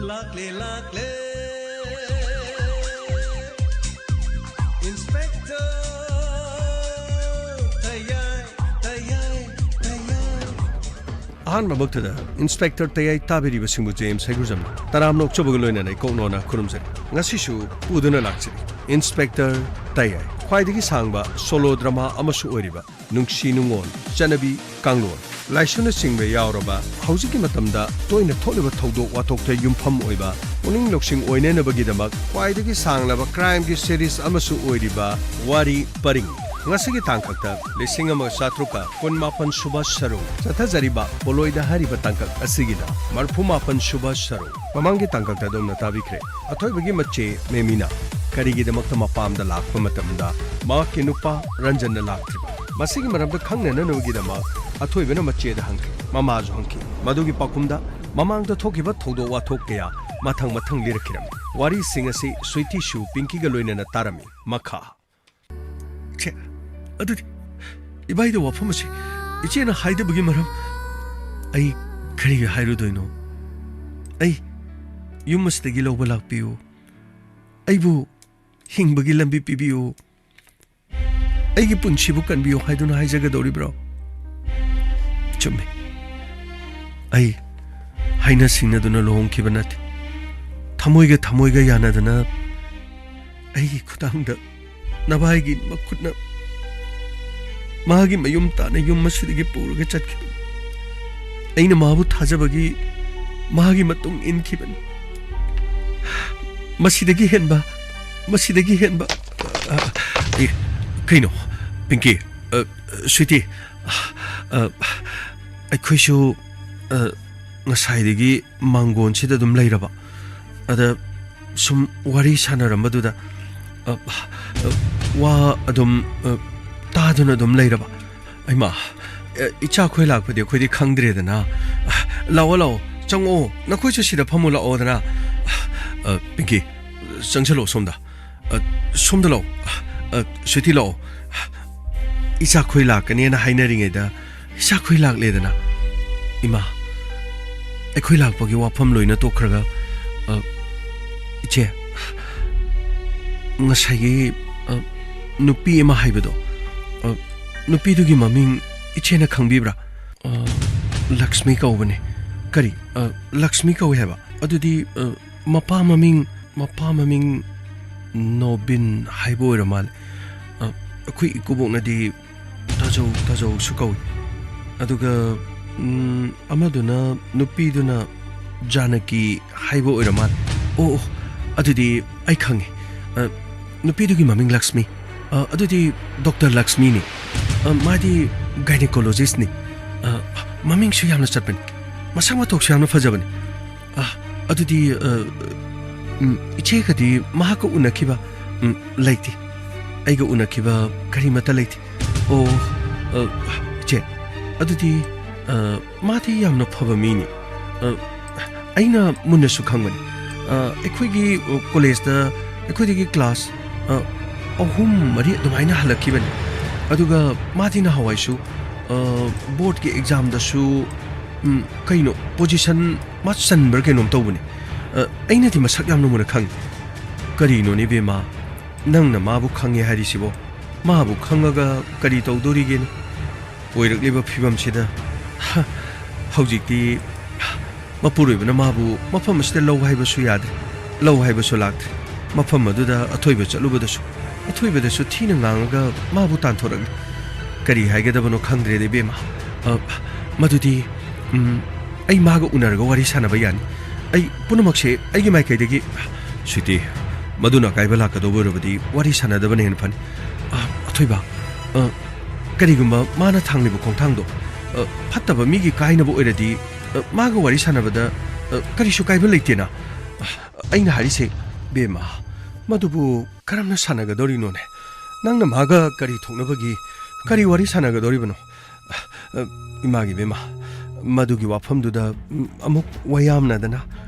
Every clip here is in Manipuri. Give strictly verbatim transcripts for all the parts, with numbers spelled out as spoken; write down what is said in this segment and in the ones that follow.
ꯂꯥꯛꯂꯦ, ꯂꯥꯛꯂꯦ, Inspector ꯇꯌꯥꯏ, ꯇꯌꯥꯏ, ꯇꯌꯥꯏ꯫ ꯑꯍꯥꯟꯕꯃꯛꯇꯗ Inspector ꯇꯌꯥꯏ ꯇꯥꯕꯤꯔꯤꯕꯁꯤꯡꯕꯨ ꯖꯦꯝꯁ ꯍꯩꯒ꯭ꯔꯨꯖꯝꯅ ꯇꯔꯥꯝꯅ ꯑꯣꯛꯆꯕꯒ ꯂꯣꯏꯅꯅ ꯏꯀꯣꯛ ꯅꯣꯟꯅ ꯈꯨꯔꯨꯝꯖꯔꯤ꯫ ꯉꯁꯤꯁꯨ ꯄꯨꯗꯨꯅ ꯂꯥꯛꯆꯔꯤ Inspector ꯇꯌꯥꯏ, ꯈ꯭ꯋꯥꯏꯗꯒꯤ ꯁꯥꯡꯕ ꯁꯣꯂꯣ ꯗ꯭ꯔꯃꯥ ꯑꯃꯁꯨ ꯑꯣꯏꯔꯤꯕ ꯅꯨꯡꯁꯤ ꯅꯨꯡꯉꯣꯜ, ꯆꯠꯅꯕꯤ, ꯀꯥꯡꯂꯣꯟ, ꯂꯥꯏꯁꯣꯟꯅꯆꯤꯡꯕ ꯌꯥꯎꯔꯕ ꯍꯧꯖꯤꯛꯀꯤ ꯃꯇꯝꯗ ꯇꯣꯏꯅ ꯊꯣꯛꯂꯤꯕ ꯊꯧꯗꯣꯛ ꯋꯥꯊꯣꯛꯇ ꯌꯨꯝꯐꯝ ꯑꯣꯏꯕ ꯄꯨꯛꯅꯤꯡ ꯂꯧꯁꯤꯡ ꯑꯣꯏꯅꯅꯕꯒꯤꯗꯃꯛ ꯈ꯭ꯋꯥꯏꯗꯒꯤ ꯁꯥꯡꯂꯕ ꯀ꯭ꯔꯥꯏꯝꯒꯤ ꯁꯤꯔꯤꯁ ꯑꯃꯁꯨ ꯑꯣꯏꯔꯤꯕ ꯋꯥꯔꯤ ꯄꯔꯤꯡ꯫ ꯉꯁꯤꯒꯤ ꯇꯥꯡꯀꯛꯇ ꯂꯤꯁꯤꯡ ꯑꯃꯒ ꯆꯥꯇ꯭ꯔꯨꯛꯀ ꯀꯨꯟꯃꯥꯄꯟ ꯁꯨꯕ ꯁꯔꯨꯛ ꯆꯠꯊꯖꯔꯤꯕ ꯄꯣꯂꯣꯏꯗ ꯍꯥꯏꯔꯤꯕ ꯇꯥꯡꯀꯛ ꯑꯁꯤꯒꯤꯗ ꯃꯔꯐꯨ ꯃꯥꯄꯟ ꯁꯨꯕ ꯁꯔꯨꯛ꯫ ꯃꯃꯥꯡꯒꯤ ꯇꯥꯡꯀꯛꯇ ꯑꯗꯣꯝꯅ ꯇꯥꯕꯤꯈ꯭ꯔꯦ꯫ ꯑꯊꯣꯏꯕꯒꯤ ꯃꯆꯦ ꯃꯦꯃꯤꯅ ꯀꯔꯤꯒꯤꯗꯃꯛꯇ ꯃꯄꯥꯝꯗ ꯂꯥꯛꯄ ꯃꯇꯝꯗ ꯃꯍꯥꯛꯀꯤ ꯅꯨꯄꯥ ꯔꯟꯖꯟꯅ ꯂꯥꯛꯇ꯭ꯔꯤꯕ? ꯃꯁꯤꯒꯤ ꯃꯔꯝꯗ ꯈꯪꯅꯅꯕꯒꯤꯗꯃꯛ ꯑꯊꯣꯏꯕꯅ ꯃꯆꯦꯗ ꯍꯪꯈꯤ꯫ ꯃꯃꯥꯁꯨ ꯍꯪꯈꯤ꯫ ꯃꯗꯨꯒꯤ ꯄꯥꯎꯈꯨꯝꯗ ꯃꯃꯥꯡꯗ ꯊꯣꯛꯈꯤꯕ ꯊꯧꯗꯣꯛ ꯋꯥꯊꯣꯛ ꯀꯌꯥ ꯃꯊꯪ ꯃꯊꯪ ꯂꯤꯔꯛꯈꯤꯔꯝꯃꯤ꯫ ꯋꯥꯔꯤꯁꯤꯡ ꯑꯁꯤ ꯁ꯭ꯋꯤꯇꯤꯁꯨ ꯄꯤꯡꯀꯤꯒ ꯂꯣꯏꯅꯅ ꯇꯥꯔꯝꯃꯤ꯫ ꯃꯈꯥ꯫ ꯁꯦ, ꯑꯗꯨꯗꯤ ꯏꯕꯥꯏꯗ ꯋꯥꯐꯝ ꯑꯁꯤ ꯏꯆꯦꯅ ꯍꯥꯏꯗꯕꯒꯤ ꯃꯔꯝ ꯑꯩ ꯀꯔꯤꯒꯤ ꯍꯥꯏꯔꯨꯗꯣꯏꯅꯣ? ꯑꯩ ꯌꯨꯝ ꯑꯁꯤꯗꯒꯤ ꯂꯧꯕ ꯂꯥꯛꯄꯤꯌꯨ꯫ ꯑꯩꯕꯨ ꯍꯤꯡꯕꯒꯤ ꯂꯝꯕꯤ ꯄꯤꯕꯤꯌꯨ꯫ ꯑꯩꯒꯤ ꯄꯨꯟꯁꯤꯕꯨ ꯀꯟꯕꯤꯌꯨ ꯍꯥꯏꯗꯨꯅ ꯍꯥꯏꯖꯒꯗꯧꯔꯤꯕ꯭ꯔꯣ? ꯆꯨꯝꯃꯤ꯫ ꯑꯩ ꯍꯥꯏꯅ ꯁꯤꯡꯅꯗꯨꯅ ꯂꯨꯍꯣꯡꯈꯤꯕ ꯅꯠꯇꯦ꯫ ꯊꯃꯣꯏꯒ ꯊꯃꯣꯏꯒ ꯌꯥꯅꯗꯅ ꯑꯩꯒꯤ ꯈꯨꯗꯥꯡꯗ ꯅꯚꯥꯏꯒꯤ ꯃꯈꯨꯠꯅ ꯃꯥꯒꯤ ꯃꯌꯨꯝ ꯇꯥꯅ ꯌꯨꯝ ꯑꯁꯤꯗꯒꯤ ꯄꯨꯔꯒ ꯆꯠꯈꯤꯕꯅꯤ꯫ ꯑꯩꯅ ꯃꯥꯕꯨ ꯊꯥꯖꯕꯒꯤ ꯃꯥꯒꯤ ꯃꯇꯨꯡ ꯏꯟꯈꯤꯕꯅꯤ꯫ ꯃꯁꯤꯗꯒꯤ ꯍꯦꯟꯕ, ꯃꯁꯤꯗꯒꯤ ꯍꯦꯟꯕ, ꯑ, ꯑꯦ, ꯀꯩꯅꯣ? ꯄꯤꯡꯀꯤ, ꯑ, ꯁ꯭ꯋꯤꯇꯤ, ꯑ, ꯑꯩꯈꯣꯏꯁꯨ, ꯑ, ꯉꯁꯥꯏꯗꯒꯤ ꯃꯥꯡꯒꯣꯟꯁꯤꯗ ꯑꯗꯨꯝ ꯂꯩꯔꯕ꯫ ꯑꯗ ꯁꯨꯝ ꯋꯥꯔꯤ ꯁꯥꯟꯅꯔꯝꯕꯗꯨꯗ, ꯑ, ꯑ, ꯋꯥ ꯑꯗꯨꯝ, ꯑ, ꯇꯥꯗꯨꯅ ꯑꯗꯨꯝ ꯂꯩꯔꯕ꯫ ꯑꯩꯃ, ꯑ, ꯏꯆꯥꯈꯣꯏ ꯂꯥꯛꯄꯗꯤ ꯑꯩꯈꯣꯏꯗꯤ ꯈꯪꯗ꯭ꯔꯦꯗꯅ꯫ ꯑ, ꯂꯥꯛꯑꯣ, ꯂꯥꯛꯑꯣ, ꯆꯪꯉꯛꯑꯣ, ꯅꯈꯣꯏꯁꯨ ꯁꯤꯗ ꯐꯝꯃꯨ ꯂꯥꯛꯑꯣꯗꯅ꯫ ꯑ, ꯄꯤꯡꯀꯤ, ꯆꯪꯁꯜꯂꯛꯑꯣ ꯁꯣꯝꯗ꯫ ꯑ, ꯁꯣꯝꯗ ꯂꯥꯛꯑꯣ꯫ ꯑ, ꯁ꯭ꯋꯤꯇꯤ ꯂꯥꯛꯑꯣ꯫ ꯏꯆꯥꯈꯣꯏ ꯂꯥꯛꯀꯅꯦꯅ ꯍꯥꯏꯅꯔꯤꯉꯩꯗ ꯏꯆꯥꯈꯣꯏ ꯂꯥꯛꯂꯦꯗꯅ꯫ ꯏꯃꯥ, ꯑꯩꯈꯣꯏ ꯂꯥꯛꯄꯒꯤ ꯋꯥꯐꯝ ꯂꯣꯏꯅ ꯇꯣꯛꯈ꯭ꯔꯒ ꯏꯆꯦ, ꯉꯁꯥꯏꯒꯤ, ꯑ, ꯅꯨꯄꯤ ꯑꯃ ꯍꯥꯏꯕꯗꯣ, ꯑ, ꯅꯨꯄꯤꯗꯨꯒꯤ ꯃꯃꯤꯡ ꯏꯆꯦꯅ ꯈꯪꯕꯤꯕ꯭ꯔꯥ? ꯑ, ꯂꯛꯁꯃꯤ ꯀꯧꯕꯅꯦ꯫ ꯀꯔꯤ? ꯑ, ꯂꯛꯁꯃꯤ ꯀꯧꯏ ꯍꯥꯏꯕ? ꯑꯗꯨꯗꯤ, ꯑ, ꯃꯄꯥ ꯃꯃꯤꯡ, ꯃꯄꯥ ꯃꯃꯤꯡ ꯅꯣꯕꯤꯟ ꯍꯥꯏꯕ ꯑꯣꯏꯔ ꯃꯥꯜꯂꯦ꯫ ꯑ, ꯑꯩꯈꯣꯏ ꯏꯀꯨꯕꯣꯛꯅꯗꯤ ꯇꯥꯖꯧ, ꯇꯥꯖꯧꯁꯨ ꯀꯧꯏ꯫ ꯑꯗꯨꯒ, ꯎꯝ, ꯑꯃꯗꯨꯅ, ꯅꯨꯄꯤꯗꯨꯅ ꯖꯥꯅꯀꯤ ꯍꯥꯏꯕ ꯑꯣꯏꯔ ꯃꯥꯜꯂꯦ꯫ ꯑꯣ, ꯑꯣ, ꯑꯗꯨꯗꯤ ꯑꯩ ꯈꯪꯉꯦ꯫ ꯑ, ꯅꯨꯄꯤꯗꯨꯒꯤ ꯃꯃꯤꯡ ꯂꯛꯁꯃꯤ꯫ ꯑ, ꯑꯗꯨꯗꯤ ꯗꯣꯛꯇꯔ ꯂꯛꯁꯃꯤꯅꯤ꯫ ꯑ, ꯃꯥꯗꯤ ꯒꯥꯏꯅꯤꯀꯣꯂꯣꯖꯤꯁꯅꯤ꯫ ꯑ, ꯃꯃꯤꯡꯁꯨ ꯌꯥꯝꯅ ꯆꯠꯄꯅꯤ꯫ ꯃꯁꯛ ꯃꯇꯧꯁꯨ ꯌꯥꯝꯅ ꯐꯖꯕꯅꯤ꯫ ꯑ, ꯑꯗꯨꯗꯤ, ꯑ, ꯎꯝ, ꯏꯆꯦꯒꯗꯤ ꯃꯍꯥꯛꯀ ꯎꯅꯈꯤꯕ, ꯎꯝ, ꯂꯩꯇꯦ꯫ ꯑꯩꯒ ꯎꯅꯈꯤꯕ ꯀꯔꯤꯃꯠꯇ ꯂꯩꯇꯦ꯫ ꯑꯣ, ꯑ, ꯏꯆꯦ, ꯑꯗꯨꯗꯤ, ꯑ, ꯃꯥꯗꯤ ꯌꯥꯝꯅ ꯐꯕ ꯃꯤꯅꯤ꯫ ꯑ, ꯑꯩꯅ ꯃꯨꯟꯅꯁꯨ ꯈꯪꯕꯅꯤ꯫ ꯑ, ꯑꯩꯈꯣꯏꯒꯤ, ꯑ, ꯀꯣꯂꯦꯖꯇ ꯑꯩꯈꯣꯏꯗꯒꯤ ꯀ꯭ꯂꯥꯁ, ꯑ, ꯑꯍꯨꯝ ꯃꯔꯤ ꯑꯗꯨꯃꯥꯏꯅ ꯍꯜꯂꯛꯈꯤꯕꯅꯤ꯫ ꯑꯗꯨꯒ ꯃꯥꯗꯤ ꯅꯍꯥꯟꯋꯥꯏꯁꯨ, ꯑ, ꯕꯣꯔꯗꯀꯤ ꯑꯦꯛꯖꯥꯝꯗꯁꯨ, ꯎꯝ, ꯀꯩꯅꯣ, ꯄꯣꯖꯤꯁꯟ ꯃꯥ ꯆꯟꯕ꯭ꯔꯥ ꯀꯩꯅꯣꯝ ꯇꯧꯕꯅꯤ꯫ ꯑ, ꯑꯩꯅꯗꯤ ꯃꯁꯛ ꯌꯥꯝꯅ ꯃꯨꯟꯅ ꯈꯪꯉꯤ꯫ ꯀꯔꯤꯅꯣꯅꯦ ꯏꯕꯦꯝꯃ, ꯅꯪꯅ ꯃꯥꯕꯨ ꯈꯪꯉꯦ ꯍꯥꯏꯔꯤꯁꯤꯕꯣ? ꯃꯥꯕꯨ ꯈꯪꯉꯒ ꯀꯔꯤ ꯇꯧꯗꯣꯔꯤꯒꯦꯅꯦ? ꯑꯣꯏꯔꯛꯂꯤꯕ ꯐꯤꯕꯝꯁꯤꯗ, ꯍ, ꯍꯧꯖꯤꯛꯇꯤ ꯃꯄꯨꯔꯣꯏꯕꯅ ꯃꯥꯕꯨ ꯃꯐꯝ ꯑꯁꯤꯗ ꯂꯧ ꯍꯥꯏꯕꯁꯨ ꯌꯥꯗ꯭ꯔꯦ, ꯂꯧ ꯍꯥꯏꯕꯁꯨ ꯂꯥꯛꯇ꯭ꯔꯦ꯫ ꯃꯐꯝ ꯑꯗꯨꯗ ꯑꯊꯣꯏꯕ ꯆꯠꯂꯨꯕꯗꯁꯨ, ꯑꯊꯣꯏꯕꯗꯁꯨ ꯊꯤꯅ ꯉꯥꯡꯉꯒ ꯃꯥꯕꯨ ꯇꯥꯟꯊꯣꯔꯛꯂꯦ꯫ ꯀꯔꯤ ꯍꯥꯏꯒꯗꯕꯅꯣ ꯈꯪꯗ꯭ꯔꯦꯗ ꯏꯕꯦꯝꯃ꯫ ꯑ, ꯃꯗꯨꯗꯤ, ꯎꯝ, ꯑꯩ ꯃꯥꯒ ꯎꯅꯔꯒ ꯋꯥꯔꯤ ꯁꯥꯟꯅꯕ ꯌꯥꯅꯤ꯫ ꯑꯩ ꯄꯨꯝꯅꯃꯛꯁꯦ ꯑꯩꯒꯤ ꯃꯥꯏꯀꯩꯗꯒꯤ꯫ ꯁ꯭ꯋꯤꯇꯤ, ꯃꯗꯨꯅ ꯑꯀꯥꯏꯕ ꯂꯥꯛꯀꯗꯧꯕ ꯑꯣꯏꯔꯕꯗꯤ ꯋꯥꯔꯤ ꯁꯥꯟꯅꯗꯕꯅ ꯍꯦꯟꯅ ꯐꯅꯤ꯫ ꯑ, ꯑꯊꯣꯏꯕ, ꯑ, ꯀꯔꯤꯒꯨꯝꯕ ꯃꯥꯅ ꯊꯥꯡꯂꯤꯕ ꯈꯣꯡꯊꯥꯡꯗꯣ, ꯑ, ꯐꯠꯇꯕ ꯃꯤꯒꯤ ꯀꯥꯏꯅꯕ ꯑꯣꯏꯔꯗꯤ, ꯑ, ꯃꯥꯒ ꯋꯥꯔꯤ ꯁꯥꯟꯅꯕꯗ, ꯑ, ꯀꯔꯤꯁꯨ ꯀꯥꯏꯕ ꯂꯩꯇꯦꯅ꯫ ꯑ, ꯑꯩꯅ ꯍꯥꯏꯔꯤꯁꯦ, ꯕꯦꯝꯃ, ꯃꯗꯨꯕꯨ ꯀꯔꯝꯅ ꯁꯥꯟꯅꯒꯗꯧꯔꯤꯅꯣꯅꯦ? ꯅꯪꯅ ꯃꯥꯒ ꯀꯔꯤ ꯊꯣꯛꯅꯕꯒꯤ, ꯀꯔꯤ ꯋꯥꯔꯤ ꯁꯥꯟꯅꯒꯗꯧꯔꯤꯕꯅꯣ? ꯑ, ꯏꯃꯥꯒꯤ ꯕꯦꯝꯃ, ꯃꯗꯨꯒꯤ ꯋꯥꯐꯝꯗꯨꯗ, ꯎꯝ, ꯑꯃꯨꯛ ꯋꯥꯌꯥꯝꯅꯗꯅ,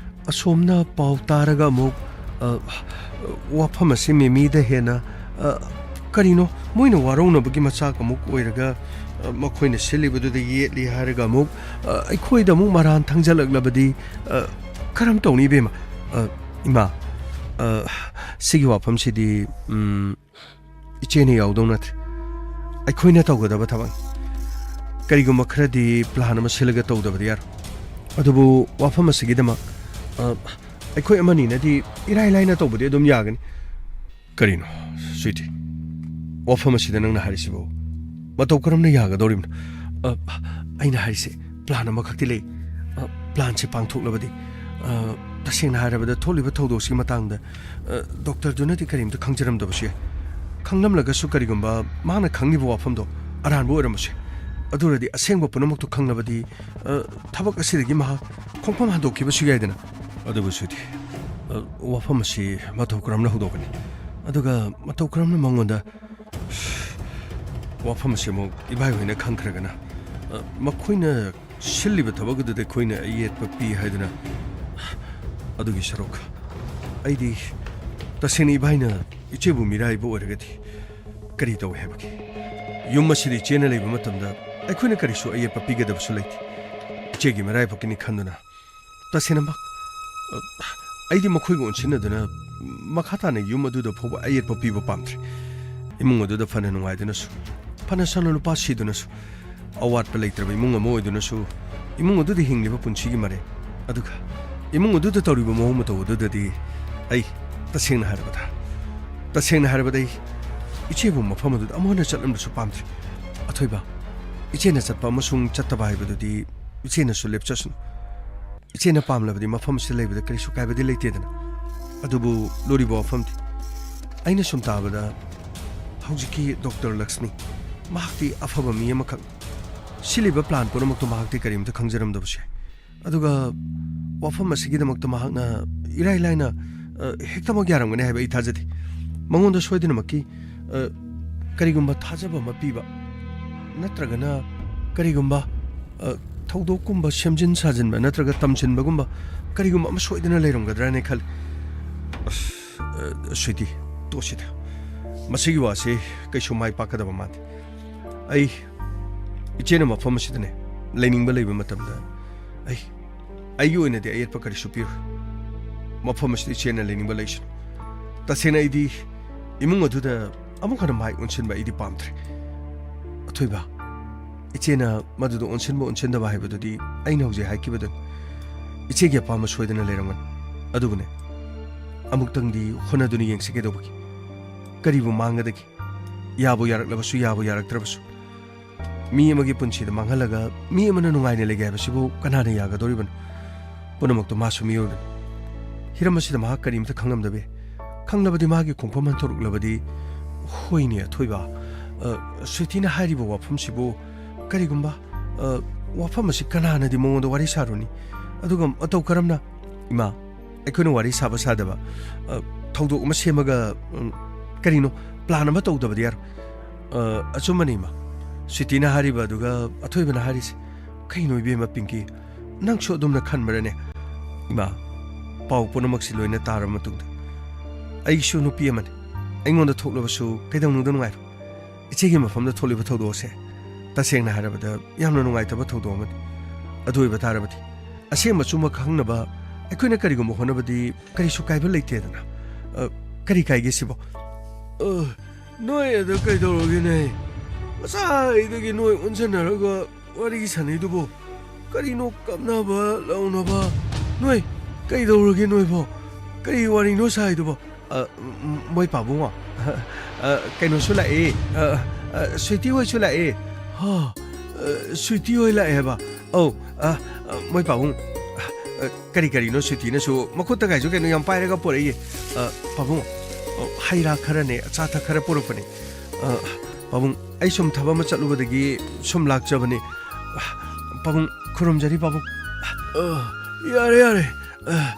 ꯑꯁꯣꯝꯅ ꯄꯥꯎ ꯇꯥꯔꯒ ꯑꯃꯨꯛ, ꯑ, ꯋꯥꯐꯝ ꯑꯁꯤ ꯃꯦꯃꯤꯗ ꯍꯦꯟꯅ, ꯑ, ꯀꯔꯤꯅꯣ, ꯃꯣꯏꯅ ꯋꯥꯔꯧꯅꯕꯒꯤ ꯃꯆꯥꯛ ꯑꯃꯨꯛ ꯑꯣꯏꯔꯒ, ꯑ, ꯃꯈꯣꯏꯅ ꯁꯤꯜꯂꯤꯕꯗꯨꯗ ꯌꯦꯠꯂꯤ ꯍꯥꯏꯔꯒ ꯑꯃꯨꯛ, ꯑ, ꯑꯩꯈꯣꯏꯗ ꯑꯃꯨꯛ ꯃꯔꯥꯟ ꯊꯪꯖꯜꯂꯛꯂꯕꯗꯤ, ꯑ, ꯀꯔꯝ ꯇꯧꯅꯤ ꯏꯕꯦꯝꯃ? ꯑ, ꯏꯃꯥ, ꯑ, ꯁꯤꯒꯤ ꯋꯥꯐꯝꯁꯤꯗꯤ, ꯎꯝ, ꯏꯆꯦꯅ ꯌꯥꯎꯗꯧ ꯅꯠꯇ꯭ꯔꯦ꯫ ꯑꯩꯈꯣꯏꯅ ꯇꯧꯒꯗꯕ ꯊꯕꯛꯅꯤ꯫ ꯀꯔꯤꯒꯨꯝꯕ ꯈꯔꯗꯤ ꯄ꯭ꯂꯥꯟ ꯑꯃ ꯁꯤꯜꯂꯒ ꯇꯧꯗꯕꯗꯤ ꯌꯥꯔꯣꯏ꯫ ꯑꯗꯨꯕꯨ ꯋꯥꯐꯝ ꯑꯁꯤꯒꯤꯗꯃꯛ, ꯑ, ꯑꯩꯈꯣꯏ ꯑꯃꯅꯤꯅꯗꯤ ꯏꯔꯥꯏ ꯂꯥꯏꯅ ꯇꯧꯕꯗꯤ ꯑꯗꯨꯝ ꯌꯥꯒꯅꯤ꯫ ꯀꯔꯤꯅꯣ, ꯁ꯭ꯋꯤꯇꯤ? ꯋꯥꯐꯝ ꯑꯁꯤꯗ ꯅꯪꯅ ꯍꯥꯏꯔꯤꯁꯤꯕꯨ ꯃꯇꯧ ꯀꯔꯝꯅ ꯌꯥꯒꯗꯧꯔꯤꯕꯅꯣ? ꯑ, ꯑꯩꯅ ꯍꯥꯏꯔꯤꯁꯦ ꯄ꯭ꯂꯥꯟ ꯑꯃꯈꯛꯇꯤ ꯂꯩ꯫ ꯑ, ꯄ꯭ꯂꯥꯟꯁꯦ ꯄꯥꯡꯊꯣꯛꯂꯕꯗꯤ, ꯑ, ꯇꯁꯦꯡꯅ ꯍꯥꯏꯔꯕꯗ ꯊꯣꯛꯂꯤꯕ ꯊꯧꯗꯣꯛꯁꯤꯒꯤ ꯃꯇꯥꯡꯗ, ꯑ, ꯗꯣꯛꯇꯔꯗꯨꯅꯗꯤ ꯀꯔꯤꯝꯇ ꯈꯪꯖꯔꯝꯗꯕꯁꯨ ꯌꯥꯏ꯫ ꯈꯪꯂꯝꯂꯒꯁꯨ ꯀꯔꯤꯒꯨꯝꯕ ꯃꯥꯅ ꯈꯪꯂꯤꯕ ꯋꯥꯐꯝꯗꯣ ꯑꯔꯥꯟꯕ ꯑꯣꯏꯔꯝꯕꯁꯨ ꯌꯥꯏ꯫ ꯑꯗꯨ ꯑꯣꯏꯔꯗꯤ ꯑꯁꯦꯡꯕ ꯄꯨꯝꯅꯃꯛꯇꯣ ꯈꯪꯂꯕꯗꯤ, ꯑ, ꯊꯕꯛ ꯑꯁꯤꯗꯒꯤ ꯃꯍꯥꯛ ꯈꯣꯡꯐꯝ ꯍꯟꯗꯣꯛꯈꯤꯕꯁꯨ ꯌꯥꯏꯗꯅ꯫ ꯑꯗꯨꯕꯨ ꯁ꯭ꯋꯤꯇꯤ, ꯑ, ꯋꯥꯐꯝ ꯑꯁꯤ ꯃꯇꯧ ꯀꯔꯝꯅ ꯍꯧꯗꯣꯛꯀꯅꯤ? ꯑꯗꯨꯒ ꯃꯇꯧ ꯀꯔꯝꯅ ꯃꯉꯣꯟꯗ ꯋꯥꯐꯝ ꯑꯁꯤ ꯑꯃꯨꯛ ꯏꯕꯥꯏ ꯍꯣꯏꯅ ꯈꯪꯈ꯭ꯔꯒꯅ, ꯑ, ꯃꯈꯣꯏꯅ ꯁꯤꯜꯂꯤꯕ ꯊꯕꯛ ꯑꯗꯨꯗ ꯑꯩꯈꯣꯏꯅ ꯑꯌꯦꯠꯄ ꯄꯤ ꯍꯥꯏꯗꯨꯅ, ꯑꯗꯨꯒꯤ ꯁꯔꯨꯛ ꯑꯩꯗꯤ ꯇꯁꯦꯡꯅ ꯏꯕꯥꯏꯅ ꯏꯆꯦꯕꯨ ꯃꯤꯔꯥꯏꯕ ꯑꯣꯏꯔꯒꯗꯤ ꯀꯔꯤ ꯇꯧꯏ ꯍꯥꯏꯕꯒꯦ? ꯌꯨꯝ ꯑꯁꯤꯗ ꯏꯆꯦꯅ ꯂꯩꯕ ꯃꯇꯝꯗ ꯑꯩꯈꯣꯏꯅ ꯀꯔꯤꯁꯨ ꯑꯌꯦꯠꯄ ꯄꯤꯒꯗꯕꯁꯨ ꯂꯩꯇꯦ꯫ ꯏꯆꯦꯒꯤ ꯃꯔꯥꯏꯕꯛꯀꯤꯅꯤ ꯈꯟꯗꯨꯅ ꯇꯁꯦꯡꯅꯃꯛ, ꯑ, ꯑꯩꯗꯤ ꯃꯈꯣꯏꯒ ꯑꯣꯟꯁꯤꯟꯅꯗꯨꯅ ꯃꯈꯥ ꯇꯥꯅ ꯌꯨꯝ ꯑꯗꯨꯗ ꯐꯥꯎꯕ ꯑꯌꯦꯠꯄ ꯄꯤꯕ ꯄꯥꯝꯗ꯭ꯔꯦ꯫ ꯏꯃꯨꯡ ꯑꯗꯨꯗ ꯐꯅ ꯅꯨꯡꯉꯥꯏꯗꯨꯅꯁꯨ, ꯐꯅ ꯁꯅ ꯂꯨꯄꯥ ꯁꯤꯗꯨꯅꯁꯨ, ꯑꯋꯥꯠꯄ ꯂꯩꯇ꯭ꯔꯕ ꯏꯃꯨꯡ ꯑꯃ ꯑꯣꯏꯗꯨꯅꯁꯨ, ꯏꯃꯨꯡ ꯑꯗꯨꯗ ꯍꯤꯡꯂꯤꯕ ꯄꯨꯟꯁꯤꯒꯤ ꯃꯔꯦꯡ, ꯑꯗꯨꯒ ꯏꯃꯨꯡ ꯑꯗꯨꯗ ꯇꯧꯔꯤꯕ ꯃꯑꯣꯡ ꯃꯇꯧ ꯑꯗꯨꯗꯗꯤ ꯑꯩ, ꯇꯁꯦꯡꯅ ꯍꯥꯏꯔꯕꯗ, ꯇꯁꯦꯡꯅ ꯍꯥꯏꯔꯕꯗ ꯑꯩ ꯏꯆꯦꯕꯨ ꯃꯐꯝ ꯑꯗꯨꯗ ꯑꯃꯨꯛ ꯍꯟꯅ ꯆꯠꯂꯝꯕꯁꯨ ꯄꯥꯝꯗ꯭ꯔꯦ꯫ ꯑꯊꯣꯏꯕ, ꯏꯆꯦꯅ ꯆꯠꯄ ꯑꯃꯁꯨꯡ ꯆꯠꯇꯕ ꯍꯥꯏꯕꯗꯨꯗꯤ ꯏꯆꯦꯅꯁꯨ ꯂꯦꯞꯆꯁꯅꯨ꯫ ꯏꯆꯦꯅ ꯄꯥꯝꯂꯕꯗꯤ ꯃꯐꯝ ꯑꯁꯤꯗ ꯂꯩꯕꯗ ꯀꯔꯤꯁꯨ ꯀꯥꯏꯕꯗꯤ ꯂꯩꯇꯦꯗꯅ꯫ ꯑꯗꯨꯕꯨ ꯂꯨꯔꯤꯕ ꯋꯥꯐꯝꯗꯤ, ꯑꯩꯅ ꯁꯨꯝ ꯇꯥꯕꯗ ꯍꯧꯖꯤꯛꯀꯤ ꯗꯣꯛꯇꯔ ꯂꯛꯁꯃꯤ, ꯃꯍꯥꯛꯇꯤ ꯑꯐꯕ ꯃꯤ ꯑꯃꯈꯛ꯫ ꯁꯤꯜꯂꯤꯕ ꯄ꯭ꯂꯥꯟ ꯄꯨꯝꯅꯃꯛꯇꯣ ꯃꯍꯥꯛꯇꯤ ꯀꯔꯤꯝꯇ ꯈꯪꯖꯔꯝꯗꯕꯁꯨ ꯌꯥꯏ꯫ ꯑꯗꯨꯒ ꯋꯥꯐꯝ ꯑꯁꯤꯒꯤꯗꯃꯛꯇ ꯃꯍꯥꯛꯅ ꯏꯔꯥꯏ ꯂꯥꯏꯅ, ꯑ, ꯍꯦꯛꯇꯃꯛ ꯌꯥꯔꯝꯒꯅꯤ ꯍꯥꯏꯕ ꯑꯩ ꯊꯥꯖꯗꯦ꯫ ꯃꯉꯣꯟꯗ ꯁꯣꯏꯗꯅꯃꯛꯀꯤ, ꯑ, ꯀꯔꯤꯒꯨꯝꯕ ꯊꯥꯖꯕ ꯑꯃ ꯄꯤꯕ, ꯅꯠꯇ꯭ꯔꯒꯅ ꯀꯔꯤꯒꯨꯝꯕ, ꯑ, ꯊꯧꯗꯣꯛꯀꯨꯝꯕ ꯁꯦꯝꯖꯤꯟ ꯁꯥꯖꯤꯟꯕ ꯅꯠꯇ꯭ꯔꯒ ꯇꯝꯁꯤꯟꯕꯒꯨꯝꯕ ꯀꯔꯤꯒꯨꯝꯕ ꯑꯃ ꯁꯣꯏꯗꯅ ꯂꯩꯔꯝꯒꯗ꯭ꯔꯥꯅꯦ ꯈꯜꯂꯤ꯫ ꯑꯁ, ꯑ, ꯁ꯭ꯋꯤꯇꯤ, ꯇꯣꯛꯁꯤꯗ꯫ ꯃꯁꯤꯒꯤ ꯋꯥꯁꯤ ꯀꯩꯁꯨ ꯃꯥꯏ ꯄꯥꯛꯀꯗꯕ ꯃꯥꯟꯗꯦ꯫ ꯑꯩ ꯏꯆꯦꯅ ꯃꯐꯝ ꯑꯁꯤꯗꯅꯦ ꯂꯩꯅꯤꯡꯕ ꯂꯩꯕ ꯃꯇꯝꯗ ꯑꯩ, ꯑꯩꯒꯤ ꯑꯣꯏꯅꯗꯤ ꯑꯌꯦꯠꯄ ꯀꯔꯤꯁꯨ ꯄꯤꯔꯣꯏ꯫ ꯃꯐꯝ ꯑꯁꯤꯗ ꯏꯆꯦꯅ ꯂꯩꯅꯤꯡꯕ ꯂꯩꯁꯅꯨ꯫ ꯇꯁꯦꯡꯅ ꯑꯩꯗꯤ ꯏꯃꯨꯡ ꯑꯗꯨꯗ ꯑꯃꯨꯛ ꯍꯟꯅ ꯃꯥꯏ ꯑꯣꯟꯁꯤꯟꯕ ꯑꯩꯗꯤ ꯄꯥꯝꯗ꯭ꯔꯦ꯫ ꯑꯊꯣꯏꯕ, ꯏꯆꯦꯅ ꯃꯗꯨꯗ ꯑꯣꯟꯁꯤꯟꯕ ꯑꯣꯟꯁꯤꯟꯗꯕ ꯍꯥꯏꯕꯗꯨꯗꯤ ꯑꯩꯅ ꯍꯧꯖꯤꯛ ꯍꯥꯏꯈꯤꯕꯗꯨꯅꯤ꯫ ꯏꯆꯦꯒꯤ ꯑꯄꯥꯝꯕ ꯁꯣꯏꯗꯅ ꯂꯩꯔꯝꯒꯅꯤ꯫ ꯑꯗꯨꯕꯨꯅꯦ, ꯑꯃꯨꯛꯇꯪꯗꯤ ꯍꯣꯠꯅꯗꯨꯅ ꯌꯦꯡꯁꯤ ꯀꯩꯗꯧꯕꯒꯤ? ꯀꯔꯤꯕꯨ ꯃꯥꯡꯒꯗꯒꯦ? ꯌꯥꯕꯨ ꯌꯥꯔꯛꯂꯕꯁꯨ, ꯌꯥꯕꯨ ꯌꯥꯔꯛꯇ꯭ꯔꯕꯁꯨ, ꯃꯤ ꯑꯃꯒꯤ ꯄꯨꯟꯁꯤꯗ ꯃꯥꯡꯍꯜꯂꯒ ꯃꯤ ꯑꯃꯅ ꯅꯨꯡꯉꯥꯏꯅ ꯂꯩꯒꯦ ꯍꯥꯏꯕꯁꯤꯕꯨ ꯀꯅꯥꯅ ꯌꯥꯒꯗꯧꯔꯤꯕꯅꯣ? ꯄꯨꯝꯅꯃꯛꯇꯣ ꯃꯥꯁꯨ ꯃꯤꯑꯣꯏꯕꯅꯤ꯫ ꯍꯤꯔꯝ ꯑꯁꯤꯗ ꯃꯍꯥꯛ ꯀꯔꯤꯝꯇ ꯈꯪꯂꯝꯗꯕ ꯌꯥꯏ꯫ ꯈꯪꯂꯕꯗꯤ ꯃꯥꯒꯤ ꯈꯣꯡꯐꯝ ꯍꯟꯊꯣꯔꯛꯂꯕꯗꯤ, ꯍꯣꯏꯅꯦ ꯑꯊꯣꯏꯕ, ꯑ, ꯁ꯭ꯋꯤꯇꯤꯅ ꯍꯥꯏꯔꯤꯕ ꯋꯥꯐꯝꯁꯤꯕꯨ ꯀꯔꯤꯒꯨꯝꯕ, ꯑ, ꯋꯥꯐꯝ ꯑꯁꯤ ꯀꯅꯥꯅꯗꯤ ꯃꯉꯣꯟꯗ ꯋꯥꯔꯤ ꯁꯥꯔꯨꯅꯤ? ꯑꯗꯨꯒ ꯃꯇꯧ ꯀꯔꯝꯅ? ꯏꯃꯥ, ꯑꯩꯈꯣꯏꯅ ꯋꯥꯔꯤ ꯁꯥꯕ ꯁꯥꯗꯕ, ꯑ, ꯊꯧꯗꯣꯛ ꯑꯃ ꯁꯦꯝꯃꯒ, ꯎꯝ, ꯀꯔꯤꯅꯣ, ꯄ꯭ꯂꯥꯟ ꯑꯃ ꯇꯧꯗꯕꯗꯤ ꯌꯥꯔꯣꯏ꯫ ꯑ, ꯑꯆꯨꯝꯕꯅꯤ, ꯏꯃꯥ꯫ ꯁ꯭ꯋꯤꯇꯤꯅ ꯍꯥꯏꯔꯤꯕ ꯑꯗꯨꯒ ꯑꯊꯣꯏꯕꯅ ꯍꯥꯏꯔꯤꯁꯦ꯫ ꯀꯩꯅꯣ, ꯏꯕꯦꯝꯃ ꯄꯤꯡꯀꯤ? ꯅꯪꯁꯨ ꯑꯗꯨꯝꯅ ꯈꯟꯕ꯭ꯔꯅꯦ? ꯏꯃꯥ, ꯄꯥꯎ ꯄꯨꯝꯅꯃꯛꯁꯤ ꯂꯣꯏꯅ ꯇꯥꯔꯕ ꯃꯇꯨꯡꯗ ꯑꯩꯁꯨ ꯅꯨꯄꯤ ꯑꯃꯅꯤ꯫ ꯑꯩꯉꯣꯟꯗ ꯊꯣꯛꯂꯕꯁꯨ ꯀꯩꯗꯧꯅꯨꯡꯗ ꯅꯨꯡꯉꯥꯏꯔꯣꯏ꯫ ꯏꯆꯦꯒꯤ ꯃꯐꯝꯗ ꯊꯣꯛꯂꯤꯕ ꯊꯧꯗꯣꯛ ꯑꯁꯦ ꯇꯁꯦꯡꯅ ꯍꯥꯏꯔꯕꯗ ꯌꯥꯝꯅ ꯅꯨꯡꯉꯥꯏꯇꯕ ꯊꯧꯗꯣꯛ ꯑꯃꯅꯤ꯫ ꯑꯗꯨ ꯑꯣꯏꯕ ꯇꯥꯔꯕꯗꯤ ꯑꯁꯦꯡꯕ ꯑꯆꯨꯝꯕ ꯈꯪꯅꯕ ꯑꯩꯈꯣꯏꯅ ꯀꯔꯤꯒꯨꯝꯕ ꯍꯣꯠꯅꯕꯗꯤ ꯀꯔꯤꯁꯨ ꯀꯥꯏꯕ ꯂꯩꯇꯦꯗꯅ꯫ ꯑ, ꯀꯔꯤ ꯀꯥꯏꯒꯦ ꯁꯤꯕꯣ? ꯑ, ꯅꯣꯏ ꯑꯗ ꯀꯩꯗꯧꯔꯒꯦꯅꯦ? ꯉꯁꯥꯏꯗꯒꯤ ꯅꯣꯏ ꯑꯣꯟꯁꯟꯅꯔꯒ ꯋꯥꯔꯤ ꯁꯥꯟꯅꯩꯗꯨꯕꯨ? ꯀꯔꯤꯅꯣ ꯀꯞꯅꯕ ꯂꯥꯎꯅꯕ? ꯅꯣꯏ ꯀꯩꯗꯧꯔꯒꯦ ꯅꯣꯏꯕꯣ? ꯀꯔꯤ ꯋꯥꯔꯤꯅꯣ ꯁꯥꯏꯗꯨꯕꯣ? ꯑ, ꯃ-, ꯃꯣꯏ ꯄꯥꯕꯨꯡꯉꯣ꯫ ꯑ, ꯀꯩꯅꯣꯁꯨ ꯂꯥꯛꯑꯦ꯫ ꯑ, ꯑ, ꯁ꯭ꯋꯤꯇꯤ ꯍꯣꯏꯁꯨ ꯂꯥꯛꯑꯦ꯫ ꯍꯥ? ꯑ, ꯁ꯭ꯋꯤꯇꯤ ꯍꯣꯏ ꯂꯥꯛꯑꯦ ꯍꯥꯏꯕ? ꯑꯧ, ꯑ, ꯑ, ꯃꯣꯏ ꯄꯥꯕꯨꯡ꯫ ꯑ, ꯀꯔꯤ ꯀꯔꯤꯅꯣ ꯁ꯭ꯋꯤꯇꯤꯅꯁꯨ ꯃꯈꯨꯠꯇ ꯀꯥꯏꯁꯨ ꯀꯩꯅꯣ ꯌꯥꯝ ꯄꯥꯏꯔꯒ ꯄꯣꯔꯛꯏꯌꯦ꯫ ꯑ, ꯄꯥꯕꯨꯡ, ꯑ, ꯍꯩ ꯔꯥ ꯈꯔꯅꯦ, ꯑꯆꯥ ꯑꯊꯛ ꯈꯔ ꯄꯨꯔꯛꯄꯅꯦ꯫ ꯑ, ꯄꯥꯕꯨꯡ, ꯑꯩ ꯁꯨꯝ ꯊꯕꯛ ꯑꯃ ꯆꯠꯂꯨꯕꯗꯒꯤ ꯁꯨꯝ ꯂꯥꯛꯆꯕꯅꯦ꯫ ꯄꯥꯕꯨꯡ, ꯈꯨꯔꯨꯝꯖꯔꯤ ꯄꯥꯕꯨꯡ꯫ ꯑ, ꯌꯥꯔꯦ, ꯌꯥꯔꯦ꯫ ꯑ,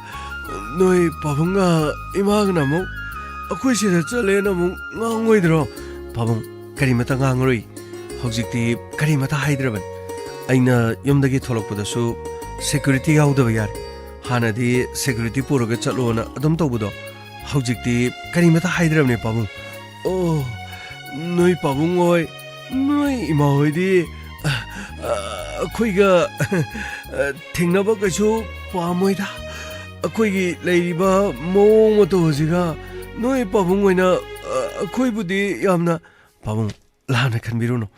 ꯅꯣꯏ ꯄꯥꯕꯨꯡꯒ ꯏꯃꯥꯒꯅ ꯑꯃꯨꯛ ꯑꯩꯈꯣꯏ ꯁꯤꯗ ꯆꯠꯂꯦꯅ ꯑꯃꯨꯛ ꯉꯥꯡꯉꯣꯏꯗ꯭ꯔꯣ? ꯄꯥꯕꯨꯡ, ꯀꯔꯤꯃꯇ ꯉꯥꯡꯉꯔꯣꯏ꯫ ꯍꯧꯖꯤꯛꯇꯤ ꯀꯔꯤꯃꯇ ꯍꯥꯏꯗ꯭ꯔꯕꯅꯤ꯫ ꯑꯩꯅ ꯌꯨꯝꯗꯒꯤ ꯊꯣꯛꯂꯛꯄꯗꯁꯨ ꯁꯦꯀ꯭ꯌꯨꯔꯤꯇꯤ ꯌꯥꯎꯗꯕ ꯌꯥꯔꯦ꯫ ꯍꯥꯟꯅꯗꯤ ꯁꯦꯀ꯭ꯌꯨꯔꯤꯇꯤ ꯄꯨꯔꯒ ꯆꯠꯂꯣꯅ ꯑꯗꯨꯝ ꯇꯧꯕꯗꯣ, ꯍꯧꯖꯤꯛꯇꯤ ꯀꯔꯤꯃꯇ ꯍꯥꯏꯗ꯭ꯔꯕꯅꯦ ꯄꯥꯕꯨꯡ꯫ ꯑꯣ, ꯅꯣꯏ ꯄꯥꯕꯨꯡ ꯍꯣꯏ, ꯅꯣꯏ ꯏꯃꯥ ꯍꯣꯏꯗꯤ, ꯑ, ꯑ, ꯑꯩꯈꯣꯏꯒ, ꯑ, ꯊꯦꯡꯅꯕ ꯀꯩꯁꯨ ꯄꯥꯝꯃꯣꯏꯗ꯫ ꯑꯩꯈꯣꯏꯒꯤ ꯂꯩꯔꯤꯕ ꯃꯑꯣꯡ ꯃꯇꯧ ꯑꯁꯤꯒ ꯅꯣꯏ ꯄꯥꯕꯨꯡ ꯍꯣꯏꯅ, ꯑ, ꯑꯩꯈꯣꯏꯕꯨꯗꯤ ꯌꯥꯝꯅ, ꯄꯥꯕꯨꯡ, ꯂꯥꯟꯅ ꯈꯟꯕꯤꯔꯨꯅꯨ꯫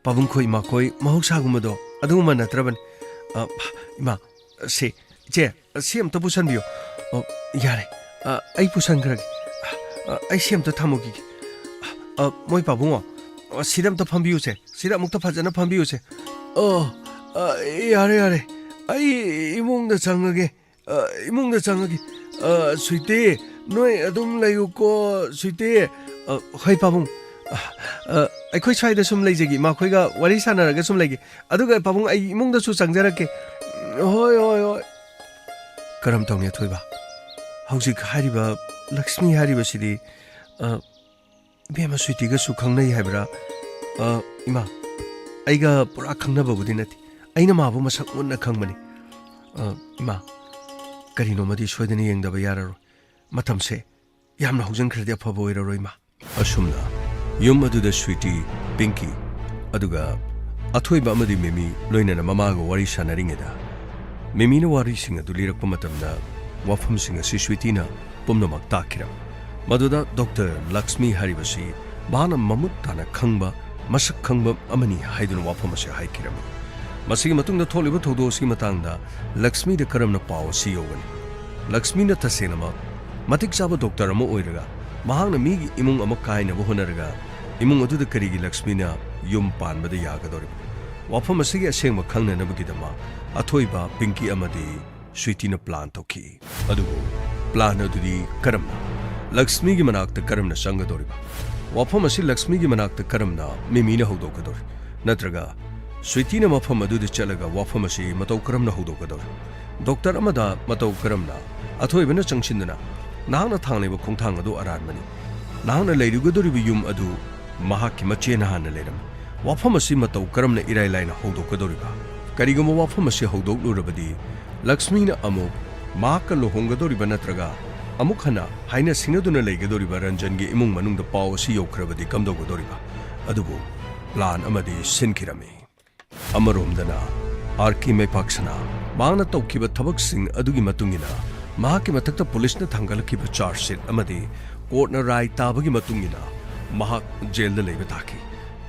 ꯄꯥꯕꯨꯡ ꯈꯣꯏ, ꯏꯃꯥ ꯈꯣꯏ ꯃꯍꯧꯁꯥꯒꯨꯝꯕꯗꯣ ꯑꯗꯨꯒꯨꯝꯕ ꯅꯠꯇ꯭ꯔꯕꯅꯤ꯫ ꯑ, ꯏꯃꯥ, ꯁꯦ, ꯏꯆꯦ, ꯁꯤ ꯑꯝꯇ ꯄꯨꯁꯟꯕꯤꯌꯨ꯫ ꯑ, ꯌꯥꯔꯦ꯫ ꯑ, ꯑꯩ ꯄꯨꯁꯟꯈ꯭ꯔꯒꯦ꯫ ꯑ, ꯑꯩ ꯁꯤ ꯑꯝꯇ ꯊꯝꯃꯨꯈꯤꯒꯦ꯫ ꯑ, ꯃꯣꯏ ꯄꯥꯕꯨꯡꯉꯣ, ꯑ, ꯁꯤꯗ ꯑꯝꯇ ꯐꯝꯕꯤꯌꯨꯁꯦ꯫ ꯁꯤꯗ ꯑꯃꯨꯛꯇ ꯐꯖꯅ ꯐꯝꯕꯤꯌꯨꯁꯦ꯫ ꯑ, ꯑ, ꯌꯥꯔꯦ, ꯌꯥꯔꯦ꯫ ꯑꯩ ꯏꯃꯨꯡꯗ ꯆꯪꯉꯒꯦ꯫ ꯑ, ꯏꯃꯨꯡꯗ ꯆꯪꯉꯒꯦ꯫ ꯑ, ꯁ꯭ꯋꯤꯇꯤ, ꯅꯣꯏ ꯑꯗꯨꯝ ꯂꯩꯌꯨꯀꯣ, ꯁ꯭ꯋꯤꯇꯤ꯫ ꯑ, ꯍꯣꯏ, ꯄꯥꯕꯨꯡ꯫ ꯑ, ꯑ, ꯑꯩꯈꯣꯏ ꯁ꯭ꯋꯥꯏꯗ ꯁꯨꯝ ꯂꯩꯖꯒꯦ, ꯏꯃꯥꯈꯣꯏꯒ ꯋꯥꯔꯤ ꯁꯥꯟꯅꯔꯒ ꯁꯨꯝ ꯂꯩꯒꯦ꯫ ꯑꯗꯨꯒ ꯄꯥꯕꯨꯡ, ꯑꯩ ꯏꯃꯨꯡꯗꯁꯨ ꯆꯪꯖꯔꯛꯀꯦ꯫ ꯍꯣꯏ, ꯍꯣꯏ, ꯍꯣꯏ꯫ ꯀꯔꯝ ꯇꯧꯅꯤ ꯑꯊꯣꯏꯕ? ꯍꯧꯖꯤꯛ ꯍꯥꯏꯔꯤꯕ ꯂꯛꯁꯃꯤ ꯍꯥꯏꯔꯤꯕꯁꯤꯗꯤ, ꯑ, ꯏꯕꯦꯝꯃ ꯁ꯭ꯋꯤꯇꯤꯒꯁꯨ ꯈꯪꯅꯩ ꯍꯥꯏꯕ꯭ꯔꯥ? ꯑ, ꯏꯃꯥ, ꯑꯩꯒ ꯄꯨꯔꯥ ꯈꯪꯅꯕꯕꯨꯗꯤ ꯅꯠꯇꯦ꯫ ꯑꯩꯅ ꯃꯥꯕꯨ ꯃꯁꯛ ꯃꯨꯟꯅ ꯈꯪꯕꯅꯤ꯫ ꯑ, ꯏꯃꯥ, ꯀꯔꯤꯅꯣꯃꯗꯤ ꯁꯣꯏꯗꯅ ꯌꯦꯡꯗꯕ ꯌꯥꯔꯔꯣꯏ꯫ ꯃꯇꯝꯁꯦ ꯌꯥꯝꯅ ꯍꯧꯖꯤꯟꯈ꯭ꯔꯗꯤ ꯑꯐꯕ ꯑꯣꯏꯔꯔꯣꯏ, ꯏꯃꯥ꯫ ꯑꯁꯨꯝꯅ ꯌꯨꯝ ꯑꯗꯨꯗ ꯁ꯭ꯋꯤꯇꯤ, ꯄꯤꯡꯀꯤ, ꯑꯗꯨꯒ ꯑꯊꯣꯏꯕ ꯑꯃꯗꯤ ꯃꯤꯃꯤ ꯂꯣꯏꯅꯅ ꯃꯃꯥꯒ ꯋꯥꯔꯤ ꯁꯥꯟꯅꯔꯤꯉꯩꯗ, ꯃꯤꯃꯤꯅ ꯋꯥꯔꯤꯁꯤꯡ ꯑꯗꯨ ꯂꯤꯔꯛꯄ ꯃꯇꯝꯗ, ꯋꯥꯐꯝꯁꯤꯡ ꯑꯁꯤ ꯁ꯭ꯋꯤꯇꯤꯅ ꯄꯨꯝꯅꯃꯛ ꯇꯥꯛꯈꯤꯔꯝꯃꯤ꯫ ꯃꯗꯨꯗ ꯗꯣꯛꯇꯔ ꯂꯛꯁꯃꯤ ꯍꯥꯏꯔꯤꯕꯁꯤ ꯃꯍꯥꯛꯅ ꯃꯃꯨꯠ ꯇꯥꯅ ꯈꯪꯕ, ꯃꯁꯛ ꯈꯪꯕ ꯑꯃꯅꯤ ꯍꯥꯏꯗꯨꯅ ꯋꯥꯐꯝ ꯑꯁꯤ ꯍꯥꯏꯈꯤꯔꯝꯃꯤ꯫ ꯃꯁꯤꯒꯤ ꯃꯇꯨꯡꯗ ꯊꯣꯛꯂꯤꯕ ꯊꯧꯗꯣꯛ ꯑꯁꯤꯒꯤ ꯃꯇꯥꯡꯗ ꯂꯛꯁꯃꯤꯗ ꯀꯔꯝꯅ ꯄꯥꯎ ꯑꯁꯤ ꯌꯧꯒꯅꯤ? ꯂꯛꯁꯃꯤꯅ ꯇꯁꯦꯡꯅꯃꯛ ꯃꯇꯤꯛ ꯆꯥꯕ ꯗꯣꯛꯇꯔ ꯑꯃ ꯑꯣꯏꯔꯒ, ꯃꯍꯥꯛꯅ ꯃꯤꯒꯤ ꯏꯃꯨꯡ ꯑꯃ ꯀꯥꯏꯅꯕ ꯍꯣꯠꯅꯔꯒ, ꯏꯃꯨꯡ ꯑꯗꯨꯗ ꯀꯔꯤꯒꯤ ꯂꯛꯁꯃꯤꯅ ꯌꯨꯝ ꯄꯥꯟꯕꯗ ꯌꯥꯒꯗꯧꯔꯤꯕ? ꯋꯥꯐꯝ ꯑꯁꯤꯒꯤ ꯑꯁꯦꯡꯕ ꯈꯪꯅꯅꯕꯒꯤꯗꯃꯛ ꯑꯊꯣꯏꯕ, ꯄꯤꯡꯀꯤ ꯑꯃꯗꯤ ꯁ꯭ꯋꯤꯇꯤꯅ ꯄ꯭ꯂꯥꯟ ꯇꯧꯈꯤ꯫ ꯑꯗꯨꯕꯨ ꯄ꯭ꯂꯥꯟ ꯑꯗꯨꯗꯤ ꯀꯔꯝꯅ? ꯂꯛꯁꯃꯤꯒꯤ ꯃꯅꯥꯛꯇ ꯀꯔꯝꯅ ꯆꯪꯒꯗꯧꯔꯤꯕ? ꯋꯥꯐꯝ ꯑꯁꯤ ꯂꯛꯁꯃꯤꯒꯤ ꯃꯅꯥꯛꯇ ꯀꯔꯝꯅ ꯃꯤꯃꯤꯅ ꯍꯧꯗꯣꯛꯀꯗꯧꯔꯤ? ꯅꯠꯇ꯭ꯔꯒ ꯁ꯭ꯋꯤꯇꯤꯅ ꯃꯐꯝ ꯑꯗꯨꯗ ꯆꯠꯂꯒ ꯋꯥꯐꯝ ꯑꯁꯤ ꯃꯇꯧ ꯀꯔꯝꯅ ꯍꯧꯗꯣꯛꯀꯗꯧꯔꯤ? ꯗꯣꯛꯇꯔ ꯑꯃꯗ ꯃꯇꯧ ꯀꯔꯝꯅ? ꯑꯊꯣꯏꯕꯅ ꯆꯪꯁꯤꯟꯗꯨꯅ ꯅꯍꯥꯛꯅ ꯊꯥꯡꯂꯤꯕ ꯈꯣꯡꯊꯥꯡ ꯑꯗꯨ ꯑꯔꯥꯟꯕꯅꯤ꯫ ꯅꯍꯥꯛꯅ ꯂꯩꯔꯨꯒꯗꯧꯔꯤꯕ ꯌꯨꯝ ꯑꯗꯨ ꯃꯍꯥꯛꯀꯤ ꯃꯆꯦꯅ ꯍꯥꯟꯅ ꯂꯩꯔꯝꯃꯤ꯫ ꯋꯥꯐꯝ ꯑꯁꯤ ꯃꯇꯧ ꯀꯔꯝꯅ ꯏꯔꯥꯏ ꯂꯥꯏꯅ ꯍꯧꯗꯣꯛꯀꯗꯧꯔꯤꯕ? ꯀꯔꯤꯒꯨꯝꯕ ꯋꯥꯐꯝ ꯑꯁꯤ ꯍꯧꯗꯣꯛꯂꯨꯔꯕꯗꯤ, ꯂꯛꯁꯃꯤꯅ ꯑꯃꯨꯛ ꯃꯍꯥꯛꯀ ꯂꯨꯍꯣꯡꯒꯗꯧꯔꯤꯕ ꯅꯠꯇ꯭ꯔꯒ ꯑꯃꯨꯛ ꯍꯟꯅ ꯍꯥꯏꯅ ꯁꯤꯡꯅꯗꯨꯅ ꯂꯩꯒꯗꯧꯔꯤꯕ ꯔꯟꯖꯟꯒꯤ ꯏꯃꯨꯡ ꯃꯅꯨꯡꯗ ꯄꯥꯎ ꯑꯁꯤ ꯌꯧꯈ꯭ꯔꯕꯗꯤ ꯀꯝꯗꯧꯒꯗꯧꯔꯤꯕ? ꯑꯗꯨꯕꯨ ꯄ꯭ꯂꯥꯟ ꯑꯃꯗꯤ ꯁꯤꯟꯈꯤꯔꯝꯃꯤ꯫ ꯑꯃꯔꯣꯝꯗꯅ, ꯑꯥꯔ ꯀꯦ ꯃꯩꯄꯥꯛꯁꯅꯥ ꯃꯍꯥꯛꯅ ꯇꯧꯈꯤꯕ ꯊꯕꯛꯁꯤꯡ ꯑꯗꯨꯒꯤ ꯃꯇꯨꯡ ꯏꯟꯅ ꯃꯍꯥꯛꯀꯤ ꯃꯊꯛꯇ ꯄꯨꯂꯤꯁꯅ ꯊꯥꯡꯒꯠꯂꯛꯈꯤꯕ ꯆꯥꯔꯖ ꯁꯤꯠ ꯑꯃꯗꯤ ꯀꯣꯔꯠꯅ ꯔꯥꯏ ꯇꯥꯕꯒꯤ ꯃꯇꯨꯡ ꯏꯟꯅ ꯃꯍꯥꯛ ꯖꯦꯜꯗ ꯂꯩꯕ ꯇꯥꯈꯤ꯫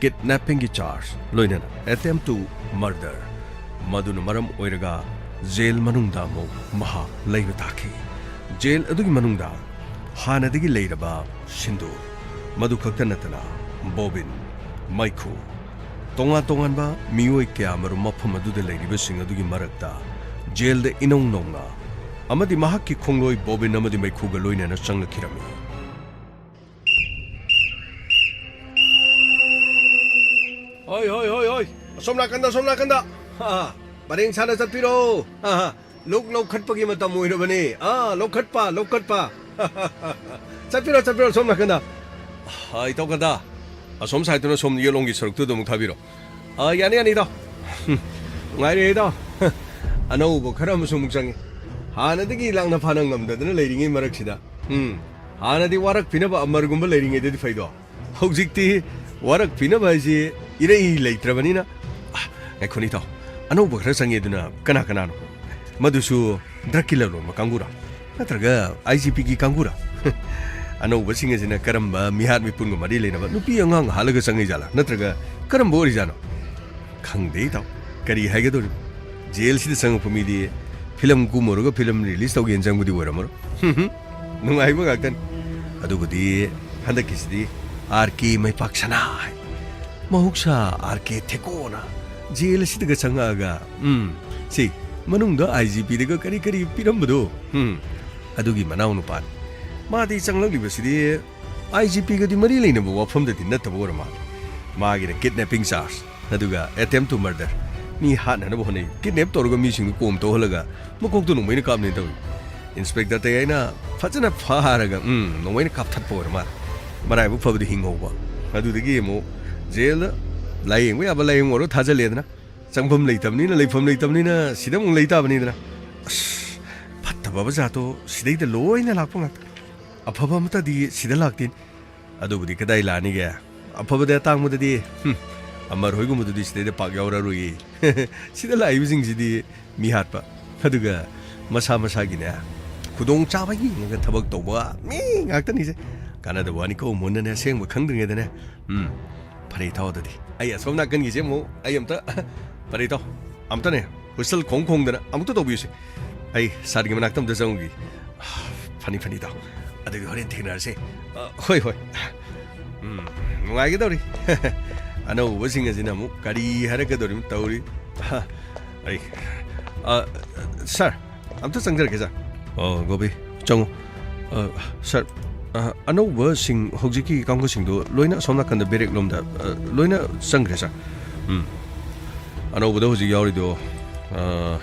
ꯀꯤꯗꯅꯦꯄꯤꯡꯒꯤ ꯆꯥꯔꯖ, ꯂꯣꯏꯅꯅ ꯑꯦꯇꯦꯝꯞ ꯇꯨ ꯃꯔꯗꯔ꯫ ꯃꯗꯨꯅ ꯃꯔꯝ ꯑꯣꯏꯔꯒ ꯖꯦꯜ ꯃꯅꯨꯡꯗ ꯑꯃꯨꯛ ꯃꯍꯥꯛ ꯂꯩꯕ ꯇꯥꯈꯤ꯫ ꯖꯦꯜ ꯑꯗꯨꯒꯤ ꯃꯅꯨꯡꯗ ꯍꯥꯟꯅꯗꯒꯤ ꯂꯩꯔꯕ ꯁꯤꯟꯗꯨꯔ, ꯃꯗꯨ ꯈꯛꯇ ꯅꯠꯇꯅ ꯕꯣꯕꯤꯟ, ꯃꯩꯈꯨ, ꯇꯣꯉꯥꯟ ꯇꯣꯉꯥꯟꯕ ꯃꯤꯑꯣꯏ ꯀꯌꯥꯃꯔꯨꯝ ꯃꯐꯝ ꯑꯗꯨꯗ ꯂꯩꯔꯤꯕꯁꯤꯡ ꯑꯗꯨꯒꯤ ꯃꯔꯛꯇ ꯖꯦꯜꯗ ꯏꯅꯧ ꯅꯧꯅ ꯑꯃꯗꯤ ꯃꯍꯥꯛꯀꯤ ꯈꯣꯡꯂꯣꯏ ꯕꯣꯕꯤꯟ ꯑꯃꯗꯤ ꯃꯩꯈꯨꯒ ꯂꯣꯏꯅꯅ ꯆꯪꯂꯛꯈꯤꯔꯝꯃꯤ꯫ ꯍꯣꯏ, ꯍꯣꯏ, ꯍꯣꯏ, ꯍꯣꯏ꯫ ꯑꯁꯣꯝ ꯅꯥꯀꯟꯗ, ꯑꯁꯣꯝ ꯅꯥꯀꯟꯗ꯫ ꯍꯥ, ꯄꯔꯦꯡ ꯁꯥꯅ ꯆꯠꯄꯤꯔꯣ꯫ ꯍꯥ, ꯍꯥ꯫ ꯂꯨꯛ ꯂꯧꯈꯠꯄꯒꯤ ꯃꯇꯝ ꯑꯣꯏꯔꯕꯅꯤ꯫ ꯑꯥ, ꯂꯧꯈꯠꯄ, ꯂꯧꯈꯠꯄ꯫ ꯆꯠꯄꯤꯔꯣ, ꯆꯠꯄꯤꯔꯣ, ꯑꯁꯣꯝ ꯅꯥꯀꯟꯗ꯫ ꯑꯥ, ꯏꯇꯥꯎ ꯀꯟꯗꯥ, ꯑꯁꯣꯝ ꯁꯥꯏꯠꯇꯨꯅ ꯁꯣꯝ ꯌꯦꯠꯂꯣꯝꯒꯤ ꯁꯔꯨꯛꯇꯨꯗ ꯑꯃꯨꯛ ꯊꯥꯕꯤꯔꯣ꯫ ꯑꯥ, ꯌꯥꯅꯤ, ꯌꯥꯅꯤ, ꯏꯇꯥꯎ꯫ ꯅꯨꯡꯉꯥꯏꯔꯦ, ꯏꯇꯥꯎ꯫ ꯑꯅꯧꯕ ꯈꯔ ꯑꯃꯁꯨ ꯑꯃꯨꯛ ꯆꯪꯉꯤ꯫ ꯍꯥꯟꯅꯗꯒꯤ ꯂꯥꯛꯅ ꯐꯥꯅ ꯉꯝꯗꯗꯅ ꯂꯩꯔꯤꯉꯩ ꯃꯔꯛꯁꯤꯗ꯫ ꯎꯝ꯫ ꯍꯥꯟꯅꯗꯤ ꯋꯥꯔꯛꯄꯤꯅꯕ ꯑꯃꯔꯒꯨꯝꯕ ꯂꯩꯔꯤꯉꯩꯗꯗꯤ ꯐꯩꯗꯣ꯫ ꯍꯧꯖꯤꯛꯇꯤ ꯋꯥꯔꯛꯄꯤꯅꯕ ꯍꯥꯏꯁꯤ ꯏꯔꯩ ꯂꯩꯇ꯭ꯔꯕꯅꯤꯅ꯫ ꯑ, ꯉꯥꯏꯈꯣꯅꯦ ꯏꯇꯥꯎ, ꯑꯅꯧꯕ ꯈꯔ ꯆꯪꯉꯦ ꯑꯗꯨꯅ ꯀꯅꯥ ꯀꯅꯥꯅꯣ? ꯃꯗꯨꯁꯨ ꯗ꯭ꯔꯛꯀꯤ ꯂꯂꯣꯟꯕ ꯀꯥꯡꯕꯨꯔꯥ? ꯅꯠꯇ꯭ꯔꯒ IGPꯒꯤ ꯀꯥꯡꯕꯨꯔꯥ? ꯑꯅꯧꯕꯁꯤꯡ ꯑꯁꯤꯅ ꯀꯔꯝꯕ ꯃꯤꯍꯥꯠ ꯃꯤꯄꯨꯟꯒ ꯃꯔꯤ ꯂꯩꯅꯕ ꯅꯨꯄꯤ ꯑꯉꯥꯡ ꯍꯥꯠꯂꯒ ꯆꯪꯉꯤꯖꯥꯠꯂꯥ? ꯅꯠꯇ꯭ꯔꯒ ꯀꯔꯝꯕ ꯑꯣꯏꯔꯤꯖꯥꯠꯅꯣ? ꯈꯪꯗꯦ ꯏꯇꯥꯎ, ꯀꯔꯤ ꯍꯥꯏꯒꯗꯧꯔꯤꯕ? ꯖꯦꯜꯁꯤꯗ ꯆꯪꯉꯛꯄ ꯃꯤꯗꯤ ꯐꯤꯂꯝ ꯀꯨꯝꯃꯨꯔꯒ ꯐꯤꯂꯝ ꯔꯤꯂꯤꯁ ꯇꯧꯒꯦꯅ ꯆꯪꯕꯗꯤ ꯑꯣꯏꯔꯝꯃꯔꯣꯏ꯫ ꯅꯨꯡꯉꯥꯏꯕ ꯉꯥꯛꯇꯅꯤ꯫ ꯑꯗꯨꯕꯨꯗꯤ ꯍꯟꯗꯛꯀꯤꯁꯤꯗꯤ RK ꯃꯩꯄꯥꯛ ꯁꯅꯥ ꯍꯥꯏ꯫ ꯃꯍꯧꯁꯥ RK ꯊꯦꯀꯣꯅ ꯖꯦꯜ ꯑꯁꯤꯗꯒ ꯆꯪꯉꯛꯑꯒ, ꯎꯝ, ꯁꯤ ꯃꯅꯨꯡꯗ IGPꯗꯒ ꯀꯔꯤ ꯀꯔꯤ ꯄꯤꯔꯝꯕꯗꯣ, ꯎꯝ, ꯑꯗꯨꯒꯤ ꯃꯅꯥꯎ ꯅꯨꯄꯥꯅꯤ꯫ ꯃꯥꯗꯤ ꯆꯪꯂꯛꯂꯤꯕꯁꯤꯗꯤ IGPꯒꯗꯤ ꯃꯔꯤ ꯂꯩꯅꯕ ꯋꯥꯐꯝꯗꯗꯤ ꯅꯠꯇꯕ ꯑꯣꯏꯔ ꯃꯥꯜꯂꯦ꯫ ꯃꯥꯒꯤꯅ ꯀꯤꯗꯅꯦꯄꯤꯡ ꯆꯥꯔꯖ, ꯑꯗꯨꯒ ꯑꯦꯇꯦꯝꯞ ꯇꯨ ꯃꯔꯗꯔ꯫ ꯃꯤ ꯍꯥꯠꯅꯅꯕ ꯍꯣꯠꯅꯩ, ꯀꯤꯗꯅꯦꯞ ꯇꯧꯔꯒ ꯃꯤꯁꯤꯡꯗꯨ ꯀꯣꯝ ꯇꯧꯍꯜꯂꯒ ꯃꯀꯣꯛꯇꯨ ꯅꯣꯡꯃꯩꯅ ꯀꯥꯞꯅꯦꯅ ꯇꯧꯏ꯫ ꯏꯟꯁꯄꯦꯛꯇꯔ ꯇꯌꯥꯏꯅ ꯐꯖꯅ ꯐꯥꯔꯒ, ꯎꯝ, ꯅꯣꯡꯃꯩꯅ ꯀꯥꯞꯊꯠꯄ ꯑꯣꯏꯔ ꯃꯥꯜꯂꯦ꯫ ꯃꯔꯥꯏꯕꯛ ꯐꯕꯗꯤ ꯍꯤꯡꯍꯧꯕ꯫ ꯑꯗꯨꯗꯒꯤ ꯑꯃꯨꯛ ꯖꯦꯜꯗ ꯂꯥꯌꯦꯡꯕ ꯌꯥꯕ ꯂꯥꯌꯦꯡꯉꯨꯔꯣ ꯊꯥꯖꯜꯂꯦꯗꯅ꯫ ꯆꯪꯐꯝ ꯂꯩꯇꯕꯅꯤꯅ, ꯂꯩꯐꯝ ꯂꯩꯇꯕꯅꯤꯅ ꯁꯤꯗ ꯑꯃꯨꯛ ꯂꯩ ꯇꯥꯕꯅꯤꯗꯅ꯫ ꯑꯁ, ꯐꯠꯇꯕ ꯖꯥꯠꯇꯣ ꯁꯤꯗꯩꯗ ꯂꯣꯏꯅ ꯂꯥꯛꯄ ꯉꯥꯛꯇ꯫ ꯑꯐꯕ ꯑꯃꯠꯇꯗꯤ ꯁꯤꯗ ꯂꯥꯛꯇꯦ꯫ ꯑꯗꯨꯕꯨꯗꯤ ꯀꯗꯥꯏ ꯂꯥꯛꯅꯤꯒꯦ? ꯑꯐꯕꯗ ꯑꯇꯥꯡꯕꯗꯗꯤ, ꯍꯨꯝ, ꯑꯃꯔ ꯍꯣꯏꯒꯨꯝꯕꯗꯨꯗꯤ ꯁꯤꯗꯩꯗ ꯄꯥꯛ ꯌꯥꯎꯔꯛꯑꯔꯣꯏꯌꯦ꯫ ꯁꯤꯗ ꯂꯥꯛꯏꯕꯁꯤꯡꯁꯤꯗꯤ ꯃꯤ ꯍꯥꯠꯄ, ꯑꯗꯨꯒ ꯃꯁꯥ ꯃꯁꯥꯒꯤꯅꯦ, ꯈꯨꯗꯣꯡ ꯆꯥꯕ ꯌꯦꯡꯉꯒ ꯊꯕꯛ ꯇꯧꯕ ꯃꯤ ꯉꯥꯛꯇꯅꯤꯁꯦ꯫ ꯀꯥꯟꯅꯗꯕ ꯋꯥꯅꯤꯀꯣ, ꯃꯨꯟꯅꯅꯦ ꯑꯁꯦꯡꯕ ꯈꯪꯗ꯭ꯔꯤꯉꯩꯗꯅꯦ꯫ ꯎꯝ, ꯐꯔꯦ, ꯏꯇꯥꯎ, ꯑꯗꯨꯗꯤ ꯑꯩ ꯑꯁꯣꯝ ꯅꯥꯀꯟꯒꯤꯁꯦ ꯑꯃꯨꯛ ꯑꯩ ꯑꯝꯇ ꯐꯔꯦ, ꯏꯇꯥꯎ, ꯑꯝꯇꯅꯦ ꯍꯨꯏꯁꯜ ꯈꯣꯡ ꯈꯣꯡꯗꯅ ꯑꯃꯨꯛꯇ ꯇꯧꯕꯤꯌꯨꯁꯦ꯫ ꯑꯩ ꯁꯥꯔꯒꯤ ꯃꯅꯥꯛꯇ ꯑꯝꯇ ꯆꯪꯉꯨꯒꯦ꯫ ꯐꯅꯤ, ꯐꯅꯤ, ꯏꯇꯥꯎ꯫ ꯑꯗꯨꯗꯤ ꯍꯣꯔꯦꯟ ꯊꯦꯡꯅꯔꯁꯦ꯫ ꯑ, ꯍꯣꯏ, ꯍꯣꯏ꯫ ꯎꯝ, ꯅꯨꯡꯉꯥꯏꯒꯗꯧꯔꯤ꯫ ꯑꯅꯧꯕꯁꯤꯡ ꯑꯁꯤꯅ ꯑꯃꯨꯛ ꯀꯔꯤ ꯍꯥꯏꯔꯛꯀꯗꯧꯔꯤꯕꯅꯣ ꯇꯧꯔꯤ꯫ ꯑꯩ, ꯑ, ꯁꯥꯔ, ꯑꯝꯇ ꯆꯪꯖꯔꯛꯀꯦ, ꯁꯥꯔ꯫ ꯑꯣ, ꯒꯣꯄꯤ, ꯆꯪꯉꯣ꯫ ꯑ, ꯁꯥꯔ, ꯑ, ꯑꯅꯧꯕꯁꯤꯡ, ꯍꯧꯖꯤꯛꯀꯤ ꯀꯥꯡꯕꯨꯁꯤꯡꯗꯣ ꯂꯣꯏꯅ ꯑꯁꯣꯝ ꯅꯥꯀꯟꯗ ꯕꯦꯔꯦꯛ ꯂꯣꯝꯗ, ꯑ, ꯂꯣꯏꯅ ꯆꯪꯈ꯭ꯔꯦ, ꯁꯥꯔ꯫ ꯎꯝ꯫ ꯑꯅꯧꯕꯗ ꯍꯧꯖꯤꯛ ꯌꯥꯎꯔꯤꯗꯣ, ꯑ,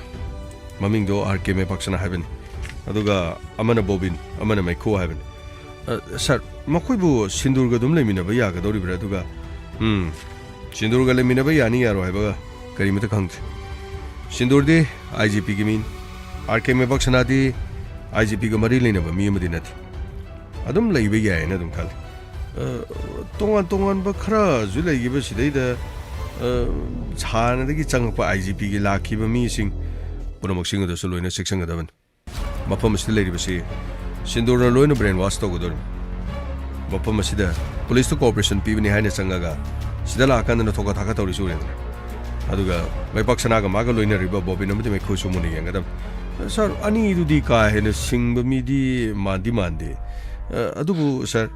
ꯃꯃꯤꯡꯗꯣ ꯑꯥꯔ ꯀꯦ ꯃꯦꯄꯥꯛꯁꯅꯥ ꯍꯥꯏꯕꯅꯤ꯫ ꯑꯗꯨꯒ ꯑꯃꯅ ꯕꯣꯕꯤꯟ, ꯑꯃꯅ ꯃꯩꯈꯨ ꯍꯥꯏꯕꯅꯤ꯫ ꯑ, ꯁꯥꯔ, ꯃꯈꯣꯏꯕꯨ ꯁꯤꯟꯗꯨꯔꯒ ꯑꯗꯨꯝ ꯂꯩꯃꯤꯟꯅꯕ ꯌꯥꯒꯗꯧꯔꯤꯕ꯭ꯔꯥ? ꯑꯗꯨꯒ, ꯎꯝ, ꯁꯤꯟꯗꯨꯔꯒ ꯂꯩꯃꯤꯟꯅꯕ ꯌꯥꯅꯤ ꯌꯥꯔꯣꯏ ꯍꯥꯏꯕꯒ ꯀꯔꯤꯃꯇ ꯈꯪꯗ꯭ꯔꯦ꯫ ꯁꯤꯟꯗꯨꯔꯗꯤ ꯑꯥꯏ ꯖꯤ ꯄꯤꯒꯤ ꯃꯤꯅꯤ꯫ ꯑꯥꯔ ꯀꯦ ꯃꯦꯕꯛꯁꯅꯥꯗꯤ ꯑꯥꯏ ꯖꯤ ꯄꯤꯒ ꯃꯔꯤ ꯂꯩꯅꯕ ꯃꯤ ꯑꯃꯗꯤ ꯅꯠꯇꯦ꯫ ꯑꯗꯨꯝ ꯂꯩꯕ ꯌꯥꯏꯌꯦꯅ ꯑꯗꯨꯝ ꯈꯜꯂꯤ꯫ ꯑ, ꯇꯣꯉꯥꯟ ꯇꯣꯉꯥꯟꯕ ꯈꯔꯁꯨ ꯂꯩꯈꯤꯕ ꯁꯤꯗꯩꯗ, ꯑ, ꯍꯥꯟꯅꯗꯒꯤ ꯆꯪꯉꯛꯄ ꯑꯥꯏ ꯖꯤ ꯄꯤꯒꯤ ꯂꯥꯛꯈꯤꯕ ꯃꯤꯁꯤꯡ ꯄꯨꯝꯅꯃꯛꯁꯤꯡ ꯑꯗꯨꯁꯨ ꯂꯣꯏꯅ ꯆꯦꯛꯁꯤꯟꯒꯗꯕꯅꯤ꯫ ꯃꯐꯝ ꯑꯁꯤꯗ ꯂꯩꯔꯤꯕꯁꯤ ꯁꯤꯟꯗꯨꯔꯅ ꯂꯣꯏꯅ brainwash ꯇꯧꯒꯗꯧꯔꯤꯕꯅꯤ꯫ ꯃꯐꯝ ꯑꯁꯤꯗ ꯄꯨꯂꯤꯁꯇ cooperation ꯄꯤꯕꯅꯤ ꯍꯥꯏꯅ ꯆꯪꯉꯒ ꯁꯤꯗ ꯂꯥꯛꯑꯀꯥꯟꯗꯅ ꯊꯣꯛꯀ ꯊꯥꯛꯀ ꯇꯧꯔꯤꯁꯤ ꯎꯔꯦꯗꯅ꯫ ꯑꯗꯨꯒ ꯃꯩꯄꯥꯛ ꯁꯅꯥꯒ ꯃꯥꯒ ꯂꯣꯏꯅꯔꯤꯕ ꯕꯣꯕꯤꯟ ꯑꯃꯗꯤ ꯃꯩꯈꯨꯁꯨ ꯃꯨꯟꯅ ꯌꯦꯡꯒꯗꯕꯅꯤ꯫ ꯁꯥꯔ, ꯑꯅꯤꯗꯨꯗꯤ ꯀꯥ ꯍꯦꯟꯅ ꯁꯤꯡꯕ ꯃꯤꯗꯤ ꯃꯥꯟꯗꯤ ꯃꯥꯟꯗꯦ꯫ ꯑ, ꯑꯗꯨꯕꯨ ꯁꯥꯔ,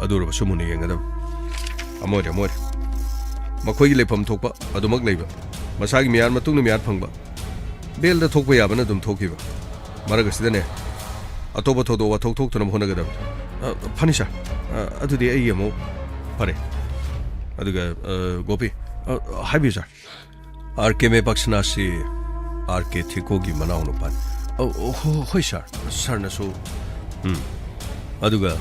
ꯑꯗꯨ ꯑꯣꯏꯔꯕꯁꯨ ꯃꯨꯟꯅ ꯌꯦꯡꯒꯗꯕꯅꯤ꯫ ꯑꯃ ꯑꯣꯏꯔꯦ, ꯑꯃ ꯑꯣꯏꯔꯦ꯫ ꯃꯈꯣꯏꯒꯤ ꯂꯩꯐꯝ ꯊꯣꯛꯄ ꯑꯗꯨꯃꯛ ꯂꯩꯕ꯫ ꯃꯁꯥꯒꯤ ꯃꯤꯍꯥꯠ ꯃꯇꯨꯡꯗ ꯃꯤꯍꯥꯠ ꯐꯪꯕ꯫ ꯕꯦꯜꯗ ꯊꯣꯛꯄ ꯌꯥꯕꯅ ꯑꯗꯨꯝ ꯊꯣꯛꯈꯤꯕ꯫ ꯃꯔꯛ ꯑꯁꯤꯗꯅꯦ, ꯑꯇꯣꯞꯄ ꯊꯧꯗꯣꯛ ꯋꯥꯊꯣꯛ ꯊꯣꯛꯇꯅꯕ ꯍꯣꯠꯅꯒꯗꯕꯅꯤ꯫ ꯑ, ꯐꯅꯤ ꯁꯥꯔ꯫ ꯑ, ꯑꯗꯨꯗꯤ ꯑꯩ ꯑꯃꯨꯛ, ꯐꯔꯦ꯫ ꯑꯗꯨꯒ, ꯑ, ꯒꯣꯄꯤ, ꯑ, ꯍꯥꯏꯕꯤꯌꯨ ꯁꯥꯔ꯫ ꯑꯥꯔ ꯀꯦ ꯃꯦꯕꯛꯁꯅꯥꯁꯤ ꯑꯥꯔ ꯀꯦ ꯊꯤꯀꯣꯒꯤ ꯃꯅꯥꯎꯅꯨꯄꯥꯅꯤ꯫ ꯑ, ꯑ, ꯍꯣ-, ꯍꯣꯏ ꯁꯥꯔ, ꯁꯥꯔꯅꯁꯨ꯫ ꯎꯝ꯫ ꯑꯗꯨꯒ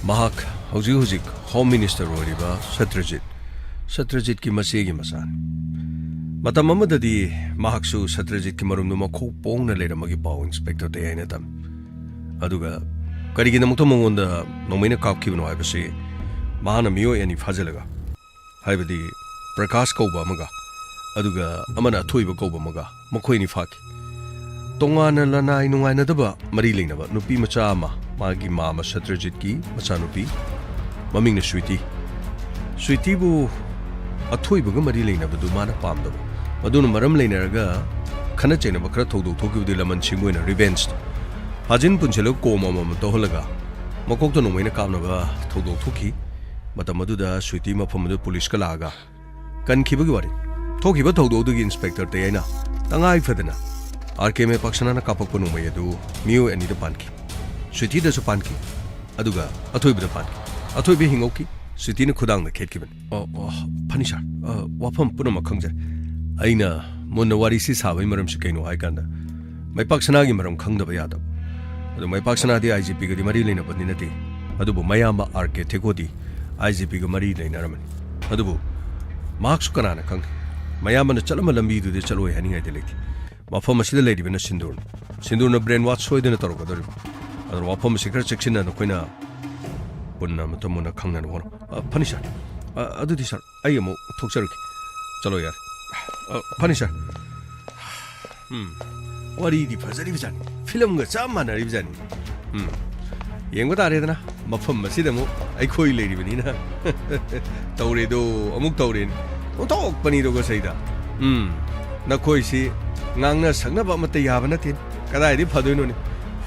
ꯃꯍꯥꯛ ꯍꯧꯖꯤꯛ ꯍꯧꯖꯤꯛ ꯍꯣꯝ ꯃꯤꯅꯤꯁꯇꯔ ꯑꯣꯏꯔꯤꯕ ꯁꯇ꯭ꯔꯖꯤꯠ, ꯁꯇ꯭ꯔꯖꯤꯠꯀꯤ ꯃꯆꯦꯒꯤ ꯃꯆꯥꯅꯤ꯫ ꯃꯇꯝ ꯑꯃꯗꯗꯤ ꯃꯍꯥꯛꯁꯨ ꯁꯇ꯭ꯔꯖꯤꯠꯀꯤ ꯃꯔꯨꯝꯗ ꯃꯈꯣꯛ ꯄꯣꯡꯅ ꯂꯩꯔꯝꯕꯒꯤ ꯄꯥꯎ ꯏꯟꯁꯄꯦꯛꯇꯔ ꯗꯌꯥꯏꯅ ꯇꯝꯃꯤ꯫ ꯑꯗꯨꯒ ꯀꯔꯤꯒꯤꯗꯃꯛꯇ ꯃꯉꯣꯟꯗ ꯅꯣꯡꯃꯩꯅ ꯀꯥꯞꯈꯤꯕꯅꯣ ꯍꯥꯏꯕꯁꯤ ꯃꯍꯥꯛꯅ ꯃꯤꯑꯣꯏ ꯑꯅꯤ ꯐꯥꯖꯤꯜꯂꯒ, ꯍꯥꯏꯕꯗꯤ ꯄ꯭ꯔꯀꯥꯁ ꯀꯧꯕ ꯑꯃꯒ, ꯑꯗꯨꯒ ꯑꯃꯅ ꯑꯊꯣꯏꯕ ꯀꯧꯕ ꯑꯃꯒ, ꯃꯈꯣꯏ ꯑꯅꯤ ꯐꯥꯈꯤ꯫ ꯇꯣꯉꯥꯟꯅ ꯂꯅꯥꯏ ꯅꯨꯡꯉꯥꯏꯅꯗꯕ ꯃꯔꯤ ꯂꯩꯅꯕ ꯅꯨꯄꯤ ꯃꯆꯥ ꯑꯃ, ꯃꯥꯒꯤ ꯃꯥꯃ ꯁꯇ꯭ꯔꯖꯤꯠꯀꯤ ꯃꯆꯥꯅꯨꯄꯤ, ꯃꯃꯤꯡꯅ ꯁ꯭ꯋꯤꯇꯤ꯫ ꯁ꯭ꯋꯤꯇꯤꯕꯨ ꯑꯊꯣꯏꯕꯒ ꯃꯔꯤ ꯂꯩꯅꯕꯗꯨ ꯃꯥꯅ ꯄꯥꯝꯗꯕ꯫ ꯃꯗꯨꯅ ꯃꯔꯝ ꯂꯩꯅꯔꯒ ꯈꯠꯅ ꯆꯩꯅꯕ ꯈꯔ ꯊꯧꯗꯣꯛ ꯊꯣꯛꯈꯤꯕꯗꯨ ꯂꯃꯟ ꯁꯤꯡꯕ ꯑꯣꯏꯅ revenge, ꯐꯥꯖꯤꯟ ꯄꯨꯟꯁꯤꯜꯂꯒ ꯀꯣꯝ ꯑꯃꯃꯝ ꯇꯧꯍꯜꯂꯒ ꯃꯀꯣꯛꯇ ꯅꯣꯡꯃꯩꯅ ꯀꯥꯞꯅꯕ ꯊꯧꯗꯣꯛ ꯊꯣꯛꯈꯤ꯫ ꯃꯇꯝ ꯑꯗꯨꯗ ꯁ꯭ꯋꯤꯇꯤ ꯃꯐꯝ ꯑꯗꯨ ꯄꯨꯂꯤꯁꯀ ꯂꯥꯛꯑꯒ ꯀꯟꯈꯤꯕꯒꯤ ꯋꯥꯔꯤ꯫ ꯊꯣꯛꯈꯤꯕ ꯊꯧꯗꯣꯛ ꯑꯗꯨꯒꯤ ꯏꯟꯁꯄꯦꯛꯇꯔ ꯇꯌꯥꯏꯅ ꯇꯉꯥꯏ ꯐꯗꯅ ꯑꯥꯔ ꯀꯦ ꯃꯥꯏꯄꯥꯛꯁꯅꯥꯅ ꯀꯥꯞꯄꯛꯄ ꯅꯣꯡꯃꯩ ꯑꯗꯨ ꯃꯤꯑꯣꯏ ꯑꯅꯤꯗ ꯄꯥꯟꯈꯤ꯫ ꯁ꯭ꯋꯤꯇꯤꯗꯁꯨ ꯄꯥꯟꯈꯤ, ꯑꯗꯨꯒ ꯑꯊꯣꯏꯕꯗ ꯄꯥꯟꯈꯤ꯫ ꯑꯊꯣꯏꯕ ꯍꯤꯡꯍꯧꯈꯤ, ꯁ꯭ꯋꯤꯇꯤꯅ ꯈꯨꯗꯥꯡꯗ ꯈꯦꯠꯈꯤꯕꯅꯤ꯫ ꯑꯣ, ꯑꯣ, ꯐꯅꯤ ꯁꯥꯔ꯫ ꯑ, ꯋꯥꯐꯝ ꯄꯨꯝꯅꯃꯛ ꯈꯪꯖꯔꯦ꯫ ꯑꯩꯅ ꯃꯨꯟꯅ ꯋꯥꯔꯤꯁꯤ ꯁꯥꯕꯒꯤ ꯃꯔꯝꯁꯤ ꯀꯩꯅꯣ ꯍꯥꯏ ꯀꯥꯟꯗ, ꯃꯥꯏꯄꯥꯛꯁꯅꯥꯒꯤ ꯃꯔꯝ ꯈꯪꯗꯕ ꯌꯥꯗꯕ꯫ ꯑꯗꯣ ꯃꯥꯏꯄꯥꯛꯁꯅꯥꯗꯤ ꯑꯥꯏ ꯖꯤ ꯄꯤꯒꯗꯤ ꯃꯔꯤ ꯂꯩꯅꯕꯗꯤ ꯅꯠꯇꯦ, ꯑꯗꯨꯕꯨ ꯃꯌꯥꯝꯕ ꯑꯥꯔ ꯀꯦ ꯊꯦꯀꯣꯗꯤ ꯑꯥꯏ ꯖꯤ ꯄꯤꯒ ꯃꯔꯤ ꯂꯩꯅꯔꯝꯃꯅꯤ꯫ ꯑꯗꯨꯕꯨ ꯃꯍꯥꯛꯁꯨ ꯀꯅꯥꯅ ꯈꯪ? ꯃꯌꯥꯝꯕꯅ ꯆꯠꯂꯝꯕ ꯂꯝꯕꯤꯗꯨꯗ ꯆꯠꯂꯣꯏ ꯍꯥꯏꯅꯤꯡꯉꯥꯏꯗꯤ ꯂꯩꯇꯦ꯫ ꯃꯐꯝ ꯑꯁꯤꯗ ꯂꯩꯔꯤꯕꯅ ꯁꯤꯟꯗꯨꯔꯅꯤ꯫ ꯁꯤꯟꯗꯨꯔꯅ brain wash ꯁꯣꯏꯗꯅ ꯇꯧꯔꯛꯀꯗꯧꯔꯤꯕ꯫ ꯑꯗꯨꯅ ꯋꯥꯐꯝ ꯑꯁꯤ ꯈꯔ ꯆꯦꯛꯁꯤꯟꯅ ꯅꯈꯣꯏꯅ ꯄꯨꯟꯅ ꯑꯃꯇ ꯃꯨꯟꯅ ꯈꯪꯅꯅꯕ ꯍꯣꯠꯅꯧ꯫ ꯑ, ꯐꯅꯤ ꯁꯥꯔ꯫ ꯑ, ꯑꯗꯨꯗꯤ ꯁꯥꯔ, ꯑꯩ ꯑꯃꯨꯛ ꯊꯣꯛꯆꯔꯒꯦ꯫ ꯆꯠꯂꯣ ꯌꯥꯔꯦ꯫ ꯑ, ꯐꯅꯤ ꯁꯥꯔ꯫ ꯎꯝ, ꯋꯥꯔꯤꯗꯤ ꯐꯖꯔꯤꯕꯖꯥꯠꯅꯤ, ꯐꯤꯂꯝꯒ ꯆꯞ ꯃꯥꯟꯅꯔꯤꯕꯖꯥꯠꯅꯤ꯫ ꯎꯝ, ꯌꯦꯡꯕ ꯇꯥꯔꯦꯗꯅ, ꯃꯐꯝ ꯑꯁꯤꯗ ꯑꯃꯨꯛ ꯑꯩꯈꯣꯏ ꯂꯩꯔꯤꯕꯅꯤꯅ꯫ ꯇꯧꯔꯦꯗꯣ, ꯑꯃꯨꯛ ꯇꯧꯔꯦꯅꯦ꯫ ꯑꯣꯟꯊꯣꯛꯄꯅꯤꯗꯣ ꯉꯁꯩꯗ꯫ ꯎꯝ, ꯅꯈꯣꯏꯁꯤ ꯉꯥꯡꯅ ꯁꯛꯅꯕ ꯑꯃꯠꯇ ꯌꯥꯕ ꯅꯠꯇꯦ꯫ ꯀꯗꯥꯏꯗꯒꯤ ꯐꯗꯣꯏꯅꯣꯅꯦ?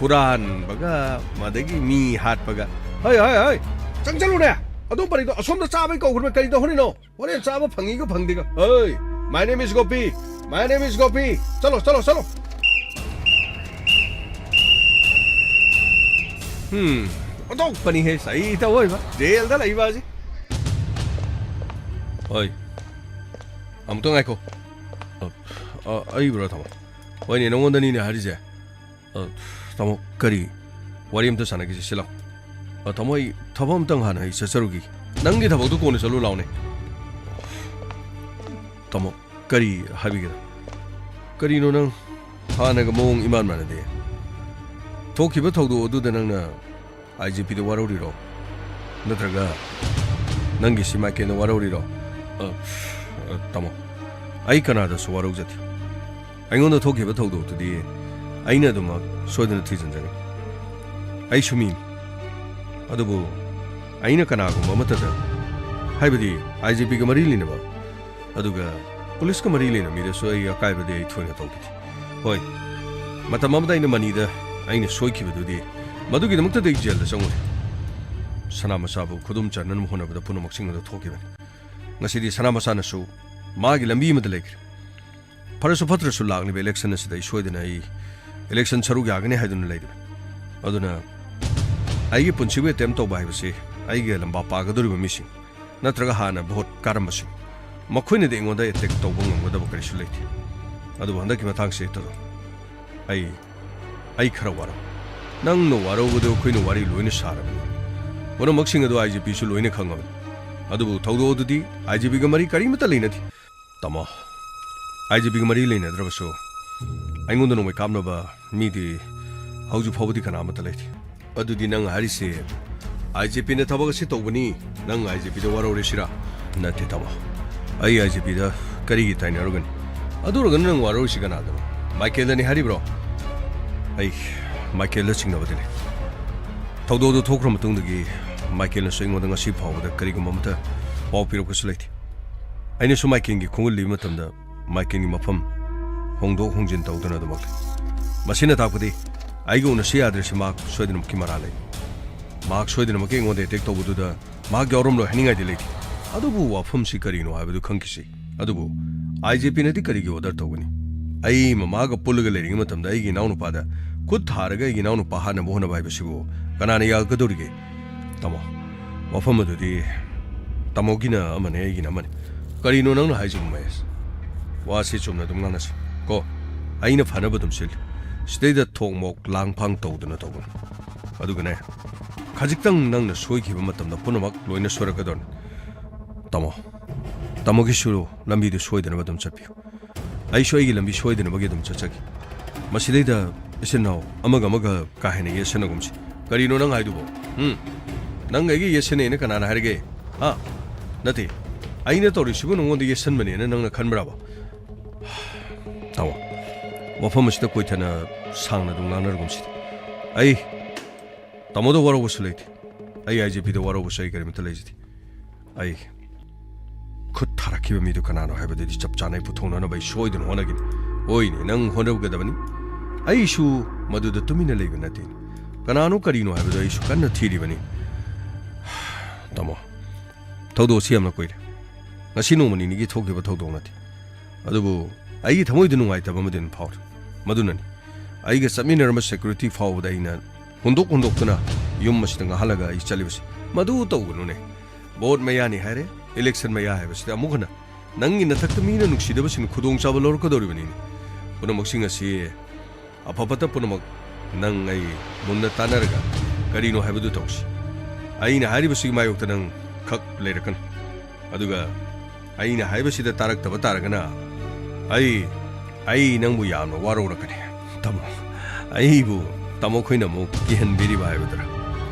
ꯍꯨꯔꯥꯟꯕꯒ, ꯃꯗꯒꯤ ꯃꯤ ꯍꯥꯠꯄꯒ꯫ ꯍꯩ, ꯍꯩ, ꯍꯩ! ꯆꯪꯁꯜꯂꯨꯅꯦ! ꯑꯗꯨꯝ ꯄꯔꯤꯗꯣ ꯑꯁꯣꯝꯗ ꯆꯥꯕꯩ ꯀꯧꯈ꯭ꯔꯕ ꯀꯔꯤ ꯇꯧꯍꯧꯔꯤꯅꯣ? ꯍꯣꯔꯦꯟ ꯆꯥꯕ ꯐꯪꯉꯤꯒ ꯐꯪꯗꯦꯒ꯫ ꯍꯩ! My name is Gopi! My name is ꯒꯣꯄꯤ! ꯆꯠꯂꯣ, ꯆꯠꯂꯣ, ꯆꯠꯂꯣ! ꯎꯝ, ꯑꯣꯟꯊꯣꯛꯄꯅꯤꯍꯦ, ꯁꯩꯇ ꯑꯣꯏꯕ ꯖꯦꯜꯗ ꯂꯩꯕ ꯑꯁꯤ꯫ ꯍꯣꯏ, ꯑꯃꯨꯛꯇ ꯉꯥꯏꯈꯣ꯫ ꯑ, ꯑ, ꯑꯩꯕꯨꯔꯣ, ꯊꯥꯃꯣ? ꯍꯣꯏꯅꯦ, ꯅꯉꯣꯟꯗꯅꯤꯅꯦ ꯍꯥꯏꯔꯤꯁꯦ꯫ ꯑ, ꯇꯥꯃꯣ, ꯀꯔꯤ? ꯋꯥꯔꯤ ꯑꯝꯇ ꯁꯥꯟꯅꯈꯤꯁꯤ, ꯁꯤ ꯂꯥꯎ꯫ ꯑ, ꯇꯥꯃꯣ, ꯑꯩ ꯊꯕꯛ ꯑꯝꯇꯪ ꯍꯥꯟꯅ ꯑꯩ ꯆꯠꯆꯔꯨꯈꯤꯒꯦ꯫ ꯅꯪꯒꯤ ꯊꯕꯛꯇꯨ ꯀꯣꯟꯅ ꯆꯠꯂꯨ ꯂꯥꯎꯅꯦ꯫ ꯇꯥꯃꯣ, ꯀꯔꯤ ꯍꯥꯏꯕꯤꯒꯦꯔꯥ? ꯀꯔꯤꯅꯣ ꯅꯪ? ꯍꯥꯟꯅꯒ ꯃꯑꯣꯡ ꯏꯃꯥꯟ ꯃꯥꯟꯅꯗꯦ꯫ ꯊꯣꯛꯈꯤꯕ ꯊꯧꯗꯣꯛ ꯑꯗꯨꯗ ꯅꯪꯅ ꯑꯥꯏ ꯖꯤ ꯄꯤꯗ ꯋꯥꯔꯧꯔꯤꯔꯣ? ꯅꯠꯇ꯭ꯔꯒ ꯅꯪꯒꯤ ꯁꯤ ꯃꯥꯏꯀꯦꯟꯗ ꯋꯥꯔꯧꯔꯤꯔꯣ? ꯑ, ꯑ, ꯇꯥꯃꯣ, ꯑꯩ ꯀꯅꯥꯗꯁꯨ ꯋꯥꯔꯧꯖꯗꯦ꯫ ꯑꯩꯉꯣꯟꯗ ꯊꯣꯛꯈꯤꯕ ꯊꯧꯗꯣꯛꯇꯨꯗꯤ ꯑꯩꯅ ꯑꯗꯨꯃꯛ ꯁꯣꯏꯗꯅ ꯊꯤꯖꯤꯟꯖꯒꯅꯤ꯫ ꯑꯩꯁꯨ ꯃꯤꯅꯤ꯫ ꯑꯗꯨꯕꯨ ꯑꯩꯅ ꯀꯅꯥꯒꯨꯝꯕ ꯑꯃꯠꯇꯗ, ꯍꯥꯏꯕꯗꯤ ꯑꯥꯏ ꯖꯤ ꯄꯤꯒ ꯃꯔꯤ ꯂꯩꯅꯕ, ꯑꯗꯨꯒ ꯄꯨꯂꯤꯁꯀ ꯃꯔꯤ ꯂꯩꯅꯕ ꯃꯤꯗꯁꯨ ꯑꯩ ꯑꯀꯥꯏꯕꯗꯤ ꯑꯩ ꯊꯣꯏꯅ ꯇꯧꯈꯤꯗꯦ꯫ ꯍꯣꯏ, ꯃꯇꯝ ꯑꯃꯗ ꯑꯩꯅ ꯃꯅꯤꯗ ꯑꯩꯅ ꯁꯣꯏꯈꯤꯕꯗꯨꯗꯤ, ꯃꯗꯨꯒꯤꯗꯃꯛꯇꯗꯤ ꯑꯩ ꯖꯦꯜꯗ ꯆꯪꯉꯨꯔꯦ꯫ ꯁꯅꯥ ꯃꯆꯥꯕꯨ ꯈꯨꯗꯨꯝ ꯆꯟꯅꯅꯕ ꯍꯣꯠꯅꯕꯗ ꯄꯨꯝꯅꯃꯛꯁꯤꯡ ꯑꯗꯨ ꯊꯣꯛꯈꯤꯕꯅꯤ꯫ ꯉꯁꯤꯗꯤ ꯁꯅꯥ ꯃꯆꯥꯅꯁꯨ ꯃꯥꯒꯤ ꯂꯝꯕꯤ ꯑꯃꯗ ꯂꯩꯈ꯭ꯔꯦ꯫ ꯐꯔꯁꯨ ꯐꯠꯇ꯭ꯔꯁꯨ, ꯂꯥꯛꯂꯤꯕ ꯏꯂꯦꯛꯁꯟ ꯑꯁꯤꯗ ꯑꯩ ꯁꯣꯏꯗꯅ ꯑꯩ ꯏꯂꯦꯛꯁꯟ ꯁꯔꯨꯛ ꯌꯥꯒꯅꯤ ꯍꯥꯏꯗꯨꯅ ꯂꯩꯔꯤꯕꯅꯤ꯫ ꯑꯗꯨꯅ ꯑꯩꯒꯤ ꯄꯨꯟꯁꯤꯕꯨ ꯑꯦꯇꯦꯝ ꯇꯧꯕ ꯍꯥꯏꯕꯁꯤ ꯑꯩꯒ ꯂꯝꯕꯥ ꯄꯥꯒꯗꯧꯔꯤꯕ ꯃꯤꯁꯤꯡ, ꯅꯠꯇ꯭ꯔꯒ ꯍꯥꯟꯅ ꯚꯣꯠ ꯀꯥꯔꯝꯕꯁꯤꯡ, ꯃꯈꯣꯏꯅꯗꯤ ꯑꯩꯉꯣꯟꯗ ꯑꯦꯇꯦꯛ ꯇꯧꯕ ꯉꯝꯒꯗꯕ ꯀꯔꯤꯁꯨ ꯂꯩꯇꯦ꯫ ꯑꯗꯨꯕꯨ ꯍꯟꯗꯛꯀꯤ ꯃꯇꯥꯡꯁꯤ ꯇꯧꯔꯣ꯫ ꯑꯩ, ꯑꯩ ꯈꯔ ꯋꯥꯔꯧ꯫ ꯅꯪꯅ ꯋꯥꯔꯧꯕꯗꯨ ꯑꯩꯈꯣꯏꯅ ꯋꯥꯔꯤ ꯂꯣꯏꯅ ꯁꯥꯔꯕꯅꯤ꯫ ꯄꯨꯝꯅꯃꯛꯁꯤꯡ ꯑꯗꯨ ꯑꯥꯏ ꯖꯤ ꯄꯤꯁꯨ ꯂꯣꯏꯅ ꯈꯪꯉꯕꯅꯤ꯫ ꯑꯗꯨꯕꯨ ꯊꯧꯗꯣꯛ ꯑꯗꯨꯗꯤ ꯑꯥꯏ ꯖꯤ ꯄꯤꯒ ꯃꯔꯤ ꯀꯔꯤꯃꯠꯇ ꯂꯩꯅꯗꯦ꯫ ꯇꯥꯃꯣ, ꯑꯥꯏ ꯖꯤ ꯄꯤꯒ ꯃꯔꯤ ꯂꯩꯅꯗ꯭ꯔꯕꯁꯨ ꯑꯩꯉꯣꯟꯗ ꯅꯣꯡꯃꯩ ꯀꯥꯞꯅꯕ ꯃꯤꯗꯤ ꯍꯧꯖꯤꯛ ꯐꯥꯎꯕꯗꯤ ꯀꯅꯥ ꯑꯃꯠꯇ ꯂꯩꯇꯦ꯫ ꯑꯗꯨꯗꯤ ꯅꯪ ꯍꯥꯏꯔꯤꯁꯦ ꯑꯥꯏ ꯖꯤ ꯄꯤꯅ ꯊꯕꯛ ꯑꯁꯤ ꯇꯧꯕꯅꯤ, ꯅꯪ ꯑꯥꯏ ꯖꯤ ꯄꯤꯗ ꯋꯥꯔꯧꯔꯦ ꯁꯤꯔꯥ? ꯅꯠꯇꯦ ꯇꯥꯃꯣ, ꯑꯩ ꯑꯥꯏ ꯖꯤ ꯄꯤꯗ ꯀꯔꯤꯒꯤ ꯇꯥꯏꯅꯔꯨꯒꯅꯤ? ꯑꯗꯨ ꯑꯣꯏꯔꯒꯅ ꯅꯪ ꯋꯥꯔꯧꯔꯤꯁꯤ ꯀꯅꯥꯗꯅꯣ? ꯃꯥꯏꯀꯦꯜꯗꯅꯤ ꯍꯥꯏꯔꯤꯕ꯭ꯔꯣ? ꯑꯩ ꯃꯥꯏꯀꯦꯜꯗ ꯆꯤꯡꯅꯕꯗꯤ ꯂꯩ꯫ ꯊꯧꯗꯣꯛ ꯑꯗꯨ ꯊꯣꯛꯈ꯭ꯔ ꯃꯇꯨꯡꯗꯒꯤ ꯃꯥꯏꯀꯦꯜꯅꯁꯨ ꯑꯩꯉꯣꯟꯗ ꯉꯁꯤ ꯐꯥꯎꯕꯗ ꯀꯔꯤꯒꯨꯝꯕ ꯑꯃꯠꯇ ꯄꯥꯎ ꯄꯤꯔꯛꯄꯁꯨ ꯂꯩꯇꯦ꯫ ꯑꯩꯅꯁꯨ ꯃꯥꯏꯀꯦꯜꯒꯤ ꯈꯣꯡꯒꯨꯜ ꯂꯤꯕ ꯃꯇꯝꯗ ꯃꯥꯏꯀꯦꯜꯒꯤ ꯃꯐꯝ ꯍꯣꯡꯗꯣꯛ ꯍꯣꯡꯖꯤꯟ ꯇꯧꯗꯨꯅ ꯑꯗꯨꯃꯛ ꯂꯩ꯫ ꯃꯁꯤꯅ ꯇꯥꯛꯄꯗꯤ ꯑꯩꯒ ꯎꯅꯁꯤ ꯌꯥꯗ꯭ꯔꯤꯁꯤ ꯃꯍꯥꯛ ꯁꯣꯏꯗꯅꯃꯛꯀꯤ ꯃꯔꯥꯜ ꯂꯩ꯫ ꯃꯍꯥꯛ ꯁꯣꯏꯗꯅꯃꯛꯀꯤ ꯑꯩꯉꯣꯟꯗ ꯑꯦꯇꯦꯛ ꯇꯧꯕꯗꯨꯗ ꯃꯍꯥꯛ ꯌꯥꯎꯔꯝꯂꯣꯏ ꯍꯥꯏꯅꯤꯡꯉꯥꯏꯗꯤ ꯂꯩꯇꯦ꯫ ꯑꯗꯨꯕꯨ ꯋꯥꯐꯝꯁꯤ ꯀꯔꯤꯅꯣ ꯍꯥꯏꯕꯗꯨ ꯈꯪꯈꯤꯁꯤ꯫ ꯑꯗꯨꯕꯨ ꯑꯥꯏ ꯖꯤ ꯄꯤꯅꯗꯤ ꯀꯔꯤꯒꯤ ꯑꯣꯔꯗꯔ ꯇꯧꯒꯅꯤ? ꯑꯩ ꯃꯃꯥꯒ ꯄꯨꯜꯂꯒ ꯂꯩꯔꯤꯉꯩ ꯃꯇꯝꯗ ꯑꯩꯒꯤ ꯏꯅꯥꯎꯅꯨꯄꯥꯗ ꯈꯨꯠ ꯊꯥꯔꯒ ꯑꯩꯒꯤ ꯏꯅꯥꯎꯅꯨꯄꯥ ꯍꯥꯠꯅꯕ ꯍꯣꯠꯅꯕ ꯍꯥꯏꯕꯁꯤꯕꯨ ꯀꯅꯥꯅ ꯌꯥꯒꯗꯧꯔꯤꯒꯦ? ꯇꯥꯃꯣ, ꯋꯥꯐꯝ ꯑꯗꯨꯗꯤ ꯇꯥꯃꯣꯒꯤꯅ ꯑꯃꯅꯦ, ꯑꯩꯒꯤꯅ ꯑꯃꯅꯦ꯫ ꯀꯔꯤꯅꯣ ꯅꯪꯅ ꯍꯥꯏꯁꯤꯕꯨ, ꯃꯍꯦꯁ? ꯋꯥꯁꯤ ꯆꯨꯝꯅ ꯑꯗꯨꯝ ꯉꯥꯡꯅꯁꯤ ꯀꯣ꯫ ꯑꯩꯅ ꯐꯅꯕ ꯑꯗꯨꯝ ꯁꯤꯜꯂꯤ꯫ ꯁꯤꯗꯩꯗ ꯊꯣꯛ ꯃꯣꯛ ꯂꯥꯡ ꯐꯥꯡ ꯇꯧꯗꯨꯅ ꯇꯧꯒꯅꯨ꯫ ꯑꯗꯨꯒꯅꯦ, ꯈꯖꯤꯛꯇꯪ ꯅꯪꯅ ꯁꯣꯏꯈꯤꯕ ꯃꯇꯝꯗ ꯄꯨꯝꯅꯃꯛ ꯂꯣꯏꯅ ꯁꯣꯏꯔꯛꯀꯗꯧꯔꯅꯤ꯫ ꯇꯥꯃꯣ, ꯇꯥꯃꯣꯒꯤꯁꯨ ꯂꯝꯕꯤꯗꯨ ꯁꯣꯏꯗꯅꯕ ꯑꯗꯨꯝ ꯆꯠꯄꯤꯌꯨ꯫ ꯑꯩꯁꯨ ꯑꯩꯒꯤ ꯂꯝꯕꯤ ꯁꯣꯏꯗꯅꯕꯒꯤ ꯑꯗꯨꯝ ꯆꯠꯆꯒꯦ꯫ ꯃꯁꯤꯗꯩꯗ ꯏꯆꯤꯟ ꯏꯅꯥꯎ ꯑꯃꯒ ꯑꯃꯒ ꯀꯥ ꯍꯦꯟꯅ ꯌꯦꯠꯁꯟꯅꯒꯨꯝꯁꯤ꯫ ꯀꯔꯤꯅꯣ ꯅꯪ ꯍꯥꯏꯗꯨꯕꯣ? ꯎꯝ? ꯅꯪ ꯑꯩꯒꯤ ꯌꯦꯠꯁꯟꯅꯩꯅ ꯀꯅꯥꯅ ꯍꯥꯏꯔꯒꯦ? ꯍꯥ? ꯅꯠꯇꯦ, ꯑꯩꯅ ꯇꯧꯔꯤꯁꯤꯕꯨ ꯅꯉꯣꯟꯗ ꯌꯦꯠꯁꯟꯕꯅꯦꯅ ꯅꯪꯅ ꯈꯟꯕ꯭ꯔꯥꯕ? ꯇꯥꯃꯣ, ꯋꯥꯐꯝ ꯑꯁꯤꯗ ꯀꯣꯏꯊꯅ ꯁꯥꯡꯅ ꯑꯗꯨꯝ ꯉꯥꯡꯅꯔꯒꯨꯝꯁꯤꯗ꯫ ꯑꯩ ꯇꯥꯃꯣꯗ ꯋꯥꯔꯧꯕꯁꯨ ꯂꯩꯇꯦ꯫ ꯑꯩ ꯑꯥꯏ ꯖꯤ ꯄꯤꯗ ꯋꯥꯔꯧꯕꯁꯨ ꯑꯩ ꯀꯔꯤꯃꯇ ꯂꯩꯖꯗꯦ꯫ ꯑꯩ ꯈꯨꯠ ꯊꯥꯔꯛꯈꯤꯕ ꯃꯤꯗꯨ ꯀꯅꯥꯅꯣ ꯍꯥꯏꯕꯗꯨꯗꯤ ꯆꯞ ꯆꯥꯅ ꯑꯩ ꯄꯨꯊꯣꯛꯅꯅꯕ ꯑꯩ ꯁꯣꯏꯗꯅ ꯍꯣꯠꯅꯒꯅꯤ꯫ ꯍꯣꯏꯅꯦ, ꯅꯪ ꯍꯣꯠꯅꯒꯗꯕꯅꯤ꯫ ꯑꯩꯁꯨ ꯃꯗꯨꯗ ꯇꯨꯃꯤꯟꯅ ꯂꯩꯕ ꯅꯠꯇꯦ꯫ ꯀꯅꯥꯅꯣ ꯀꯔꯤꯅꯣ ꯍꯥꯏꯕꯗꯨ ꯑꯩꯁꯨ ꯀꯟꯅ ꯊꯤꯔꯤꯕꯅꯤ꯫ ꯇꯥꯃꯣ, ꯊꯧꯗꯣꯛ ꯑꯁꯤ ꯌꯥꯝꯅ ꯀꯨꯏꯔꯦ꯫ ꯉꯁꯤ ꯅꯣꯡꯃ ꯅꯤꯅꯤꯒꯤ ꯊꯣꯛꯈꯤꯕ ꯊꯧꯗꯣꯛ ꯅꯠꯇꯦ꯫ ꯑꯗꯨꯕꯨ ꯑꯩꯒꯤ ꯊꯃꯣꯏꯗ ꯅꯨꯡꯉꯥꯏꯇꯕ ꯑꯃꯗꯤ ꯑꯗꯨꯝ ꯐꯥꯎꯔꯤ꯫ ꯃꯗꯨꯅꯅꯤ ꯑꯩꯒ ꯆꯠꯃꯤꯟꯅꯔꯝꯕ ꯁꯦꯀ꯭ꯌꯨꯔꯤꯇꯤ ꯐꯥꯎꯕꯗ ꯑꯩꯅ ꯍꯨꯟꯗꯣꯛ ꯍꯨꯟꯗꯣꯛꯇꯨꯅ ꯌꯨꯝ ꯑꯁꯤꯗ ꯉꯥꯍꯜꯂꯒ ꯑꯩ ꯆꯠꯂꯤꯕꯁꯤ꯫ ꯃꯗꯨ ꯇꯧꯒꯅꯨꯅꯦ꯫ ꯚꯣꯠ ꯃꯌꯥꯅꯤ ꯍꯥꯏꯔꯦ, ꯏꯂꯦꯛꯁꯟ ꯃꯌꯥ ꯍꯥꯏꯕꯁꯤꯗ ꯑꯃꯨꯛ ꯍꯟꯅ ꯅꯪꯒꯤ ꯅꯊꯛꯇ ꯃꯤꯅ ꯅꯨꯡꯁꯤꯗꯕꯁꯤꯡꯅ ꯈꯨꯗꯣꯡꯆꯥꯕ ꯂꯧꯔꯛꯀꯗꯧꯔꯤꯕꯅꯤꯅꯦ꯫ ꯄꯨꯝꯅꯃꯛꯁꯤꯡ ꯑꯁꯤ ꯑꯐ ꯐꯠꯇ ꯄꯨꯝꯅꯃꯛ ꯅꯪ ꯑꯩ ꯃꯨꯟꯅ ꯇꯥꯟꯅꯔꯒ ꯀꯔꯤꯅꯣ ꯍꯥꯏꯕꯗꯨ ꯇꯧꯁꯤ꯫ ꯑꯩꯅ ꯍꯥꯏꯔꯤꯕꯁꯤꯒꯤ ꯃꯥꯌꯣꯛꯇ ꯅꯪ ꯈꯛ ꯂꯩꯔꯛꯀꯅꯨ꯫ ꯑꯗꯨꯒ ꯑꯩꯅ ꯍꯥꯏꯕꯁꯤꯗ ꯇꯥꯔꯛꯇꯕ ꯇꯥꯔꯒꯅ ꯑꯩ, ꯑꯩ ꯅꯪꯕꯨ ꯌꯥꯝꯅ ꯋꯥꯔꯧꯔꯛꯀꯅꯤ꯫ ꯇꯥꯃꯣ, ꯑꯩꯕꯨ ꯇꯥꯃꯣ ꯈꯣꯏꯅ ꯑꯃꯨꯛ ꯀꯤꯍꯟꯕꯤꯔꯤꯕ ꯍꯥꯏꯕꯗꯨꯔ?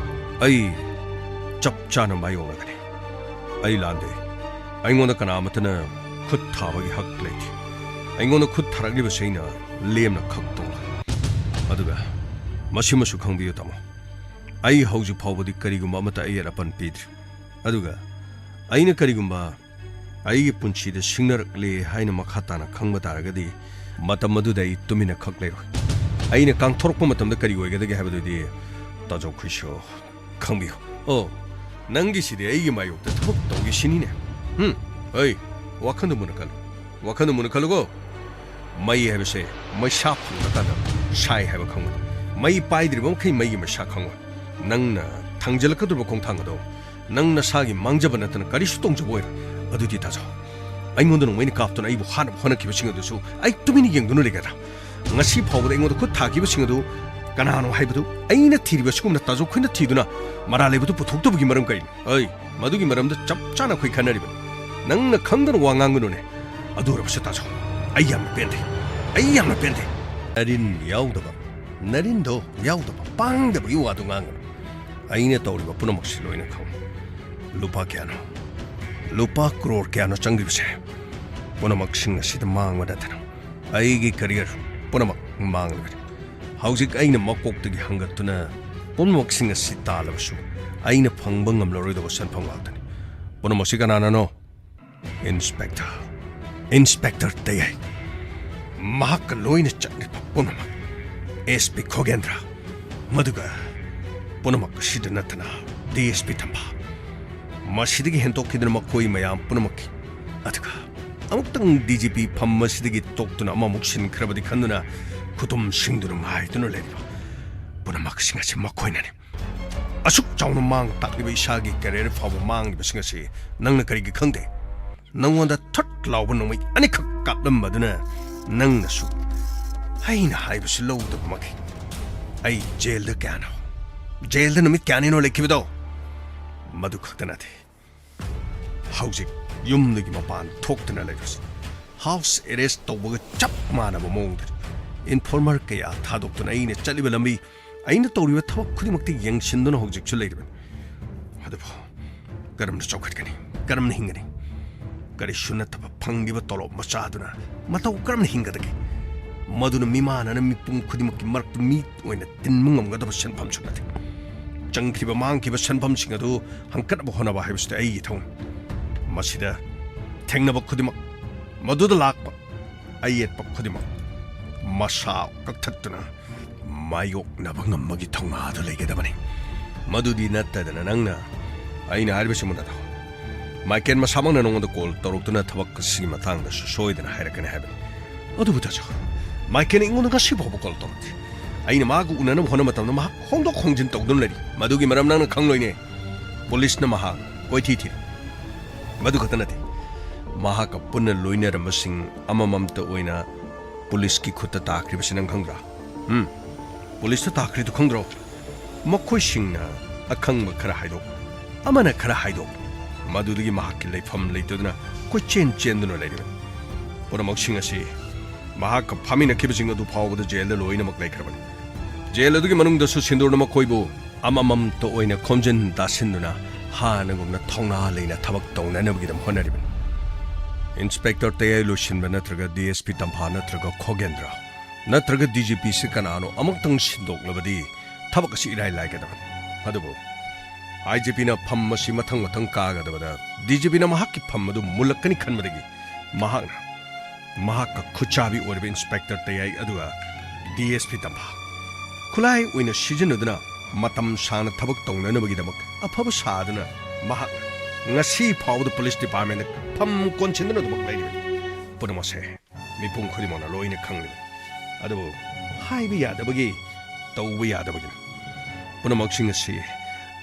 ꯑꯩ ꯆꯞ ꯆꯥꯅ ꯃꯥꯌꯣꯛꯅꯒꯅꯤ꯫ ꯑꯩ ꯂꯥꯟꯗꯦ꯫ ꯑꯩꯉꯣꯟꯗ ꯀꯅꯥ ꯑꯃꯠꯇꯅ ꯈꯨꯠ ꯊꯥꯕꯒꯤ ꯍꯛ ꯂꯩꯇꯦ꯫ ꯑꯩꯉꯣꯟꯗ ꯈꯨꯠ ꯊꯥꯔꯛꯂꯤꯕꯁꯤ ꯑꯩꯅ ꯂꯦꯝꯅ ꯈꯛ ꯇꯣꯛꯂꯣꯏ꯫ ꯑꯗꯨꯒ ꯃꯁꯤꯃꯁꯨ ꯈꯪꯕꯤꯌꯨ ꯇꯥꯃꯣ, ꯑꯩ ꯍꯧꯖꯤꯛ ꯐꯥꯎꯕꯗꯤ ꯀꯔꯤꯒꯨꯝꯕ ꯑꯃꯠꯇ ꯑꯌꯦꯠ ꯑꯄꯟ ꯄꯤꯗ꯭ꯔꯤ꯫ ꯑꯗꯨꯒ ꯑꯩꯅ ꯀꯔꯤꯒꯨꯝꯕ ꯑꯩꯒꯤ ꯄꯨꯟꯁꯤꯗ ꯁꯤꯡꯅꯔꯛꯂꯦ ꯍꯥꯏꯅ ꯃꯈꯥ ꯇꯥꯅ ꯈꯪꯕ ꯇꯥꯔꯒꯗꯤ, ꯃꯇꯝ ꯑꯗꯨꯗ ꯑꯩ ꯇꯨꯃꯤꯟꯅ ꯈꯛ ꯂꯩꯔꯣꯏ꯫ ꯑꯩꯅ ꯀꯥꯡꯊꯣꯔꯛꯄ ꯃꯇꯝꯗ ꯀꯔꯤ ꯑꯣꯏꯒꯗꯒꯦ ꯍꯥꯏꯕꯗꯨꯗꯤ ꯇꯥꯖꯧꯈꯣꯏꯁꯨ ꯈꯪꯕꯤꯌꯨ꯫ ꯑꯣ, ꯅꯪꯒꯤꯁꯤꯗꯤ ꯑꯩꯒꯤ ꯃꯥꯌꯣꯛꯇ ꯊꯕꯛ ꯇꯧꯒꯦ ꯁꯤꯅꯤꯅꯦ꯫ ꯍꯨꯝ, ꯑꯩ, ꯋꯥꯈꯟꯗ ꯃꯨꯟꯅ ꯈꯜꯂꯨ꯫ ꯋꯥꯈꯟꯗ ꯃꯨꯟꯅ ꯈꯜꯂꯨꯀꯣ꯫ ꯃꯩ ꯍꯥꯏꯕꯁꯦ ꯃꯩꯁꯥ ꯐꯪꯂꯀꯥꯟꯗ ꯁꯥꯏ ꯍꯥꯏꯕ ꯈꯪꯉꯨ꯫ ꯃꯩ ꯄꯥꯏꯗ꯭ꯔꯤꯕ ꯃꯈꯩ ꯃꯩꯒꯤ ꯃꯩꯁꯥ ꯈꯪꯉꯣꯏ꯫ ꯅꯪꯅ ꯊꯥꯡꯖꯜꯂꯛꯀꯗꯧꯔꯤꯕ ꯈꯣꯡꯊꯥꯡ ꯑꯗꯣ ꯅꯪ ꯅꯁꯥꯒꯤ ꯃꯥꯡꯖꯕ ꯅꯠꯇꯅ ꯀꯔꯤꯁꯨ ꯇꯣꯡꯖꯕ ꯑꯣꯏꯔꯣꯏ꯫ ꯑꯗꯨꯗꯤ ꯇꯥꯖꯧ, ꯑꯩꯉꯣꯟꯗ ꯅꯣꯡꯃꯩꯅ ꯀꯥꯞꯇꯨꯅ ꯑꯩꯕꯨ ꯍꯥꯠꯅꯕ ꯍꯣꯠꯅꯈꯤꯕꯁꯤꯡ ꯑꯗꯨꯁꯨ ꯑꯩ ꯇꯨꯃꯤꯟꯅ ꯌꯦꯡꯗꯨꯅ ꯂꯩꯒꯗ꯭ꯔꯥ? ꯉꯁꯤ ꯐꯥꯎꯕꯗ ꯑꯩꯉꯣꯟꯗ ꯈꯨꯠ ꯊꯥꯈꯤꯕꯁꯤꯡ ꯑꯗꯨ ꯀꯅꯥꯅꯣ ꯍꯥꯏꯕꯗꯨ ꯑꯩꯅ ꯊꯤꯔꯤꯕꯁꯤꯒꯨꯝꯅ ꯇꯥꯖꯧ ꯈꯣꯏꯅ ꯊꯤꯗꯨꯅ ꯃꯔꯥꯜ ꯂꯩꯕꯗꯨ ꯄꯨꯊꯣꯛꯇꯕꯒꯤ ꯃꯔꯝ ꯀꯔꯤꯅꯣ? ꯑꯩ, ꯃꯗꯨꯒꯤ ꯃꯔꯝꯗ ꯆꯞ ꯆꯥꯅ ꯑꯩꯈꯣꯏ ꯈꯟꯅꯔꯤꯕꯅꯤ꯫ ꯅꯪꯅ ꯈꯪꯗꯅ ꯋꯥ ꯉꯥꯡꯒꯅꯨꯅꯦ꯫ ꯑꯗꯨ ꯑꯣꯏꯔꯕꯁꯨ ꯇꯥꯖꯧ, ꯑꯩ ꯌꯥꯝꯅ ꯄꯦꯟꯗꯦ꯫ ꯑꯩ ꯌꯥꯝꯅ ꯄꯦꯟꯗꯦ꯫ ꯅꯔꯤꯟ ꯌꯥꯎꯗꯕ, ꯅꯔꯤꯟꯗꯣ ꯌꯥꯎꯗꯕ ꯄꯥꯡꯗꯕꯒꯤ ꯋꯥꯗꯨ ꯉꯥꯡꯒꯅꯨ꯫ ꯑꯩꯅ ꯇꯧꯔꯤꯕ ꯄꯨꯝꯅꯃꯛꯁꯤ ꯂꯣꯏꯅ ꯈꯪꯏ꯫ ꯂꯨꯄꯥ ꯀꯌꯥꯅꯣ? ꯂꯨꯄꯥ ꯀ꯭ꯔꯣꯔ ꯀꯌꯥꯅꯣ ꯆꯪꯂꯤꯕꯁꯦ? ꯄꯨꯝꯅꯃꯛꯁꯤꯡ ꯑꯁꯤꯗ ꯃꯥꯡꯕ ꯅꯠꯇꯅ ꯑꯩꯒꯤ ꯀꯦꯔꯤꯌꯔ ꯄꯨꯝꯅꯃꯛ ꯃꯥꯡꯂꯤꯕꯅꯤ꯫ ꯍꯧꯖꯤꯛ ꯑꯩꯅ ꯃꯀꯣꯛꯇꯒꯤ ꯍꯪꯒꯠꯇꯨꯅ ꯄꯨꯝꯅꯃꯛꯁꯤꯡ ꯑꯁꯤ ꯇꯥꯜꯂꯕꯁꯨ ꯑꯩꯅ ꯐꯪꯕ ꯉꯝꯂꯔꯣꯏꯗꯕ ꯁꯦꯟꯐꯝ ꯉꯥꯛꯇꯅꯤ꯫ ꯄꯨꯝꯅꯃꯛꯁꯤ ꯀꯅꯥꯅꯅꯣ? ꯏꯟꯁꯄꯦꯛꯇꯔ, ꯏꯟꯁꯄꯦꯛꯇꯔ ꯇꯌꯥꯏ, ꯃꯍꯥꯛꯀ ꯂꯣꯏꯅ ꯆꯠꯂꯤꯕ ꯄꯨꯝꯅꯃꯛ, ꯑꯦꯁ ꯄꯤ ꯈꯣꯒꯦꯟꯗ꯭ꯔ, ꯃꯗꯨꯒ ꯄꯨꯝꯅꯃꯛ ꯑꯁꯤꯗ ꯅꯠꯇꯅ ꯗꯤ ꯑꯦꯁ ꯄꯤ ꯇꯝꯐꯥ, ꯃꯁꯤꯗꯒꯤ ꯍꯦꯟꯗꯣꯛꯈꯤꯗꯨꯅ ꯃꯈꯣꯏ ꯃꯌꯥꯝ ꯄꯨꯝꯅꯃꯛꯀꯤ, ꯑꯗꯨꯒ ꯑꯃꯨꯛꯇꯪ ꯗꯤ ꯖꯤ ꯄꯤ ꯐꯝ ꯑꯁꯤꯗꯒꯤ ꯇꯣꯛꯇꯨꯅ ꯑꯃꯃꯨꯛ ꯁꯤꯟꯈ꯭ꯔꯕꯗꯤ ꯈꯟꯗꯨꯅ ꯈꯨꯇꯨꯝ ꯁꯤꯡꯗꯨꯅ ꯉꯥꯏꯗꯨꯅ ꯂꯩꯔꯤꯕ ꯄꯨꯝꯅꯃꯛꯁꯤꯡ ꯑꯁꯤ ꯃꯈꯣꯏꯅꯅꯤ꯫ ꯑꯁꯨꯛ ꯆꯥꯎꯅ ꯃꯥꯡ ꯇꯥꯛꯂꯤꯕ ꯏꯁꯥꯒꯤ ꯀꯦꯔꯤꯌꯔ ꯐꯥꯎꯕ ꯃꯥꯡꯂꯤꯕꯁꯤꯡ ꯑꯁꯤ ꯅꯪꯅ ꯀꯔꯤꯒꯤ ꯈꯪꯗꯦ? ꯅꯪꯉꯣꯟꯗ ꯊꯠ ꯂꯥꯎꯕ ꯅꯣꯡꯃꯩ ꯑꯅꯤꯈꯛ ꯀꯥꯞꯂꯝꯕꯗꯨꯅ ꯅꯪꯅꯁꯨ ꯑꯩꯅ ꯍꯥꯏꯕꯁꯤ ꯂꯧꯗꯕꯃꯛꯀꯤ ꯑꯩ ꯖꯦꯜꯗ ꯀꯌꯥꯅꯣ, ꯖꯦꯜꯗ ꯅꯨꯃꯤꯠ ꯀꯌꯥꯅꯤꯅꯣ ꯂꯩꯈꯤꯕꯗꯣ? ꯃꯗꯨ ꯈꯛꯇ ꯅꯠꯇꯦ, ꯍꯧꯖꯤꯛ ꯌꯨꯝꯗꯒꯤ ꯃꯄꯥꯟ ꯊꯣꯛꯇꯅ ꯂꯩꯕꯁꯤ ꯍꯥꯎꯁ ꯑꯦꯔꯦꯁ ꯇꯧꯕꯒ ꯆꯞ ꯃꯥꯟꯅꯕ ꯃꯑꯣꯡꯗꯅꯤ꯫ ꯏꯟꯐꯣꯔꯃꯔ ꯀꯌꯥ ꯊꯥꯗꯣꯛꯇꯨꯅ ꯑꯩꯅ ꯆꯠꯂꯤꯕ ꯂꯝꯕꯤ, ꯑꯩꯅ ꯇꯧꯔꯤꯕ ꯊꯕꯛ ꯈꯨꯗꯤꯡꯃꯛꯇ ꯌꯦꯡꯁꯤꯟꯗꯨꯅ ꯍꯧꯖꯤꯛꯁꯨ ꯂꯩꯔꯤꯕꯅꯤ꯫ ꯑꯗꯨꯕꯨ ꯀꯔꯝꯅ ꯆꯥꯎꯈꯠꯀꯅꯤ? ꯀꯔꯝꯅ ꯍꯤꯡꯒꯅꯤ? ꯀꯔꯤꯁꯨ ꯅꯠꯇꯕ ꯐꯪꯂꯤꯕ ꯇꯣꯂꯣꯞ ꯃꯆꯥꯗꯨꯅ ꯃꯇꯧ ꯀꯔꯝꯅ ꯍꯤꯡꯒꯗꯒꯦ? ꯃꯗꯨꯅ ꯃꯤꯃꯥꯟꯅꯅ ꯃꯤꯄꯨꯝ ꯈꯨꯗꯤꯡꯃꯛꯀꯤ ꯃꯔꯛꯇ ꯃꯤ ꯑꯣꯏꯅ ꯇꯤꯟꯕ ꯉꯝꯒꯗꯕ ꯁꯦꯟꯐꯝꯁꯨ ꯅꯠꯇꯦ꯫ ꯆꯪꯈꯤꯕ ꯃꯥꯡꯈꯤꯕ ꯁꯦꯟꯐꯝꯁꯤꯡ ꯑꯗꯨ ꯍꯪꯀꯠꯅꯕ ꯍꯣꯠꯅꯕ ꯍꯥꯏꯕꯁꯤꯗꯤ ꯑꯩꯒꯤ ꯊꯧꯅꯤ꯫ ꯃꯁꯤꯗ ꯊꯦꯡꯅꯕ ꯈꯨꯗꯤꯡꯃꯛ, ꯃꯗꯨꯗ ꯂꯥꯛꯄ ꯑꯌꯦꯠꯄ ꯈꯨꯗꯤꯡꯃꯛ ꯃꯁꯥ ꯀꯛꯊꯠꯇꯨꯅ ꯃꯥꯌꯣꯛꯅꯕ ꯉꯝꯕꯒꯤ ꯊꯧꯅꯥꯗꯨ ꯂꯩꯒꯗꯕꯅꯤ꯫ ꯃꯗꯨꯗꯤ ꯅꯠꯇꯗꯅ ꯅꯪꯅ ꯑꯩꯅ ꯍꯥꯏꯔꯤꯕꯁꯤ ꯃꯨꯟꯅ ꯇꯥꯎ꯫ ꯃꯥꯏꯀꯦꯜ ꯃꯁꯥꯃꯛꯅ ꯅꯉꯣꯟꯗ ꯀꯣꯜ ꯇꯧꯔꯛꯇꯨꯅ ꯊꯕꯛ ꯑꯁꯤꯒꯤ ꯃꯇꯥꯡꯗꯁꯨ ꯁꯣꯏꯗꯅ ꯍꯥꯏꯔꯛꯀꯅꯤ ꯍꯥꯏꯕꯅꯤ꯫ ꯑꯗꯨꯕꯨ ꯇꯥꯖꯧ, ꯃꯥꯏꯀꯦꯜꯅ ꯑꯩꯉꯣꯟꯗ ꯉꯁꯤ ꯐꯥꯎꯕ ꯀꯣꯜ ꯇꯧꯔꯛꯇꯦ꯫ ꯑꯩꯅ ꯃꯥꯒ ꯎꯅꯅꯕ ꯍꯣꯠꯅꯕ ꯃꯇꯝꯗ ꯃꯍꯥꯛ ꯍꯣꯡꯗꯣꯛ ꯍꯣꯡꯖꯤꯟ ꯇꯧꯗꯨꯅ ꯂꯩꯔꯤ꯫ ꯃꯗꯨꯒꯤ ꯃꯔꯝ ꯅꯪꯅ ꯈꯪꯂꯣꯏꯅꯦ꯫ ꯄꯨꯂꯤꯁꯅ ꯃꯍꯥꯛ ꯀꯣꯏꯊꯤ ꯊꯤꯔꯤ꯫ ꯃꯗꯨ ꯈꯛꯇ ꯅꯠꯇꯦ, ꯃꯍꯥꯛꯀ ꯄꯨꯟꯅ ꯂꯣꯏꯅꯔꯝꯕꯁꯤꯡ ꯑꯃꯃꯝꯇ ꯑꯣꯏꯅ ꯄꯨꯂꯤꯁꯀꯤ ꯈꯨꯠꯇ ꯇꯥꯈ꯭ꯔꯤꯕꯁꯤ ꯅꯪ ꯈꯪꯗ꯭ꯔꯥ? ꯎꯝ, ꯄꯨꯂꯤꯁꯇ ꯇꯥꯈ꯭ꯔꯤꯗꯨ ꯈꯪꯗ꯭ꯔꯣ? ꯃꯈꯣꯏꯁꯤꯡꯅ ꯑꯈꯪꯕ ꯈꯔ ꯍꯥꯏꯗꯣꯛ, ꯑꯃꯅ ꯈꯔ ꯍꯥꯏꯗꯣꯛ, ꯃꯗꯨꯗꯒꯤ ꯃꯍꯥꯛꯀꯤ ꯂꯩꯐꯝ ꯂꯩꯇꯗꯨꯅ ꯀꯣꯏꯆꯦꯟ ꯆꯦꯟꯗꯨꯅ ꯂꯩꯔꯤꯕꯅꯤ꯫ ꯄꯨꯝꯅꯃꯛꯁꯤꯡ ꯑꯁꯤ ꯃꯍꯥꯛꯀ ꯐꯥꯃꯤꯟꯅꯈꯤꯕꯁꯤꯡ ꯑꯗꯨ ꯐꯥꯎꯕꯗ ꯖꯦꯜꯗ ꯂꯣꯏꯅꯃꯛ ꯂꯩꯈ꯭ꯔꯕꯅꯤ꯫ ꯖꯦꯜ ꯑꯗꯨꯒꯤ ꯃꯅꯨꯡꯗꯁꯨ ꯁꯤꯟꯗꯨꯔꯅ ꯃꯈꯣꯏꯕꯨ ꯑꯃꯃꯝꯇ ꯑꯣꯏꯅ ꯈꯣꯝꯖꯤꯟ ꯇꯥꯁꯤꯟꯗꯨꯅ ꯍꯥꯟꯅꯒꯨꯝꯅ ꯊꯧꯅꯥ ꯂꯩꯅ ꯊꯕꯛ ꯇꯧꯅꯅꯕꯒꯤꯗꯃꯛ ꯍꯣꯠꯅꯔꯤꯕꯅꯤ꯫ ꯏꯟꯁꯄꯦꯛꯇꯔ ꯇꯌꯥꯏ ꯂꯣꯏꯁꯤꯟꯕ ꯅꯠꯇ꯭ꯔꯒ ꯗꯤ ꯑꯦꯁ ꯄꯤ ꯇꯝꯐꯥ ꯅꯠꯇ꯭ꯔꯒ ꯈꯣꯒꯦꯟꯗ꯭ꯔ, ꯅꯠꯇ꯭ꯔꯒ ꯗꯤ ꯖꯤ ꯄꯤꯁꯤ ꯀꯅꯥꯅꯣ ꯑꯃꯨꯛꯇꯪ ꯁꯤꯟꯗꯣꯛꯂꯕꯗꯤ ꯊꯕꯛ ꯑꯁꯤ ꯏꯔꯥꯏ ꯂꯥꯏꯒꯗꯕꯅꯤ꯫ ꯑꯗꯨꯕꯨ ꯑꯥꯏ ꯖꯤ ꯄꯤꯅ ꯐꯝ ꯑꯁꯤ ꯃꯊꯪ ꯃꯊꯪ ꯀꯥꯒꯗꯕꯗ ꯗꯤ ꯖꯤ ꯄꯤꯅ ꯃꯍꯥꯛꯀꯤ ꯐꯝ ꯑꯗꯨ ꯃꯨꯜꯂꯛꯀꯅꯤ ꯈꯟꯕꯗꯒꯤ ꯃꯍꯥꯛꯅ ꯃꯍꯥꯛꯀ ꯈꯨꯠꯆꯥꯕꯤ ꯑꯣꯏꯔꯤꯕ ꯏꯟꯁꯄꯦꯛꯇꯔ ꯇꯌꯥꯏ ꯑꯗꯨꯒ ꯗꯤ ꯑꯦꯁ ꯄꯤ ꯇꯝꯐꯥ ꯈꯨꯠꯂꯥꯏ ꯑꯣꯏꯅ ꯁꯤꯖꯤꯟꯅꯗꯨꯅ ꯃꯇꯝ ꯁꯥꯡꯅ ꯊꯕꯛ ꯇꯧꯅꯅꯕꯒꯤꯗꯃꯛ ꯑꯐꯕ ꯁꯥꯗꯨꯅ ꯃꯍꯥꯛꯅ ꯉꯁꯤ ꯐꯥꯎꯕꯗ ꯄꯨꯂꯤꯁ ꯗꯤꯄꯥꯔꯠꯃꯦꯟꯗ ꯐꯝ ꯀꯣꯟꯁꯤꯟꯗꯨꯅ ꯑꯗꯨꯃꯛ ꯂꯩꯔꯤꯕꯅꯤ꯫ ꯄꯨꯝꯅꯃꯛꯁꯦ ꯃꯤꯄꯨꯝ ꯈꯨꯗꯤꯡꯃꯛꯅ ꯂꯣꯏꯅ ꯈꯪꯂꯤꯕꯅꯤ꯫ ꯑꯗꯨꯕꯨ ꯍꯥꯏꯕ ꯌꯥꯗꯕꯒꯤ, ꯇꯧꯕ ꯌꯥꯗꯕꯒꯤꯅꯤ꯫ ꯄꯨꯝꯅꯃꯛꯁꯤꯡ ꯑꯁꯤ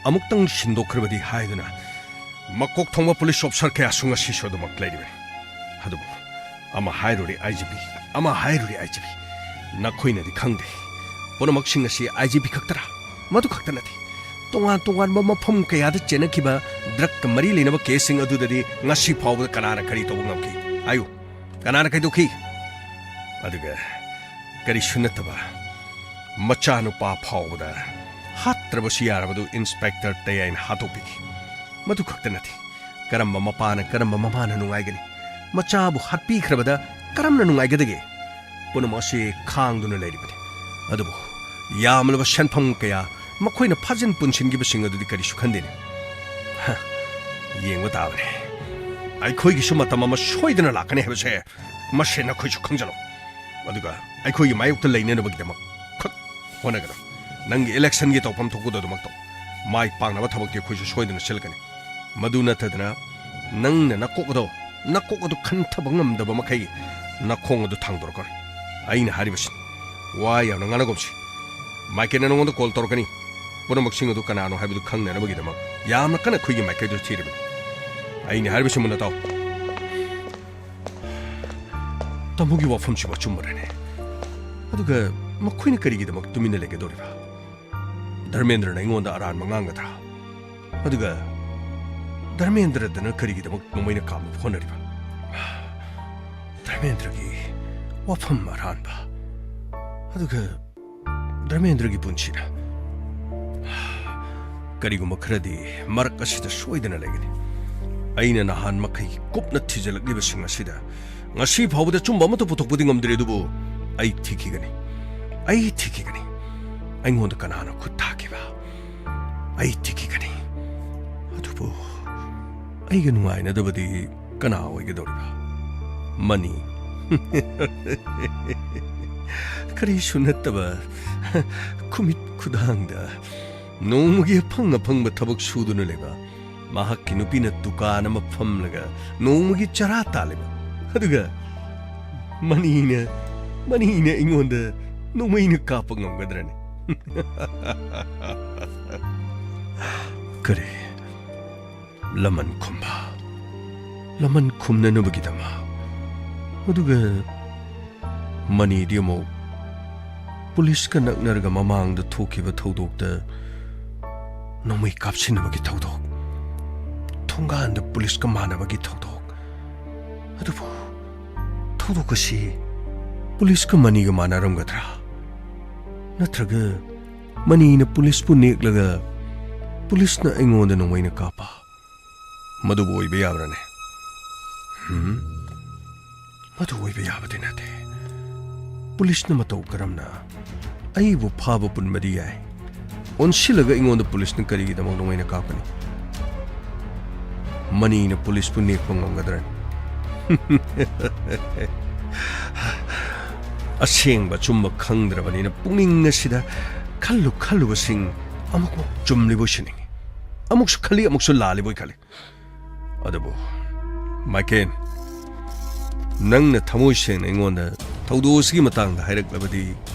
ꯑꯃꯨꯛꯇꯪ ꯁꯤꯟꯗꯣꯛꯈ꯭ꯔꯕꯗꯤ ꯍꯥꯏꯗꯨꯅ ꯃꯀꯣꯛ ꯊꯣꯡꯕ ꯄꯨꯂꯤꯁ ꯑꯣꯐꯤꯁꯥꯔ ꯀꯌꯥꯁꯨ ꯉꯁꯤꯁꯨ ꯑꯗꯨꯃꯛ ꯂꯩꯔꯤꯕꯅꯤ꯫ ꯑꯗꯨꯕꯨ ꯑꯃ ꯍꯥꯏꯔꯨꯔꯦ ꯑꯥꯏ ꯖꯤ ꯄꯤ, ꯑꯃ ꯍꯥꯏꯔꯨꯔꯦ ꯑꯥꯏ ꯖꯤ ꯄꯤ, ꯅꯈꯣꯏꯅꯗꯤ ꯈꯪꯗꯦ꯫ ꯄꯨꯝꯅꯃꯛꯁꯤꯡ ꯑꯁꯤ ꯑꯥꯏ ꯖꯤ ꯄꯤ ꯈꯛꯇꯔꯥ? ꯃꯗꯨ ꯈꯛꯇ ꯅꯠꯇꯦ꯫ ꯇꯣꯉꯥꯟ ꯇꯣꯉꯥꯟꯕ ꯃꯐꯝ ꯀꯌꯥꯗ ꯆꯦꯟꯅꯈꯤꯕ ꯗ꯭ꯔꯒꯀ ꯃꯔꯤ ꯂꯩꯅꯕ ꯀꯦꯁꯁꯤꯡ ꯑꯗꯨꯗꯗꯤ ꯉꯁꯤ ꯐꯥꯎꯕꯗ ꯀꯅꯥꯅ ꯀꯔꯤ ꯇꯧꯕ ꯉꯝꯈꯤ? ꯍꯥꯏꯌꯨ, ꯀꯅꯥꯅ ꯀꯩꯗꯧꯈꯤ? ꯑꯗꯨꯒ ꯀꯔꯤꯁꯨ ꯅꯠꯇꯕ ꯃꯆꯥꯅꯨꯄꯥ ꯐꯥꯎꯕꯗ ꯍꯥꯠꯇ꯭ꯔꯕꯁꯨ ꯌꯥꯔꯕꯗꯨ ꯏꯟꯁꯄꯦꯛꯇꯔ ꯇꯌꯥꯏꯅ ꯍꯥꯠꯇꯣꯛꯄꯤꯈꯤ꯫ ꯃꯗꯨ ꯈꯛꯇ ꯅꯠꯇꯦ, ꯀꯔꯝꯕ ꯃꯄꯥꯅ ꯀꯔꯝꯕ ꯃꯃꯥꯅ ꯅꯨꯡꯉꯥꯏꯒꯅꯤ? ꯃꯆꯥꯕꯨ ꯍꯥꯠꯄꯤꯈ꯭ꯔꯕꯗ ꯀꯔꯝꯅ ꯅꯨꯡꯉꯥꯏꯒꯗꯒꯦ? ꯄꯨꯝꯅꯃꯛ ꯑꯁꯤ ꯈꯥꯡꯗꯨꯅ ꯂꯩꯔꯤꯕꯅꯤ꯫ ꯑꯗꯨꯕꯨ ꯌꯥꯝꯂꯕ ꯁꯦꯟꯐꯝ ꯀꯌꯥ ꯃꯈꯣꯏꯅ ꯐꯥꯖꯤꯟ ꯄꯨꯟꯁꯤꯟꯈꯤꯕꯁꯤꯡ ꯑꯗꯨꯗꯤ ꯀꯔꯤꯁꯨ ꯈꯟꯗꯦꯅꯦ꯫ ꯍ, ꯌꯦꯡꯕ ꯇꯥꯕꯅꯦ꯫ ꯑꯩꯈꯣꯏꯒꯤꯁꯨ ꯃꯇꯝ ꯑꯃ ꯁꯣꯏꯗꯅ ꯂꯥꯛꯀꯅꯤ ꯍꯥꯏꯕꯁꯦ ꯃꯁꯦ ꯅꯈꯣꯏꯁꯨ ꯈꯪꯖꯜꯂꯣ꯫ ꯑꯗꯨꯒ ꯑꯩꯈꯣꯏꯒꯤ ꯃꯥꯌꯣꯛꯇ ꯂꯩꯅꯅꯕꯒꯤꯗꯃꯛ ꯈꯛ ꯍꯣꯠꯅꯒꯗꯕ꯫ ꯅꯪꯒꯤ ꯏꯂꯦꯛꯁꯟꯒꯤ ꯇꯧꯐꯝ ꯊꯣꯛꯄꯗꯣ ꯑꯗꯨꯃꯛ ꯇꯧ꯫ ꯃꯥꯏ ꯄꯥꯛꯅꯕ ꯊꯕꯛꯇꯤ ꯑꯩꯈꯣꯏꯁꯨ ꯁꯣꯏꯗꯅ ꯁꯤꯜꯂꯛꯀꯅꯤ꯫ ꯃꯗꯨ ꯅꯠꯇꯗꯅ ꯅꯪꯅ ꯅꯀꯣꯛ ꯑꯗꯣ, ꯅꯀꯣꯛ ꯑꯗꯨ ꯈꯟꯊꯕ ꯉꯝꯗꯕ ꯃꯈꯩ ꯅꯈꯣꯡ ꯑꯗꯨ ꯊꯥꯡꯗꯣꯔꯛꯀꯅꯤ꯫ ꯑꯩꯅ ꯍꯥꯏꯔꯤꯕꯁꯤ ꯋꯥ ꯌꯥꯝꯅ ꯉꯥꯡꯅꯒꯨꯝꯁꯤ꯫ ꯃꯥꯏꯀꯦꯜꯅ ꯅꯉꯣꯟꯗ ꯀꯣꯜ ꯇꯧꯔꯛꯀꯅꯤ꯫ ꯄꯨꯝꯅꯃꯛꯁꯤꯡ ꯑꯗꯨ ꯀꯅꯥꯅꯣ ꯍꯥꯏꯕꯗꯨ ꯈꯪꯅꯅꯕꯒꯤꯗꯃꯛ ꯌꯥꯝꯅ ꯀꯟꯅ ꯑꯩꯈꯣꯏꯒꯤ ꯃꯥꯏꯀꯩꯗꯨ ꯊꯤꯔꯤꯕꯅꯤ꯫ ꯑꯩꯅ ꯍꯥꯏꯔꯤꯕꯁꯤ ꯃꯨꯟꯅ ꯇꯥꯎ꯫ ꯇꯥꯃꯣꯒꯤ ꯋꯥꯐꯝꯁꯤꯕꯨ ꯑꯆꯨꯝꯕꯔꯅꯦ? ꯑꯗꯨꯒ ꯃꯈꯣꯏꯅ ꯀꯔꯤꯒꯤꯗꯃꯛ ꯇꯨꯃꯤꯟꯅ ꯂꯩꯒꯗꯧꯔꯤꯕ? ꯙꯔꯃꯦꯟꯗ꯭ꯔꯅ ꯑꯩꯉꯣꯟꯗ ꯑꯔꯥꯟꯕ ꯉꯥꯡꯒꯗ꯭ꯔꯥ? ꯑꯗꯨꯒ ꯙꯔꯃꯦꯟꯗ꯭ꯔꯗꯅ ꯀꯔꯤꯒꯤꯗꯃꯛ ꯅꯣꯡꯃꯩꯅ ꯀꯥꯞꯅꯕ ꯍꯣꯠꯅꯔꯤꯕ? ꯙꯔꯃꯦꯟꯗ꯭ꯔꯒꯤ ꯋꯥꯐꯝ ꯑꯔꯥꯟꯕ꯫ ꯑꯗꯨꯒ ꯙꯔꯃꯦꯟꯗ꯭ꯔꯒꯤ ꯄꯨꯟꯁꯤꯅ꯫ ꯀꯔꯤꯒꯨꯝꯕ ꯈꯔꯗꯤ ꯃꯔꯛ ꯑꯁꯤꯗ ꯁꯣꯏꯗꯅ ꯂꯩꯒꯅꯤ꯫ ꯑꯩꯅ ꯅꯍꯥꯟ ꯃꯈꯩ ꯀꯨꯞꯅ ꯊꯤꯖꯤꯜꯂꯛꯂꯤꯕꯁꯤꯡ ꯑꯁꯤꯗ ꯉꯁꯤ ꯐꯥꯎꯕꯗ ꯑꯆꯨꯝꯕ ꯑꯃꯠꯇ ꯄꯨꯊꯣꯛꯄꯗꯤ ꯉꯝꯗ꯭ꯔꯤ, ꯑꯗꯨꯕꯨ ꯑꯩ ꯊꯤꯈꯤꯒꯅꯤ꯫ ꯑꯩ ꯊꯤꯈꯤꯒꯅꯤ꯫ ꯑꯩꯉꯣꯟꯗ ꯀꯅꯥꯅ ꯈꯨꯠ ꯊꯥꯈꯤꯕ? ꯑꯩ ꯊꯤꯈꯤꯒꯅꯤ꯫ ꯑꯗꯨꯕꯨ ꯑꯩꯒ ꯅꯨꯡꯉꯥꯏꯅꯗꯕꯗꯤ ꯀꯅꯥ ꯑꯣꯏꯒꯗꯧꯔꯤꯕ? ꯃꯅꯤ꯫ ꯀꯔꯤꯁꯨ ꯅꯠꯇꯕ ꯈꯨꯃꯤꯠ ꯈꯨꯗꯥꯡꯗ ꯅꯣꯡꯃꯒꯤ ꯑꯐꯪ ꯑꯐꯪꯕ ꯊꯕꯛ ꯁꯨꯗꯨꯅ ꯂꯩꯕ ꯃꯍꯥꯛꯀꯤ ꯅꯨꯄꯤꯅ ꯗꯨꯀꯥꯟ ꯑꯃ ꯐꯝꯂꯒ ꯅꯣꯡꯃꯒꯤ ꯆꯔꯥ ꯇꯥꯜꯂꯤꯕ꯫ ꯑꯗꯨꯒ ꯃꯅꯤꯅ, ꯃꯅꯤꯅ ꯑꯩꯉꯣꯟꯗ ꯅꯣꯡꯃꯩꯅ ꯀꯥꯞꯄ ꯉꯝꯒꯗ꯭ꯔꯅꯦ? ꯀꯔꯤ? ꯂꯃꯟ ꯈꯨꯝꯕ꯫ ꯂꯃꯟ ꯈꯨꯝꯅꯅꯕꯒꯤꯗꯃꯛ꯫ ꯑꯗꯨꯒ ꯃꯅꯤꯗꯤ ꯑꯃꯨꯛ ꯄꯨꯂꯤꯁꯀ ꯅꯛꯅꯔꯒ ꯃꯃꯥꯡꯗ ꯊꯣꯛꯈꯤꯕ ꯊꯧꯗꯣꯛꯇ ꯅꯣꯡꯃꯩ ꯀꯥꯞꯁꯤꯟꯅꯕꯒꯤ ꯊꯧꯗꯣꯛ, ꯊꯣꯡꯒꯥꯟꯗ ꯄꯨꯂꯤꯁꯀ ꯃꯥꯟꯅꯕꯒꯤ ꯊꯧꯗꯣꯛ꯫ ꯑꯗꯨꯕꯨ ꯊꯧꯗꯣꯛ ꯑꯁꯤ ꯄꯨꯂꯤꯁꯀ ꯃꯅꯤꯒ ꯃꯥꯟꯅꯔꯝꯒꯗ꯭ꯔꯥ? ꯅꯠꯇ꯭ꯔꯒ ꯃꯅꯤꯅ ꯄꯨꯂꯤꯁꯄꯨ ꯅꯦꯛꯂꯒ ꯄꯨꯂꯤꯁꯅ ꯑꯩꯉꯣꯟꯗ ꯅꯣꯡꯃꯩꯅ ꯀꯥꯞꯄ? ꯃꯗꯨꯕꯨ ꯑꯣꯏꯕ ꯌꯥꯕ꯭ꯔꯥꯅꯦ? ꯍꯨꯝ? ꯃꯗꯨ ꯑꯣꯏꯕ ꯌꯥꯕꯗꯤ ꯅꯠꯇꯦ꯫ ꯄꯨꯂꯤꯁꯅ ꯃꯇꯧ ꯀꯔꯝꯅ ꯑꯩꯕꯨ ꯐꯥꯕ ꯄꯨꯟꯕꯗꯤ ꯌꯥꯏ, ꯑꯣꯟꯁꯤꯜꯂꯒ ꯑꯩꯉꯣꯟꯗ ꯄꯨꯂꯤꯁꯅ ꯀꯔꯤꯒꯤꯗꯃꯛ ꯅꯣꯡꯃꯩꯅ ꯀꯥꯞꯀꯅꯤ? ꯃꯅꯤꯅ ꯄꯨꯂꯤꯁꯄꯨ ꯅꯦꯛꯄ ꯉꯝꯒꯗ꯭ꯔꯅꯤ? ꯑꯁꯦꯡꯕ ꯑꯆꯨꯝꯕ ꯈꯪꯗ꯭ꯔꯕꯅꯤꯅ ꯄꯨꯛꯅꯤꯡ ꯑꯁꯤꯗ ꯈꯜꯂꯨ ꯈꯜꯂꯨꯕꯁꯤꯡ ꯑꯃꯨꯛꯃꯨꯛ ꯆꯨꯝꯂꯤꯕꯣꯏ ꯁꯤꯅꯤꯡꯏ, ꯑꯃꯨꯛꯁꯨ ꯈꯜꯂꯤ, ꯑꯃꯨꯛꯁꯨ ꯂꯥꯜꯂꯤꯕꯣꯏ ꯈꯜꯂꯤ꯫ ꯑꯗꯨꯕꯨ ꯃꯥꯏꯀꯦꯟ, ꯅꯪꯅ ꯊꯃꯣꯏ ꯁꯦꯡꯅ ꯑꯩꯉꯣꯟꯗ ꯊꯧꯗꯣꯛ ꯑꯁꯤꯒꯤ ꯃꯇꯥꯡꯗ ꯍꯥꯏꯔꯛꯂꯕꯗꯤ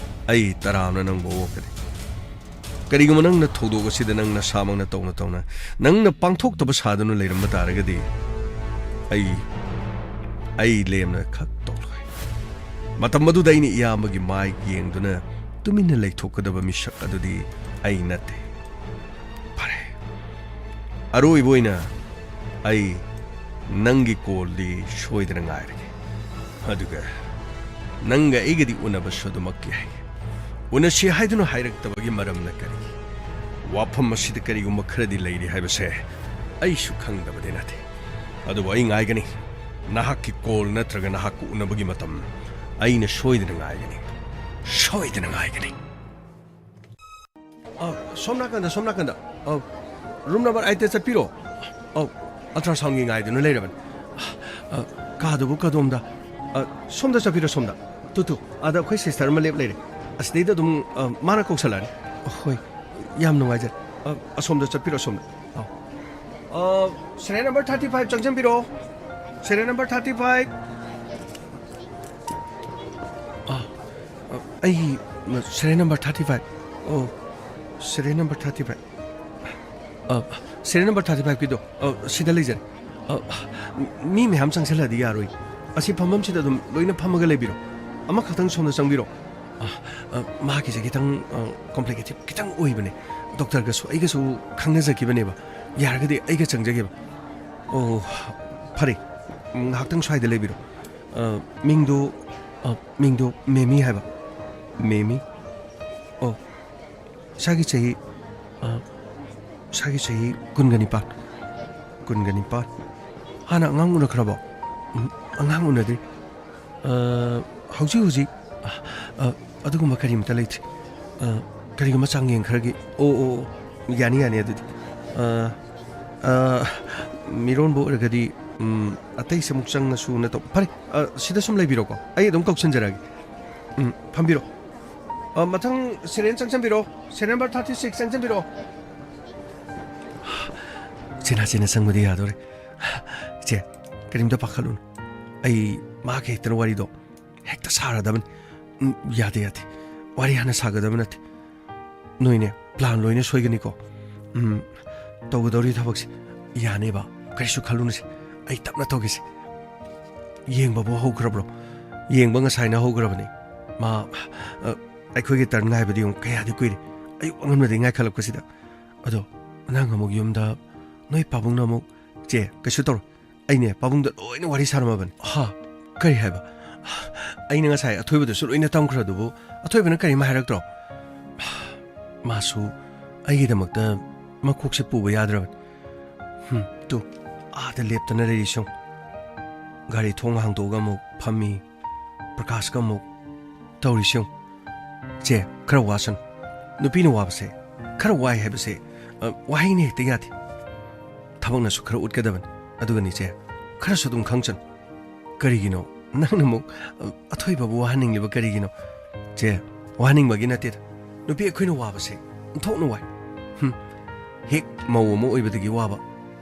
ꯑꯩ ꯇꯔꯥꯝꯅ ꯅꯪꯕꯨ ꯑꯣꯛꯀꯅꯤ꯫ ꯀꯔꯤꯒꯨꯝꯕ ꯅꯪꯅ ꯊꯧꯗꯣꯛ ꯑꯁꯤꯗ ꯅꯪ ꯅꯁꯥꯃꯛꯅ ꯇꯧꯅ ꯇꯧꯅ ꯅꯪꯅ ꯄꯥꯡꯊꯣꯛꯇꯕ ꯁꯥꯗꯨꯅ ꯂꯩꯔꯝꯕ ꯇꯥꯔꯒꯗꯤ ꯑꯩ, ꯑꯩ ꯂꯦꯝꯅ ꯈꯛ ꯇꯣꯛꯂꯣꯏ꯫ ꯃꯇꯝ ꯑꯗꯨꯗ ꯑꯩꯅ ꯏꯌꯥꯝꯕꯒꯤ ꯃꯥꯏ ꯌꯦꯡꯗꯨꯅ ꯇꯨꯃꯤꯟꯅ ꯂꯩꯊꯣꯛꯀꯗꯕ ꯃꯤꯁꯛ ꯑꯗꯨꯗꯤ ꯑꯩ ꯅꯠꯇꯦ꯫ ꯐꯔꯦ, ꯑꯔꯣꯏꯕ ꯑꯣꯏꯅ ꯑꯩ ꯅꯪꯒꯤ ꯀꯣꯜꯗꯤ ꯁꯣꯏꯗꯅ ꯉꯥꯏꯔꯒꯦ꯫ ꯑꯗꯨꯒ ꯅꯪꯒ ꯑꯩꯒꯗꯤ ꯎꯅꯕꯁꯨ ꯑꯗꯨꯃꯛ ꯌꯥꯏ꯫ ꯎꯅꯁꯤ ꯍꯥꯏꯗꯨꯅ ꯍꯥꯏꯔꯛꯇꯕꯒꯤ ꯃꯔꯝꯅ ꯀꯔꯤ? ꯋꯥꯐꯝ ꯑꯁꯤꯗ ꯀꯔꯤꯒꯨꯝꯕ ꯈꯔꯗꯤ ꯂꯩꯔꯤ ꯍꯥꯏꯕꯁꯦ ꯑꯩꯁꯨ ꯈꯪꯗꯕꯗꯤ ꯅꯠꯇꯦ꯫ ꯑꯗꯨꯕꯨ ꯑꯩ ꯉꯥꯏꯒꯅꯤ꯫ ꯅꯍꯥꯛꯀꯤ ꯀꯣꯜ ꯅꯠꯇ꯭ꯔꯒ ꯅꯍꯥꯛꯀ ꯎꯅꯕꯒꯤ ꯃꯇꯝ ꯑꯩꯅ ꯁꯣꯏꯗꯅ ꯉꯥꯏꯒꯅꯤ, ꯁꯣꯏꯗꯅ ꯉꯥꯏꯒꯅꯤ꯫ ꯑ, ꯁꯣꯝ ꯅꯥꯀꯟꯗ, ꯁꯣꯝ ꯅꯥꯀꯟꯗ꯫ ꯑ, room number eight ꯇ ꯆꯠꯄꯤꯔꯣ꯫ ꯑ, ultrasound ꯒꯤ ꯉꯥꯏꯗꯨꯅ ꯂꯩꯔꯕꯅꯤ꯫ ꯑ, ꯀꯥꯗꯨꯕꯨ ꯀꯗꯣꯝꯗ? ꯑ, ꯁꯣꯝꯗ ꯆꯠꯄꯤꯔꯣ, ꯁꯣꯝꯗ꯫ ꯇꯨ, ꯇꯨ, ꯑꯥꯗ ꯑꯩꯈꯣꯏ sister ꯑꯃ ꯂꯦꯞ ꯂꯩꯔꯦ꯫ ꯑꯁꯤꯗꯩꯗ ꯑꯗꯨꯝ, ꯑ, ꯃꯥꯅ ꯀꯧꯁꯜꯂꯛꯑꯅꯤ꯫ ꯍꯣꯏ, ꯌꯥꯝ ꯅꯨꯡꯉꯥꯏꯖꯔꯦ꯫ ꯑ, ꯑꯁꯣꯝꯗ ꯆꯠꯄꯤꯔꯣ, ꯑꯁꯣꯝꯗ꯫ ꯑ, serial number thirty five ꯆꯪꯁꯤꯟꯕꯤꯔꯣ꯫ Serial number thirty five꯫ ꯑ, ꯑ, ꯑꯩꯒꯤ serial number thirty five꯫ ꯑꯣ, serial number thirty five꯫ ꯑ, serial number thirty five ꯀꯤꯗꯣ, ꯑ, ꯁꯤꯗ ꯂꯩꯖꯔꯦ꯫ ꯑ, ꯃꯤ ꯃꯌꯥꯝ ꯆꯪꯁꯤꯜꯂꯗꯤ ꯌꯥꯔꯣꯏ꯫ ꯑꯁꯤ ꯐꯝꯐꯝꯁꯤꯗ ꯑꯗꯨꯝ ꯂꯣꯏꯅ ꯐꯝꯃꯒ ꯂꯩꯕꯤꯔꯣ꯫ ꯑꯃꯈꯛꯇꯪ ꯁꯣꯝꯗ ꯆꯪꯕꯤꯔꯣ꯫ ꯑ, ꯑ, ꯃꯥꯒꯤꯁꯦ ꯈꯤꯇꯪ, ꯑ, complicated ꯈꯤꯇꯪ ꯑꯣꯏꯕꯅꯦ꯫ Doctor ꯒꯁꯨ ꯑꯩꯒꯁꯨ ꯈꯪꯅꯖꯈꯤꯕꯅꯦꯕ꯫ ꯌꯥꯔꯒꯗꯤ ꯑꯩꯒ ꯆꯪꯖꯒꯦꯕ꯫ ꯑꯣ, ꯐꯔꯦ꯫ ꯉꯥꯏꯍꯥꯛꯇꯪ ꯁ꯭ꯋꯥꯏꯗ ꯂꯩꯕꯤꯔꯣ꯫ ꯑ, ꯃꯤꯡꯗꯨ, ꯑ, ꯃꯤꯡꯗꯨ ꯃꯦꯃꯤ ꯍꯥꯏꯕ꯫ ꯃꯦꯃꯤ? ꯑꯣ, ꯏꯁꯥꯒꯤ ꯆꯍꯤ, ꯑ, ꯏꯁꯥꯒꯤ ꯆꯍꯤ ꯀꯨꯟꯒ ꯅꯤꯄꯥꯟ꯫ ꯀꯨꯟꯒ ꯅꯤꯄꯥꯟ꯫ ꯍꯥꯟꯅ ꯑꯉꯥꯡ ꯎꯅꯈ꯭ꯔꯕꯣ? ꯎꯝ, ꯑꯉꯥꯡ ꯎꯅꯗ꯭ꯔꯤ꯫ ꯑ, ꯍꯧꯖꯤꯛ ꯍꯧꯖꯤꯛ, ꯑ, ꯑ, ꯑꯗꯨꯒꯨꯝꯕ ꯀꯔꯤꯃꯇ ꯂꯩꯇ꯭ꯔꯤ꯫ ꯑ, ꯀꯔꯤꯒꯨꯝꯕ ꯆꯥꯡꯌꯦꯡ ꯈꯔꯒꯤ, ꯑꯣ, ꯑꯣ, ꯑꯣ, ꯌꯥꯅꯤ, ꯌꯥꯅꯤ ꯑꯗꯨꯗꯤ꯫ ꯑ, ꯑ, ꯃꯤꯔꯣꯟꯕ ꯑꯣꯏꯔꯒꯗꯤ, ꯎꯝ, ꯑꯇꯩꯁꯦ ꯑꯃꯨꯛ ꯆꯪꯉꯁꯨ ꯅꯠꯇ꯭ꯔꯣ? ꯐꯔꯦ, ꯑ, ꯁꯤꯗ ꯁꯨꯝ ꯂꯩꯕꯤꯔꯣꯀꯣ, ꯑꯩ ꯑꯗꯨꯝ ꯀꯧꯁꯤꯟꯖꯔꯛꯑꯒꯦ꯫ ꯎꯝ, ꯐꯝꯕꯤꯔꯣ꯫ ꯑ, ꯃꯊꯪ serial ꯆꯪꯁꯤꯟꯕꯤꯔꯣ, serial number thirty six ꯆꯪꯁꯤꯟꯕꯤꯔꯣ꯫ ꯆꯦꯅꯥ ꯆꯦꯅꯥ ꯆꯪꯕꯗꯤ ꯌꯥꯗꯣꯔꯦ꯫ ꯏꯆꯦ, ꯀꯔꯤꯝꯇ ꯄꯥꯈꯠꯂꯨꯅꯨ꯫ ꯑꯩ ꯃꯍꯥꯛꯀ ꯍꯦꯛꯇꯅ ꯋꯥꯔꯤꯗꯣ ꯍꯦꯛꯇ ꯁꯥꯔꯗꯕꯅꯤ꯫ ꯎꯝ, ꯌꯥꯗꯦ, ꯌꯥꯗꯦ꯫ ꯋꯥꯔꯤ ꯍꯥꯟꯅ ꯁꯥꯒꯗꯕ ꯅꯠꯇꯦ꯫ ꯅꯣꯏꯅꯦ, plan ꯂꯣꯏꯅ ꯁꯣꯏꯒꯅꯤꯀꯣ꯫ ꯎꯝ, ꯇꯧꯒꯗꯧꯔꯤ ꯊꯕꯛꯁꯦ ꯌꯥꯅꯦꯕ꯫ ꯀꯔꯤꯁꯨ ꯈꯜꯂꯨꯅꯨꯁꯦ꯫ ꯑꯩ ꯇꯞꯅ ꯇꯧꯒꯦꯁꯦ꯫ ꯌꯦꯡꯕꯕꯨ ꯍꯧꯈ꯭ꯔꯕ꯭ꯔꯣ? ꯌꯦꯡꯕ ꯉꯁꯥꯏꯅ ꯍꯧꯈ꯭ꯔꯕꯅꯤ꯫ ꯃꯥ, ꯑ, ꯑꯩꯈꯣꯏꯒꯤ turn ꯉꯥꯏꯕꯗꯤ ꯌꯦꯡꯉꯨ ꯀꯌꯥꯗꯤ ꯀꯨꯏꯔꯦ꯫ ꯑꯌꯨꯛ ꯑꯉꯟꯕꯗꯒꯤ ꯉꯥꯏꯈꯠꯂꯛꯄꯁꯤꯗ꯫ ꯑꯗꯣ ꯅꯪ ꯑꯃꯨꯛ ꯌꯨꯝꯗ, ꯅꯣꯏ ꯄꯥꯕꯨꯡꯅ ꯑꯃꯨꯛ, "ꯆꯦ, ꯀꯩꯁꯨ ꯇꯧꯔꯣꯏ꯫ ꯑꯩꯅꯦ, ꯄꯥꯕꯨꯡꯗ ꯂꯣꯏꯅ ꯋꯥꯔꯤ ꯁꯥꯔꯝꯃꯕꯅꯤ"꯫ ꯍꯥ? ꯀꯔꯤ ꯍꯥꯏꯕ? ꯑꯩꯅ ꯉꯁꯥꯏ ꯑꯊꯣꯏꯕꯗꯁꯨ ꯂꯣꯏꯅ ꯇꯝꯈ꯭ꯔꯗꯨꯕꯨ, ꯑꯊꯣꯏꯕꯅ ꯀꯔꯤꯝ ꯍꯥꯏꯔꯛꯇ꯭ꯔꯣ? ꯃꯥꯁꯨ ꯑꯩꯒꯤꯗꯃꯛꯇ ꯃꯀꯣꯛꯁꯦ ꯄꯨꯕ ꯌꯥꯗ꯭ꯔꯕꯅꯤ꯫ ꯍꯨꯝ, ꯇꯨ, ꯑꯥꯗ ꯂꯦꯞꯇꯅ ꯂꯩꯔꯤꯁꯤ ꯌꯦꯡꯉꯨ꯫ ꯒꯥꯔꯤ ꯊꯣꯡ ꯍꯥꯡꯗꯣꯛꯑꯒ ꯑꯃꯨꯛ ꯐꯝꯃꯤ꯫ ꯄ꯭ꯔꯀꯥꯁꯀ ꯑꯃꯨꯛ꯫ ꯇꯧꯔꯤꯁꯤ ꯌꯦꯡꯉꯨ꯫ ꯆꯦ, ꯈꯔ ꯋꯥꯁꯅꯨ꯫ ꯅꯨꯄꯤꯅ ꯋꯥꯕꯁꯦ, ꯈꯔ ꯋꯥꯏ ꯍꯥꯏꯕꯁꯦ, ꯑ, ꯋꯥꯍꯩꯅ ꯍꯦꯛꯇ ꯌꯥꯗꯦ꯫ ꯊꯕꯛꯅꯁꯨ ꯈꯔ ꯎꯠꯀꯗꯕꯅꯤ꯫ ꯑꯗꯨꯒꯅꯤ ꯆꯦ, ꯈꯔꯁꯨ ꯑꯗꯨꯝ ꯈꯪꯁꯅꯨ꯫ ꯀꯔꯤꯒꯤꯅꯣ ꯅꯪꯅ ꯑꯃꯨꯛ, ꯑ, ꯑꯊꯣꯏꯕꯕꯨ ꯋꯥꯍꯟꯅꯤꯡꯂꯤꯕ ꯀꯔꯤꯒꯤꯅꯣ? ꯆꯦ, ꯋꯥꯍꯟꯅꯤꯡꯕꯒꯤ ꯅꯠꯇꯦꯗ꯫ ꯅꯨꯄꯤ ꯑꯩꯈꯣꯏꯅ ꯋꯥꯕꯁꯦ ꯑꯣꯟꯊꯣꯛꯅ ꯋꯥꯏ꯫ ꯍꯨꯝ꯫ ꯍꯦꯛ ꯃꯧ ꯑꯃ ꯑꯣꯏꯕꯗꯒꯤ ꯋꯥꯕ,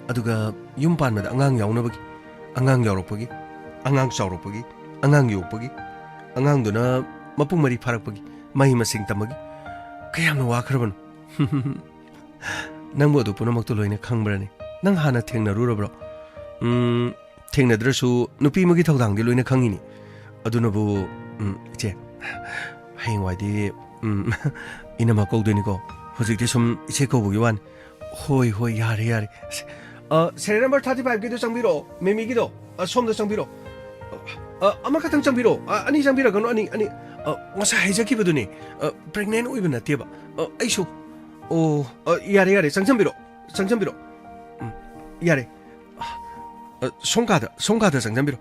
ꯑꯗꯨꯒ ꯌꯨꯝ ꯄꯥꯟꯕꯗ ꯑꯉꯥꯡ ꯌꯥꯎꯅꯕꯒꯤ, ꯑꯉꯥꯡ ꯌꯥꯎꯔꯛꯄꯒꯤ, ꯑꯉꯥꯡ ꯆꯥꯎꯔꯛꯄꯒꯤ, ꯑꯉꯥꯡ ꯌꯣꯛꯄꯒꯤ, ꯑꯉꯥꯡꯗꯨꯅ ꯃꯄꯨꯡ ꯃꯔꯤ ꯐꯥꯔꯛꯄꯒꯤ, ꯃꯍꯩ ꯃꯁꯤꯡ ꯇꯝꯕꯒꯤ, ꯀꯌꯥꯝꯅ ꯋꯥꯈ꯭ꯔꯕꯅꯣ꯫ ꯅꯪꯕꯨ ꯑꯗꯨ ꯄꯨꯝꯅꯃꯛꯇꯨ ꯂꯣꯏꯅ ꯈꯪꯕ꯭ꯔꯅꯦ? ꯅꯪ ꯍꯥꯟꯅ ꯊꯦꯡꯅꯔꯨꯔꯕ꯭ꯔꯣ? ꯎꯝ, ꯊꯦꯡꯅꯗ꯭ꯔꯁꯨ ꯅꯨꯄꯤ ꯑꯃꯒꯤ ꯊꯧꯗꯥꯡꯗꯤ ꯂꯣꯏꯅ ꯈꯪꯉꯤꯅꯤ꯫ ꯑꯗꯨꯅꯕꯨ, ꯎꯝ, ꯏꯆꯦ, ꯍꯌꯦꯡꯋꯥꯏꯗꯤ, ꯎꯝ, ꯏꯅꯝꯃ ꯀꯧꯗꯣꯏꯅꯤꯀꯣ꯫ ꯍꯧꯖꯤꯛꯇꯤ ꯁꯨꯝ ꯏꯆꯦ ꯀꯧꯕꯒꯤ ꯋꯥꯅꯤ꯫ ꯍꯣꯏ, ꯍꯣꯏ, ꯌꯥꯔꯦ, ꯌꯥꯔꯦ꯫ ꯑꯁ, ꯑ, serial number thirty five ꯒꯤꯗꯣ ꯆꯪꯕꯤꯔꯛꯑꯣ, ꯃꯦꯃꯤꯒꯤꯗꯣ꯫ ꯑ, ꯁꯣꯝꯗ ꯆꯪꯕꯤꯔꯛꯑꯣ꯫ ꯑ, ꯑ, ꯑꯃꯈꯛꯇꯪ ꯆꯪꯕꯤꯔꯛꯑꯣ꯫ ꯑ, ꯑꯅꯤ ꯆꯪꯕꯤꯔꯛꯀꯅꯨ, ꯑꯅꯤ, ꯑꯅꯤ꯫ ꯑ, ꯉꯁꯥꯏ ꯍꯥꯏꯖꯈꯤꯕꯗꯨꯅꯦ, ꯑ, pregnant ꯑꯣꯏꯕ ꯅꯠꯇꯦꯕ꯫ ꯑ, ꯑꯩꯁꯨ꯫ ꯑꯣ, ꯑ, ꯌꯥꯔꯦ, ꯌꯥꯔꯦ, ꯆꯪꯁꯟꯕꯤꯔꯛꯑꯣ, ꯆꯪꯁꯟꯕꯤꯔꯛꯑꯣ꯫ ꯎꯝ, ꯌꯥꯔꯦ꯫ ꯑ, ꯁꯣꯝ ꯀꯥꯗ, ꯁꯣꯝ ꯀꯥꯗ ꯆꯪꯁꯟꯕꯤꯔꯛꯑꯣ꯫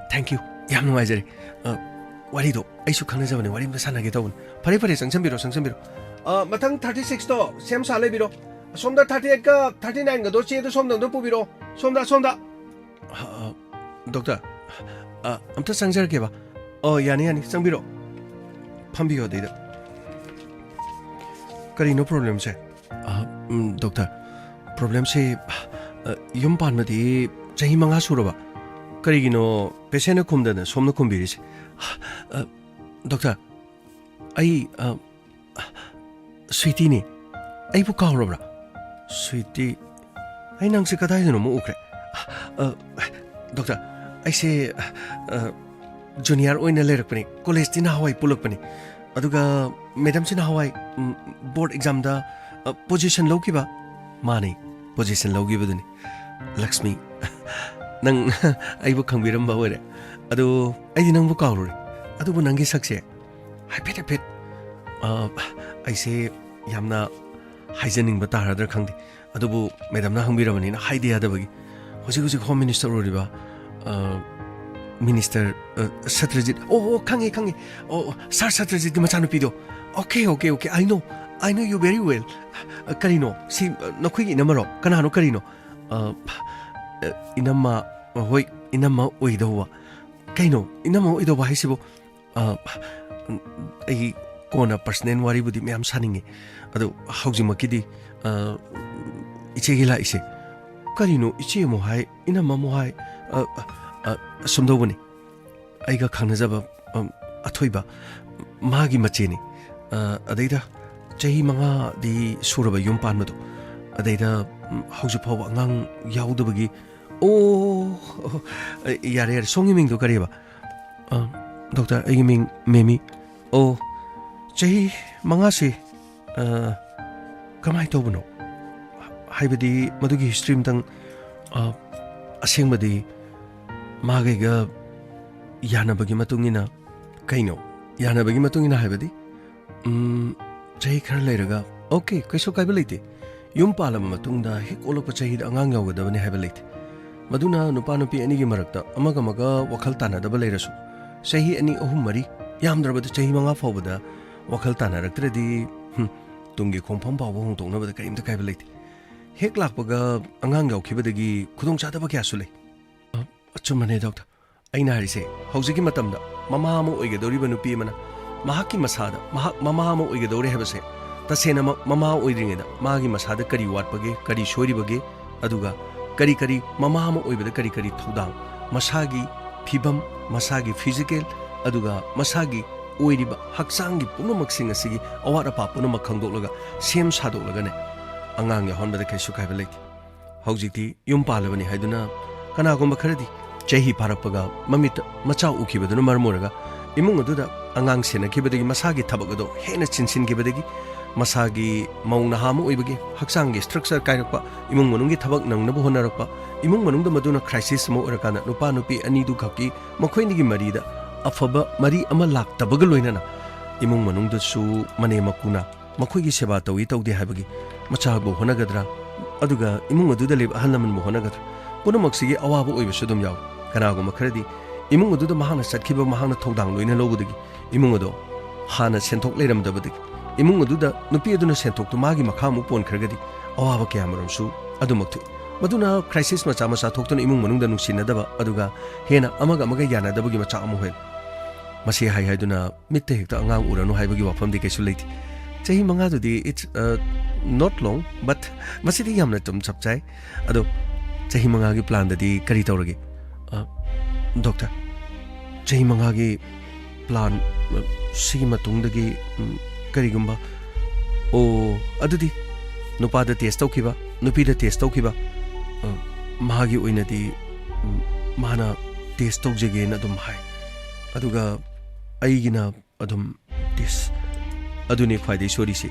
Thank you, ꯌꯥꯝ ꯅꯨꯡꯉꯥꯏꯖꯔꯦ꯫ ꯑ, ꯋꯥꯔꯤꯗꯣ ꯑꯩꯁꯨ ꯈꯪꯅꯖꯕꯅꯦ, ꯋꯥꯔꯤ ꯑꯝꯇ ꯁꯥꯟꯅꯒꯦ ꯇꯧꯕꯅꯦ꯫ ꯐꯔꯦ, ꯐꯔꯦ, ꯆꯪꯁꯟꯕꯤꯔꯛꯑꯣ, ꯆꯪꯁꯟꯕꯤꯔꯛꯑꯣ꯫ ꯑ, ꯃꯊꯪ thirty six ꯇꯣ ꯁꯦꯝ ꯁꯥ ꯂꯩꯕꯤꯔꯣ꯫ ꯑꯁꯣꯝꯗ thirty eight ꯀ thirty nine ꯒꯗꯣ ꯆꯦꯗꯣ ꯁꯣꯝꯗ ꯑꯝꯇ ꯄꯨꯕꯤꯔꯣ꯫ ꯁꯣꯝꯗ, ꯁꯣꯝꯗ꯫ ꯑ, ꯑ, ꯗꯣꯛꯇꯔ, ꯑ, ꯑꯝꯇ ꯆꯪꯖꯔꯛꯀꯦꯕ꯫ ꯑꯣ, ꯌꯥꯅꯤ, ꯌꯥꯅꯤ, ꯆꯪꯕꯤꯔꯣ꯫ ꯐꯝꯕꯤꯌꯣ ꯑꯗꯩꯗ꯫ ꯀꯔꯤꯅꯣ problemꯁꯦ? ꯑ, ꯎꯝ, ꯗꯣꯛꯇꯔ, problemꯁꯦ, ꯑ, ꯌꯨꯝ ꯄꯥꯟꯕꯗꯤ ꯆꯍꯤ ꯃꯉꯥ ꯁꯨꯔꯕ꯫ ꯀꯔꯤꯒꯤꯅꯣ patientꯅ ꯈꯨꯝꯗꯅ ꯁꯣꯝꯅ ꯈꯨꯝꯕꯤꯔꯤꯁꯦ? ꯑ, ꯗꯣꯛꯇꯔ, ꯑꯩ, ꯑ, ꯁ꯭ꯋꯤꯇꯤꯅꯤ꯫ ꯑꯩꯕꯨ ꯀꯥꯎꯔꯕ꯭ꯔꯥ? ꯁ꯭ꯋꯤꯇꯤ? ꯑꯩ ꯅꯪꯁꯦ ꯀꯗꯥꯏꯗꯅꯣꯃ ꯎꯈ꯭ꯔꯦ꯫ ꯑ, ꯗꯣꯛꯇꯔ, ꯑꯩꯁꯦ, ꯑ, junior ꯑꯣꯏꯅ ꯂꯩꯔꯛꯄꯅꯤ꯫ Collegeꯇꯤ ꯅꯍꯥꯟꯋꯥꯏ ꯄꯨꯜꯂꯛꯄꯅꯤ꯫ ꯑꯗꯨꯒ madamꯁꯤ ꯅꯍꯥꯟꯋꯥꯏ, ꯎꯝ, board examꯗ, ꯑ, position ꯂꯧꯈꯤꯕ꯫ ꯃꯥꯅꯤ, position ꯂꯧꯈꯤꯕꯗꯨꯅꯤ꯫ ꯂꯛꯁꯃꯤ, ꯅꯪ ꯑꯩꯕꯨ ꯈꯪꯕꯤꯔꯝꯕ ꯑꯣꯏꯔꯦ꯫ ꯑꯗꯨ ꯑꯩꯗꯤ ꯅꯪꯕꯨ ꯀꯥꯎꯔꯨꯔꯦ꯫ ꯑꯗꯨꯕꯨ ꯅꯪꯒꯤ ꯁꯛꯁꯦ ꯍꯥꯏꯐꯦꯠ ꯍꯥꯏꯐꯦꯠ, ꯑ, ꯑꯩꯁꯦ ꯌꯥꯝꯅ ꯍꯥꯏꯖꯅꯤꯡꯕ ꯇꯥꯔꯗ꯭ꯔꯥ ꯈꯪꯗꯦ, ꯑꯗꯨꯕꯨ madamꯅ ꯍꯪꯕꯤꯔꯕꯅꯤꯅ ꯍꯥꯏꯗ ꯌꯥꯗꯕꯒꯤ꯫ ꯍꯧꯖꯤꯛ ꯍꯧꯖꯤꯛ Home Minister ꯑꯣꯏꯔꯤꯕ, ꯑ, ꯃꯤꯅꯤꯁꯇꯔ, ꯑ, ꯁꯇ꯭ꯔꯖꯤꯠ꯫ ꯑꯣ, ꯑꯣ, ꯈꯪꯉꯦ, ꯈꯪꯉꯦ꯫ ꯑꯣ, ꯑꯣ, ꯁꯥꯔ ꯁꯇ꯭ꯔꯖꯤꯠꯀꯤ ꯃꯆꯥꯅꯨꯄꯤꯗꯣ꯫ Okay, okay, okay, I know, I know you very well꯫ ꯑ, ꯀꯔꯤꯅꯣ? ꯁꯤ, ꯑ, ꯅꯈꯣꯏꯒꯤ ꯏꯅꯝꯃꯔꯣ? ꯀꯅꯥꯅꯣ, ꯀꯔꯤꯅꯣ? ꯑ, ꯑ, ꯏꯅꯝꯃ, ꯍꯣꯏ, ꯏꯅꯝꯃ ꯑꯣꯏꯗꯧꯕ꯫ ꯀꯩꯅꯣ, ꯏꯅꯝꯃ ꯑꯣꯏꯗꯧꯕ ꯍꯥꯏꯁꯤꯕꯨ? ꯑ, ꯑꯩ ꯀꯣꯟꯅ personal ꯋꯥꯔꯤꯕꯨꯗꯤ ꯃꯌꯥꯝ ꯁꯥꯅꯤꯡꯉꯤ꯫ ꯑꯗꯣ ꯍꯧꯖꯤꯛꯃꯛꯀꯤꯗꯤ, ꯑ, ꯏꯆꯦꯒꯤ ꯂꯥꯛꯏꯁꯦ꯫ ꯀꯔꯤꯅꯣ, ꯏꯆꯦ ꯑꯃꯨꯛ ꯍꯥꯏ, ꯏꯅꯝꯃ ꯑꯃꯨꯛ ꯍꯥꯏ? ꯑ, ꯑ, ꯑ, ꯁꯨꯝꯗꯧꯕꯅꯤ꯫ ꯑꯩꯒ ꯈꯪꯅꯖꯕ, ꯑ, ꯑꯊꯣꯏꯕ, ꯃꯥꯒꯤ ꯃꯆꯦꯅꯤ꯫ ꯑ, ꯑꯗꯩꯗ ꯆꯍꯤ ꯃꯉꯥꯗꯤ ꯁꯨꯔꯕ ꯌꯨꯝ ꯄꯥꯟꯕꯗꯣ꯫ ꯑꯗꯩꯗ, ꯎꯝ, ꯍꯧꯖꯤꯛ ꯐꯥꯎꯕ ꯑꯉꯥꯡ ꯌꯥꯎꯗꯕꯒꯤ꯫ ꯑꯣ, ꯑꯣ, ꯑ, ꯌꯥꯔꯦ, ꯌꯥꯔꯦ꯫ ꯁꯣꯝꯒꯤ ꯃꯤꯡꯗꯣ ꯀꯔꯤꯕ? ꯑ, ꯗꯣꯛꯇꯔ, ꯑꯩꯒꯤ ꯃꯤꯡ ꯃꯦꯃꯤ꯫ ꯑꯣ, ꯆꯍꯤ ꯃꯉꯥꯁꯤ, ꯑ, ꯀꯃꯥꯏꯅ ꯇꯧꯕꯅꯣ? ꯍꯥꯏꯕꯗꯤ ꯃꯗꯨꯒꯤ history ꯑꯝꯇꯪ, ꯑ, ꯑꯁꯦꯡꯕꯗꯤ ꯃꯥꯒꯩꯒ ꯌꯥꯅꯕꯒꯤ ꯃꯇꯨꯡ ꯏꯟꯅ꯫ ꯀꯩꯅꯣ? ꯌꯥꯅꯕꯒꯤ ꯃꯇꯨꯡ ꯏꯟꯅ ꯍꯥꯏꯕꯗꯤ? ꯎꯝ, ꯆꯍꯤ ꯈꯔ ꯂꯩꯔꯒ, okay, ꯀꯩꯁꯨ ꯀꯥꯏꯕ ꯂꯩꯇꯦ꯫ ꯌꯨꯝ ꯄꯥꯜꯂꯕ ꯃꯇꯨꯡꯗ ꯍꯦꯛ ꯑꯣꯜꯂꯛꯄ ꯆꯍꯤꯗ ꯑꯉꯥꯡ ꯌꯥꯎꯒꯗꯕꯅꯤ ꯍꯥꯏꯕ ꯂꯩꯇꯦ꯫ ꯃꯗꯨꯅ ꯅꯨꯄꯥ ꯅꯨꯄꯤ ꯑꯅꯤꯒꯤ ꯃꯔꯛꯇ ꯑꯃꯒ ꯑꯃꯒ ꯋꯥꯈꯜ ꯇꯥꯟꯅꯗꯕ ꯂꯩꯔꯁꯨ, ꯆꯍꯤ ꯑꯅꯤ, ꯑꯍꯨꯝ, ꯃꯔꯤ, ꯌꯥꯝꯗ꯭ꯔꯕꯗ ꯆꯍꯤ ꯃꯉꯥ ꯐꯥꯎꯕꯗ ꯋꯥꯈꯜ ꯇꯥꯟꯅꯔꯛꯇ꯭ꯔꯗꯤ, ꯍꯨꯝ, ꯇꯨꯡꯒꯤ ꯈꯣꯡꯐꯝ ꯐꯥꯎꯕ ꯍꯣꯡꯗꯣꯛꯅꯕꯗ ꯀꯔꯤꯝꯇ ꯀꯥꯏꯕ ꯂꯩꯇꯦ꯫ ꯍꯦꯛ ꯂꯥꯛꯄꯒ ꯑꯉꯥꯡ ꯌꯥꯎꯈꯤꯕꯗꯒꯤ ꯈꯨꯗꯣꯡꯆꯥꯗꯕ ꯀꯌꯥꯁꯨ ꯂꯩ꯫ ꯑ, ꯑꯆꯨꯝꯕꯅꯦ, ꯗꯣꯛꯇꯔ꯫ ꯑꯩꯅ ꯍꯥꯏꯔꯤꯁꯦ, ꯍꯧꯖꯤꯛꯀꯤ ꯃꯇꯝꯗ ꯃꯃꯥ ꯑꯃ ꯑꯣꯏꯒꯗꯧꯔꯤꯕ ꯅꯨꯄꯤ ꯑꯃꯅ ꯃꯍꯥꯛꯀꯤ ꯃꯁꯥꯗ ꯃꯍꯥꯛ ꯃꯃꯥ ꯑꯃ ꯑꯣꯏꯒꯗꯧꯔꯦ ꯍꯥꯏꯕꯁꯦ, ꯇꯁꯦꯡꯅꯃꯛ ꯃꯃꯥ ꯑꯣꯏꯗ꯭ꯔꯤꯉꯩꯗ ꯃꯥꯒꯤ ꯃꯁꯥꯗ ꯀꯔꯤ ꯋꯥꯠꯄꯒꯦ, ꯀꯔꯤ ꯁꯣꯏꯔꯤꯕꯒꯦ, ꯑꯗꯨꯒ ꯀꯔꯤ ꯀꯔꯤ ꯃꯃꯥ ꯑꯃ ꯑꯣꯏꯕꯗ ꯀꯔꯤ ꯀꯔꯤ ꯊꯧꯗꯥꯡ, ꯃꯁꯥꯒꯤ ꯐꯤꯕꯝ, ꯃꯁꯥꯒꯤ physical, ꯑꯗꯨꯒ ꯃꯁꯥꯒꯤ ꯑꯣꯏꯔꯤꯕ ꯍꯛꯆꯥꯡꯒꯤ ꯄꯨꯝꯅꯃꯛꯁꯤꯡ ꯑꯁꯤꯒꯤ ꯑꯋꯥꯠ ꯑꯄꯥ ꯄꯨꯝꯅꯃꯛ ꯈꯪꯗꯣꯛꯂꯒ, ꯁꯦꯝ ꯁꯥꯗꯣꯛꯂꯒꯅꯦ, ꯑꯉꯥꯡ ꯌꯥꯎꯍꯟꯕꯗ ꯀꯩꯁꯨ ꯀꯥꯏꯕ ꯂꯩꯇꯦ꯫ ꯍꯧꯖꯤꯛꯇꯤ ꯌꯨꯝ ꯄꯥꯜꯂꯕꯅꯤ ꯍꯥꯏꯗꯨꯅ ꯀꯅꯥꯒꯨꯝꯕ ꯈꯔꯗꯤ ꯆꯍꯤ ꯐꯥꯔꯛꯄꯒ ꯃꯃꯤꯠꯇ ꯃꯆꯥ ꯎꯈꯤꯕꯗꯨꯅ ꯃꯔꯝ ꯑꯣꯏꯔꯒ ꯏꯃꯨꯡ ꯑꯗꯨꯗ ꯑꯉꯥꯡ ꯁꯦꯟꯅꯈꯤꯕꯗꯒꯤ ꯃꯁꯥꯒꯤ ꯊꯕꯛ ꯑꯗꯣ ꯍꯦꯟꯅ ꯆꯤꯟꯁꯤꯟꯈꯤꯕꯗꯒꯤ ꯃꯁꯥꯒꯤ ꯃꯧ ꯅꯍꯥ ꯑꯃ ꯑꯣꯏꯕꯒꯤ ꯍꯛꯆꯥꯡꯒꯤ structure ꯀꯥꯏꯔꯛꯄ, ꯏꯃꯨꯡ ꯃꯅꯨꯡꯒꯤ ꯊꯕꯛ ꯅꯪꯅꯕ ꯍꯣꯠꯅꯔꯛꯄ, ꯏꯃꯨꯡ ꯃꯅꯨꯡꯗ ꯃꯗꯨꯅ crisis ꯑꯃ ꯑꯣꯏꯔꯀꯥꯟꯗ ꯅꯨꯄꯥ ꯅꯨꯄꯤ ꯑꯅꯤꯗꯨ ꯈꯛꯀꯤ ꯃꯈꯣꯏ ꯑꯅꯤꯒꯤ ꯃꯔꯤꯗ ꯑꯐꯕ ꯃꯔꯤ ꯑꯃ ꯂꯥꯛꯇꯕꯒ ꯂꯣꯏꯅꯅ ꯏꯃꯨꯡ ꯃꯅꯨꯡꯗꯁꯨ ꯃꯅꯦꯝ ꯃꯀꯨꯅ ꯃꯈꯣꯏꯒꯤ ꯁꯦꯕꯥ ꯇꯧꯏ ꯇꯧꯗꯦ ꯍꯥꯏꯕꯒꯤ, ꯃꯆꯥꯕꯨ ꯍꯣꯠꯅꯒꯗ꯭ꯔꯥ, ꯑꯗꯨꯒ ꯏꯃꯨꯡ ꯑꯗꯨꯗ ꯂꯩꯕ ꯑꯍꯜ ꯂꯃꯟꯕꯨ ꯍꯣꯠꯅꯒꯗ꯭ꯔꯥ, ꯄꯨꯝꯅꯃꯛꯁꯤꯒꯤ ꯑꯋꯥꯕ ꯑꯣꯏꯕꯁꯨ ꯑꯗꯨꯝ ꯌꯥꯎꯏ꯫ ꯀꯅꯥꯒꯨꯝꯕ ꯈꯔꯗꯤ ꯏꯃꯨꯡ ꯑꯗꯨꯗ ꯃꯍꯥꯛꯅ ꯆꯠꯈꯤꯕ, ꯃꯍꯥꯛꯅ ꯊꯧꯗꯥꯡ ꯂꯣꯏꯅ ꯂꯧꯕꯗꯒꯤ, ꯏꯃꯨꯡ ꯑꯗꯣ ꯍꯥꯟꯅ ꯁꯦꯟꯊꯣꯛ ꯂꯩꯔꯝꯗꯕꯗꯒꯤ, ꯏꯃꯨꯡ ꯑꯗꯨꯗ ꯅꯨꯄꯤ ꯑꯗꯨꯅ ꯁꯦꯟꯊꯣꯛꯇꯨ ꯃꯥꯒꯤ ꯃꯈꯥ ꯑꯃꯨꯛ ꯄꯣꯟꯈ꯭ꯔꯒꯗꯤ, ꯑꯋꯥꯕ ꯀꯌꯥ ꯃꯔꯨꯝꯁꯨ ꯑꯗꯨꯃꯛ ꯊꯣꯛꯏ꯫ ꯃꯗꯨꯅ crisis ꯃꯆꯥ ꯃꯆꯥ ꯊꯣꯛꯇꯨꯅ ꯏꯃꯨꯡ ꯃꯅꯨꯡꯗ ꯅꯨꯡꯁꯤꯅꯗꯕ, ꯑꯗꯨꯒ ꯍꯦꯟꯅ ꯑꯃꯒ ꯑꯃꯒ ꯌꯥꯅꯗꯕꯒꯤ ꯃꯆꯥꯛ ꯑꯃ ꯑꯣꯏꯍꯜꯂꯤ꯫ ꯃꯁꯤ ꯍꯥꯏ ꯍꯥꯏꯗꯨꯅ ꯃꯤꯠꯇ ꯍꯦꯛꯇ ꯑꯉꯥꯡ ꯎꯔꯅꯨ ꯍꯥꯏꯕꯒꯤ ꯋꯥꯐꯝꯗꯤ ꯀꯩꯁꯨ ꯂꯩꯇꯦ꯫ ꯆꯍꯤ ꯃꯉꯥꯗꯨꯗꯤ, it's, uh, not long, but ꯃꯁꯤꯗꯤ ꯌꯥꯝꯅ ꯑꯗꯨꯝ ꯆꯞ ꯆꯥꯏ꯫ ꯑꯗꯣ ꯆꯍꯤ ꯃꯉꯥꯒꯤ planꯗꯗꯤ ꯀꯔꯤ ꯇꯧꯔꯒꯦ? ꯑ, doctor, ꯆꯍꯤ ꯃꯉꯥꯒꯤ plan, ꯑ, ꯁꯤꯒꯤ ꯃꯇꯨꯡꯗꯒꯤ, ꯎꯝ, ꯀꯔꯤꯒꯨꯝꯕ, ꯑꯣ, ꯑꯗꯨꯗꯤ ꯅꯨꯄꯥꯗ test ꯇꯧꯈꯤꯕ, ꯅꯨꯄꯤꯗ test ꯇꯧꯈꯤꯕ, ꯑ, ꯃꯥꯒꯤ ꯑꯣꯏꯅꯗꯤ, ꯎꯝ, ꯃꯥꯅ test ꯇꯧꯖꯒꯦꯅ ꯑꯗꯨꯝ ꯍꯥꯏ꯫ ꯑꯗꯨꯒ ꯑꯩꯒꯤꯅ ꯑꯗꯨꯝ test, ꯑꯗꯨꯅꯤ ꯈ꯭ꯋꯥꯏꯗꯒꯤ ꯁꯣꯏꯔꯤꯁꯤ꯫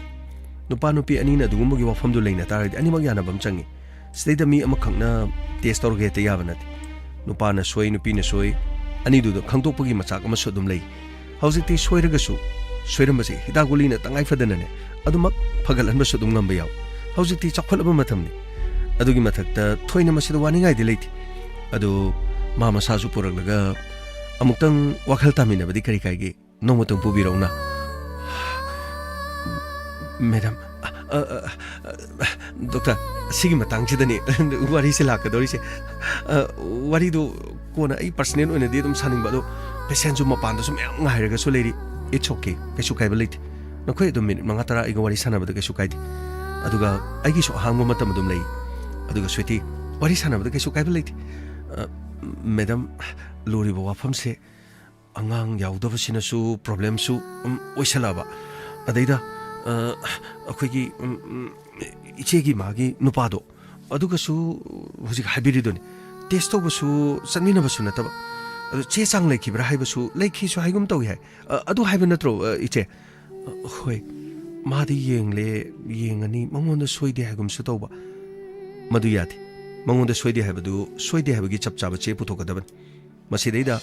ꯅꯨꯄꯥ ꯅꯨꯄꯤ ꯑꯅꯤꯅ ꯑꯗꯨꯒꯨꯝꯕꯒꯤ ꯋꯥꯐꯝꯗꯨ ꯂꯩꯅ ꯇꯥꯔꯒꯗꯤ ꯑꯅꯤꯃꯛ ꯌꯥꯅꯕ ꯑꯃ ꯆꯪꯉꯤ꯫ ꯁꯤꯗꯩꯗ ꯃꯤ ꯑꯃꯈꯛꯅ test ꯇꯧꯔꯒ ꯍꯦꯛꯇ ꯌꯥꯕ ꯅꯠꯇꯦ꯫ ꯅꯨꯄꯥꯅ ꯁꯣꯏ, ꯅꯨꯄꯤꯅ ꯁꯣꯏ, ꯑꯅꯤꯗꯨꯗ ꯈꯪꯗꯣꯛꯄꯒꯤ ꯃꯆꯥꯛ ꯑꯃꯁꯨ ꯑꯗꯨꯝ ꯂꯩ꯫ ꯍꯧꯖꯤꯛꯇꯤ ꯁꯣꯏꯔꯒꯁꯨ, ꯁꯣꯏꯔꯝꯕꯁꯦ ꯍꯤꯗꯥꯛ ꯒꯨꯂꯤꯅ ꯇꯉꯥꯏ ꯐꯗꯅꯅꯦ ꯑꯗꯨꯃꯛ ꯐꯒꯠꯍꯟꯕꯁꯨ ꯑꯗꯨꯝ ꯉꯝꯕ ꯌꯥꯎꯏ꯫ ꯍꯧꯖꯤꯛꯇꯤ ꯆꯥꯎꯈꯠꯂꯕ ꯃꯇꯝꯅꯤ꯫ ꯑꯗꯨꯒꯤ ꯃꯊꯛꯇ ꯊꯣꯏꯅ ꯃꯁꯤꯗ ꯋꯥꯅꯤꯡꯉꯥꯏꯗꯤ ꯂꯩꯇꯦ꯫ ꯑꯗꯨ ꯃꯥ ꯃꯁꯥꯁꯨ ꯄꯨꯔꯛꯂꯒ ꯑꯃꯨꯛꯇꯪ ꯋꯥꯈꯜ ꯇꯥꯃꯤꯟꯅꯕꯗꯤ ꯀꯔꯤ ꯀꯥꯏꯒꯦ? ꯅꯣꯡꯃꯇꯪ ꯄꯨꯕꯤꯔꯛꯎꯅ꯫ Madam, ꯑ, ꯑ, ꯑ, ꯑ, doctor, ꯁꯤꯒꯤ ꯃꯇꯥꯡꯁꯤꯗꯅꯦ ꯋꯥꯔꯤꯁꯦ ꯂꯥꯛꯀꯗꯧꯔꯤꯁꯦ꯫ ꯑ, ꯋꯥꯔꯤꯗꯣ ꯀꯣꯟꯅ ꯑꯩ personal ꯑꯣꯏꯅꯗꯤ ꯑꯗꯨꯝ ꯁꯥꯅꯤꯡꯕ, ꯑꯗꯣ patientꯁꯨ ꯃꯄꯥꯟꯗꯁꯨ ꯃꯌꯥꯝ ꯉꯥꯏꯔꯒꯁꯨ ꯂꯩꯔꯤ꯫ It's okay, ꯀꯩꯁꯨ ꯀꯥꯏꯕ ꯂꯩꯇꯦ꯫ ꯅꯈꯣꯏ ꯑꯗꯨꯝ minute ꯃꯉꯥ ꯇꯔꯥ ꯑꯩꯒ ꯋꯥꯔꯤ ꯁꯥꯟꯅꯕꯗ ꯀꯩꯁꯨ ꯀꯥꯏꯗꯦ꯫ ꯑꯗꯨꯒ ꯑꯩꯒꯤꯁꯨ ꯑꯍꯥꯡꯕ ꯃꯇꯝ ꯑꯗꯨꯝ ꯂꯩ꯫ ꯑꯗꯨꯒ sweetie, ꯋꯥꯔꯤ ꯁꯥꯟꯅꯕꯗ ꯀꯩꯁꯨ ꯀꯥꯏꯕ ꯂꯩꯇꯦ꯫ ꯑ, madam, ꯂꯨꯔꯤꯕ ꯋꯥꯐꯝꯁꯦ ꯑꯉꯥꯡ ꯌꯥꯎꯗꯕꯁꯤꯅꯁꯨ problemꯁꯨ, ꯎꯝ, ꯑꯣꯏꯁꯜꯂꯛꯑꯕ꯫ ꯑꯗꯩꯗ, ꯑ, ꯑꯩꯈꯣꯏꯒꯤ, ꯎꯝ, ꯎꯝ, ꯏꯆꯦꯒꯤ ꯃꯥꯒꯤ ꯅꯨꯄꯥꯗꯣ, ꯑꯗꯨꯒꯁꯨ ꯍꯧꯖꯤꯛ ꯍꯥꯏꯕꯤꯔꯤꯗꯨꯅꯤ, test ꯇꯧꯕꯁꯨ ꯆꯠꯃꯤꯟꯅꯕꯁꯨ ꯅꯠꯇꯕ꯫ ꯑꯗꯨ ꯆꯦ ꯆꯥꯡ ꯂꯩꯈꯤꯕ꯭ꯔꯥ ꯍꯥꯏꯕꯁꯨ, ꯂꯩꯈꯤꯁꯨ ꯍꯥꯏꯒꯨꯝ ꯇꯧꯏ ꯍꯥꯏ꯫ ꯑ, ꯑꯗꯨ ꯍꯥꯏꯕ ꯅꯠꯇ꯭ꯔꯣ, ꯑ, ꯏꯆꯦ? ꯑ, ꯍꯣꯏ, ꯃꯥꯗꯤ ꯌꯦꯡꯂꯦ, ꯌꯦꯡꯉꯅꯤ, ꯃꯉꯣꯟꯗ ꯁꯣꯏꯗꯦ ꯍꯥꯏꯒꯨꯝꯁꯨ ꯇꯧꯕ꯫ ꯃꯗꯨ ꯌꯥꯗꯦ꯫ ꯃꯉꯣꯟꯗ ꯁꯣꯏꯗꯦ ꯍꯥꯏꯕꯗꯨ ꯁꯣꯏꯗꯦ ꯍꯥꯏꯕꯒꯤ ꯆꯞ ꯆꯥꯕ ꯆꯦ ꯄꯨꯊꯣꯛꯀꯗꯕꯅꯤ꯫ ꯃꯁꯤꯗꯩꯗ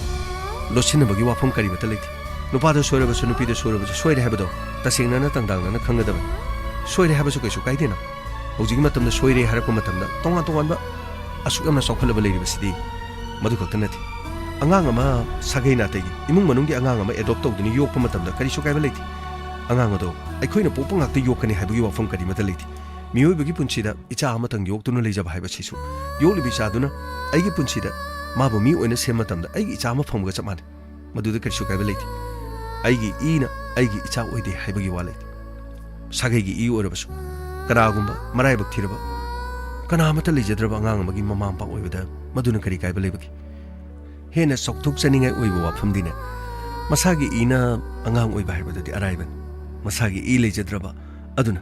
ꯂꯣꯠꯁꯤꯟꯅꯕꯒꯤ ꯋꯥꯐꯝ ꯀꯔꯤꯃꯠꯇ ꯂꯩꯇꯦ꯫ ꯅꯨꯄꯥꯗ ꯁꯣꯏꯔꯕꯁꯨ, ꯅꯨꯄꯤꯗ ꯁꯣꯏꯔꯕꯁꯨ, ꯁꯣꯏꯔꯦ ꯍꯥꯏꯕꯗꯣ ꯇꯁꯦꯡꯅꯅ ꯇꯪꯗꯥꯡꯅꯅ ꯈꯪꯒꯗꯕꯅꯤ꯫ ꯁꯣꯏꯔꯦ ꯍꯥꯏꯕꯁꯨ ꯀꯩꯁꯨ ꯀꯥꯏꯗꯦꯅ꯫ ꯍꯧꯖꯤꯛꯀꯤ ꯃꯇꯝꯗ ꯁꯣꯏꯔꯦ ꯍꯥꯏꯔꯛꯄ ꯃꯇꯝꯗ ꯇꯣꯉꯥꯟ ꯇꯣꯉꯥꯟꯕ ꯑꯁꯨꯛ ꯌꯥꯝꯅ ꯆꯥꯎꯈꯠꯂꯕ ꯂꯩꯔꯤꯕꯁꯤꯗꯤ ꯃꯗꯨ ꯈꯛꯇ ꯅꯠꯇꯦ꯫ ꯑꯉꯥꯡ ꯑꯃ ꯁꯥꯒꯩ ꯅꯥꯇꯩꯒꯤ ꯏꯃꯨꯡ ꯃꯅꯨꯡꯒꯤ ꯑꯉꯥꯡ ꯑꯃ adopt ꯇꯧꯗꯨꯅ ꯌꯣꯛꯄ ꯃꯇꯝꯗ ꯀꯔꯤꯁꯨ ꯀꯥꯏꯕ ꯂꯩꯇꯦ꯫ ꯑꯉꯥꯡ ꯑꯗꯣ ꯑꯩꯈꯣꯏꯅ ꯄꯣꯛꯄ ꯉꯥꯛꯇ ꯌꯣꯛꯀꯅꯤ ꯍꯥꯏꯕꯒꯤ ꯋꯥꯐꯝ ꯀꯔꯤꯃꯠꯇ ꯂꯩꯇꯦ꯫ ꯃꯤꯑꯣꯏꯕꯒꯤ ꯄꯨꯟꯁꯤꯗ ꯏꯆꯥ ꯑꯃꯇꯪ ꯌꯣꯛꯇꯨꯅ ꯂꯩꯖꯕ ꯍꯥꯏꯕꯁꯤꯁꯨ, ꯌꯣꯛꯂꯤꯕ ꯏꯆꯥꯗꯨꯅ ꯑꯩꯒꯤ ꯄꯨꯟꯁꯤꯗ ꯃꯥꯕꯨ ꯃꯤ ꯑꯣꯏꯅ ꯁꯦꯝꯕ ꯃꯇꯝꯗ ꯑꯩꯒꯤ ꯏꯆꯥ ꯑꯃ ꯐꯪꯕꯒ ꯆꯞ ꯃꯥꯟꯅꯩ꯫ ꯃꯗꯨꯗ ꯀꯔꯤꯁꯨ ꯀꯥꯏꯕ ꯂꯩꯇꯦ꯫ ꯑꯩꯒꯤ ꯏꯅ ꯑꯩꯒꯤ ꯏꯆꯥ ꯑꯣꯏꯗꯦ ꯍꯥꯏꯕꯒꯤ ꯋꯥ ꯂꯩꯇꯦ꯫ ꯁꯥꯒꯩꯒꯤ ꯏ ꯑꯣꯏꯔꯕꯁꯨ, ꯀꯅꯥꯒꯨꯝꯕ ꯃꯔꯥꯏꯕꯛ ꯊꯤꯔꯕ, ꯀꯅꯥ ꯑꯃꯠꯇ ꯂꯩꯖꯗ꯭ꯔꯕ ꯑꯉꯥꯡ ꯑꯃꯒꯤ ꯃꯃꯥ ꯃꯄꯥ ꯑꯣꯏꯕꯗ ꯃꯗꯨꯅ ꯀꯔꯤ ꯀꯥꯏꯕ ꯂꯩꯕꯒꯦ? ꯍꯦꯟꯅ ꯆꯥꯎꯊꯣꯛꯆꯅꯤꯡꯉꯥꯏ ꯑꯣꯏꯕ ꯋꯥꯐꯝꯗꯤꯅꯦ, ꯃꯁꯥꯒꯤ ꯏꯅ ꯑꯉꯥꯡ ꯑꯣꯏꯕ ꯍꯥꯏꯕꯗꯨꯗꯤ ꯑꯔꯥꯏꯕꯅꯤ꯫ ꯃꯁꯥꯒꯤ ꯏ ꯂꯩꯖꯗ꯭ꯔꯕ ꯑꯗꯨꯅ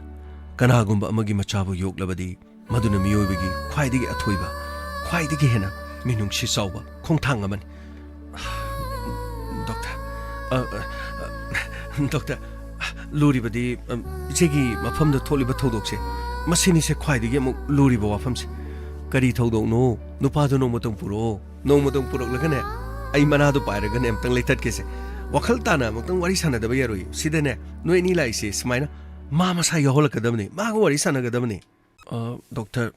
ꯀꯅꯥꯒꯨꯝꯕ ꯑꯃꯒꯤ ꯃꯆꯥꯕꯨ ꯌꯣꯛꯂꯕꯗꯤ ꯃꯗꯨꯅ ꯃꯤꯑꯣꯏꯕꯒꯤ ꯈ꯭ꯋꯥꯏꯗꯒꯤ ꯑꯊꯣꯏꯕ, ꯈ꯭ꯋꯥꯏꯗꯒꯤ ꯍꯦꯟꯅ ꯃꯤꯅꯨꯡꯁꯤ ꯆꯥꯎꯕ ꯈꯣꯡꯊꯥꯡ ꯑꯃꯅꯤ꯫ ꯗꯣꯛꯇꯔ, ꯑ, ꯑ, ꯑ, ꯗꯣꯛꯇꯔ, ꯂꯨꯔꯤꯕꯗꯤ, ꯑ, ꯏꯆꯦꯒꯤ ꯃꯐꯝꯗ ꯊꯣꯛꯂꯤꯕ ꯊꯧꯗꯣꯛꯁꯦ, ꯃꯁꯤꯅꯤꯁꯦ ꯈ꯭ꯋꯥꯏꯗꯒꯤ ꯑꯃꯨꯛ ꯂꯨꯔꯤꯕ ꯋꯥꯐꯝꯁꯦ꯫ ꯀꯔꯤ ꯊꯧꯗꯣꯛꯅꯣ? ꯅꯨꯄꯥꯗꯣ ꯅꯣꯡꯃꯇꯪ ꯄꯨꯔꯛꯑꯣ꯫ ꯅꯣꯡꯃꯇꯪ ꯄꯨꯔꯛꯂꯒꯅꯦ, ꯑꯩ ꯃꯅꯥꯗꯣ ꯄꯥꯏꯔꯒꯅꯦ ꯑꯃꯨꯛꯇꯪ ꯂꯩꯊꯠꯀꯦꯁꯦ꯫ ꯋꯥꯈꯜ ꯇꯥꯅ ꯑꯃꯨꯛꯇꯪ ꯋꯥꯔꯤ ꯁꯥꯟꯅꯗꯕ ꯌꯥꯔꯣꯏ꯫ ꯁꯤꯗꯅꯦ, ꯅꯣꯏ ꯑꯅꯤ ꯂꯥꯛꯏꯁꯦ ꯁꯨꯃꯥꯏꯅ ꯃꯥ ꯃꯁꯥ ꯌꯥꯎꯍꯜꯂꯛꯀꯗꯕꯅꯤ, ꯃꯥꯒ ꯋꯥꯔꯤ ꯁꯥꯟꯅꯒꯗꯕꯅꯤ꯫ ꯑ, ꯗꯣꯛꯇꯔ,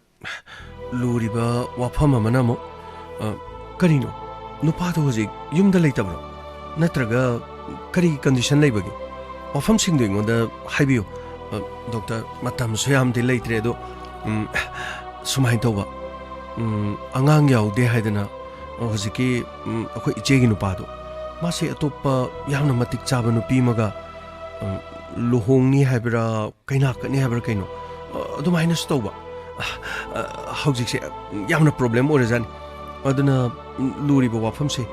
ꯂꯨꯔꯤꯕ ꯋꯥꯐꯝ ꯑꯃꯅ ꯑꯃꯨꯛ, ꯑ, ꯀꯔꯤꯅꯣ? ꯅꯨꯄꯥꯗꯣ ꯍꯧꯖꯤꯛ ꯌꯨꯝꯗ ꯂꯩꯇꯕ꯭ꯔꯣ? ꯅꯠꯇ꯭ꯔꯒ ꯀꯔꯤ condition ꯂꯩꯕꯒꯦ? ꯋꯥꯐꯝꯁꯤꯡꯗꯣ ꯑꯩꯉꯣꯟꯗ ꯍꯥꯏꯕꯤꯌꯨ꯫ ꯑ, ꯗꯣꯛꯇꯔ, ꯃꯇꯝꯁꯨ ꯌꯥꯝꯗꯤ ꯂꯩꯇ꯭ꯔꯦ, ꯑꯗꯣ, ꯎꯝ, ꯁꯨꯃꯥꯏꯅ ꯇꯧꯕ, ꯎꯝ, ꯑꯉꯥꯡ ꯌꯥꯎꯗꯦ ꯍꯥꯏꯗꯅ, ꯑ, ꯍꯧꯖꯤꯛꯀꯤ, ꯎꯝ, ꯑꯩꯈꯣꯏ ꯏꯆꯦꯒꯤ ꯅꯨꯄꯥꯗꯣ, ꯃꯥꯁꯦ ꯑꯇꯣꯞꯄ ꯌꯥꯝꯅ ꯃꯇꯤꯛ ꯆꯥꯕ ꯅꯨꯄꯤ ꯑꯃꯒ, ꯎꯝ, ꯂꯨꯍꯣꯡꯅꯤ ꯍꯥꯏꯕ꯭ꯔꯥ, ꯀꯩꯅꯥ ꯀꯠꯅꯤ ꯍꯥꯏꯕ꯭ꯔꯥ ꯀꯩꯅꯣ, ꯑ, ꯑꯗꯨꯃꯥꯏꯅꯁꯨ ꯇꯧꯕ꯫ ꯑ, ꯑ, ꯍꯧꯖꯤꯛꯁꯦ ꯌꯥꯝꯅ problem ꯑꯣꯏꯔꯖꯥꯠꯅꯤ꯫ ꯑꯗꯨꯅ, ꯎꯝ, ꯂꯨꯔꯤꯕ ꯋꯥꯐꯝꯁꯦ,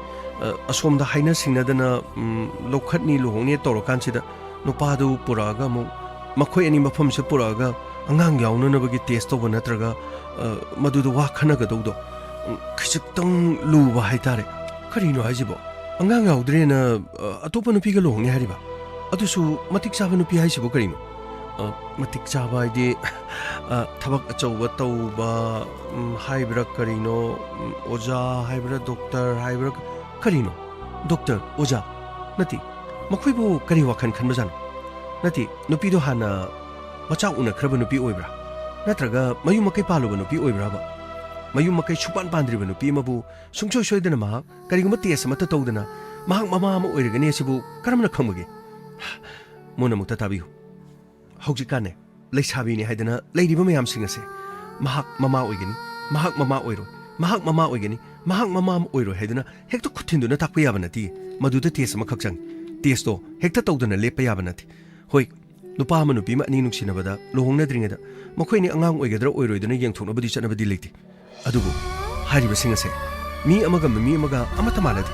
ꯑ, ꯑꯁꯣꯝꯗ ꯍꯥꯏꯅ ꯁꯤꯡꯅꯗꯅ, ꯎꯝ, ꯂꯧꯈꯠꯅꯤ, ꯂꯨꯍꯣꯡꯅꯤ ꯇꯧꯔꯀꯥꯟꯁꯤꯗ ꯅꯨꯄꯥꯗꯨ ꯄꯨꯔꯛꯑꯒ ꯑꯃꯨꯛ ꯃꯈꯣꯏ ꯑꯅꯤ ꯃꯐꯝꯁꯤꯗ ꯄꯨꯔꯛꯑꯒ ꯑꯉꯥꯡ ꯌꯥꯎꯅꯅꯕꯒꯤ test ꯇꯧꯕ ꯅꯠꯇ꯭ꯔꯒ, ꯑ, ꯃꯗꯨꯗ ꯋꯥ ꯈꯟꯅꯒꯗꯧꯗꯣ, ꯎꯝ, ꯈꯖꯤꯛꯇꯪ ꯂꯨꯕ ꯍꯥꯏꯇꯥꯔꯦ꯫ ꯀꯔꯤꯅꯣ ꯍꯥꯏꯁꯤꯕꯣ? ꯑꯉꯥꯡ ꯌꯥꯎꯗ꯭ꯔꯦꯅ, ꯑ, ꯑꯇꯣꯞꯄ ꯅꯨꯄꯤꯒ ꯂꯨꯍꯣꯡꯅꯤ ꯍꯥꯏꯔꯤꯕ? ꯑꯗꯨꯁꯨ ꯃꯇꯤꯛ ꯆꯥꯕ ꯅꯨꯄꯤ ꯍꯥꯏꯁꯤꯕꯨ ꯀꯔꯤꯅꯣ? ꯑ, ꯃꯇꯤꯛ ꯆꯥꯕ ꯍꯥꯏꯗꯤ, ꯑ, ꯊꯕꯛ ꯑꯆꯧꯕ ꯇꯧꯕ, ꯎꯝ, ꯍꯥꯏꯕ꯭ꯔꯥ ꯀꯔꯤꯅꯣ, ꯎꯝ, ꯑꯣꯖꯥ ꯍꯥꯏꯕ꯭ꯔꯥ, ꯗꯣꯛꯇꯔ ꯍꯥꯏꯕ꯭ꯔꯥ, ꯀꯔꯤꯅꯣ? ꯗꯣꯛꯇꯔ, ꯑꯣꯖꯥ? ꯅꯠꯇꯦ, ꯃꯈꯣꯏꯕꯨ ꯀꯔꯤ ꯋꯥꯈꯜ ꯈꯟꯕꯖꯥꯠꯅꯣ? ꯅꯠꯇꯦ, ꯅꯨꯄꯤꯗꯣ ꯍꯥꯟꯅ ꯃꯆꯥ ꯎꯅꯈ꯭ꯔꯕ ꯅꯨꯄꯤ ꯑꯣꯏꯕ꯭ꯔꯥ? ꯅꯠꯇ꯭ꯔꯒ ꯃꯌꯨꯝ ꯃꯀꯩ ꯄꯥꯜꯂꯨꯕ ꯅꯨꯄꯤ ꯑꯣꯏꯕ꯭ꯔꯥꯕ? ꯃꯌꯨꯝ ꯃꯀꯩ ꯁꯨꯄꯥꯟ ꯄꯥꯟꯗ꯭ꯔꯤꯕ ꯅꯨꯄꯤ ꯑꯃꯕꯨ ꯁꯨꯡꯁꯣꯏ ꯁꯣꯏꯗꯅ ꯃꯍꯥꯛ ꯀꯔꯤꯒꯨꯝꯕ ꯇꯦꯁ ꯑꯃꯠꯇ ꯇꯧꯗꯅ ꯃꯍꯥꯛ ꯃꯃꯥ ꯑꯃ ꯑꯣꯏꯔꯒꯅꯤ ꯍꯥꯏꯁꯤꯕꯨ ꯀꯔꯝꯅ ꯈꯪꯕꯒꯦ? ꯃꯨꯟꯅ ꯑꯃꯨꯛꯇ ꯇꯥꯕꯤꯌꯨ꯫ ꯍꯧꯖꯤꯛꯀꯥꯟꯅꯦ, ꯂꯩꯁꯥꯕꯤꯅꯤ ꯍꯥꯏꯗꯅ ꯂꯩꯔꯤꯕ ꯃꯌꯥꯝꯁꯤꯡ ꯑꯁꯦ ꯃꯍꯥꯛ ꯃꯃꯥ ꯑꯣꯏꯒꯅꯤ, ꯃꯍꯥꯛ ꯃꯃꯥ ꯑꯣꯏꯔꯣꯏ, ꯃꯍꯥꯛ ꯃꯃꯥ ꯑꯣꯏꯒꯅꯤ, ꯃꯍꯥꯛ ꯃꯃꯥ ꯑꯃ ꯑꯣꯏꯔꯣꯏ ꯍꯥꯏꯗꯨꯅ ꯍꯦꯛꯇ ꯈꯨꯠ ꯊꯤꯟꯗꯨꯅ ꯇꯥꯛꯄ ꯌꯥꯕ ꯅꯠꯇꯦ꯫ ꯃꯗꯨꯗ ꯇꯦꯁ ꯑꯃꯈꯛ ꯆꯪꯏ꯫ ꯇꯦꯁꯇꯣ ꯍꯦꯛꯇ ꯇꯧꯗꯅ ꯂꯦꯞꯄ ꯌꯥꯕ ꯅꯠꯇꯦ꯫ ꯍꯣꯏ, ꯅꯨꯄꯥ ꯑꯃ ꯅꯨꯄꯤ ꯑꯃ ꯑꯅꯤ ꯅꯨꯡꯁꯤꯅꯕꯗ ꯂꯨꯍꯣꯡꯅꯗ꯭ꯔꯤꯉꯩꯗ ꯃꯈꯣꯏ ꯑꯅꯤ ꯑꯉꯥꯡ ꯑꯣꯏꯒꯗ꯭ꯔꯥ ꯑꯣꯏꯔꯣꯏꯗꯅ ꯌꯦꯡꯊꯣꯛꯅꯕꯗꯤ ꯆꯠꯅꯕꯗꯤ ꯂꯩꯇꯦ꯫ ꯑꯗꯨꯕꯨ ꯍꯥꯏꯔꯤꯕꯁꯤꯡ ꯑꯁꯦ ꯃꯤ ꯑꯃꯒ ꯃꯤ ꯑꯃꯒ ꯑꯃꯠꯇ ꯃꯥꯟꯅꯗꯦ꯫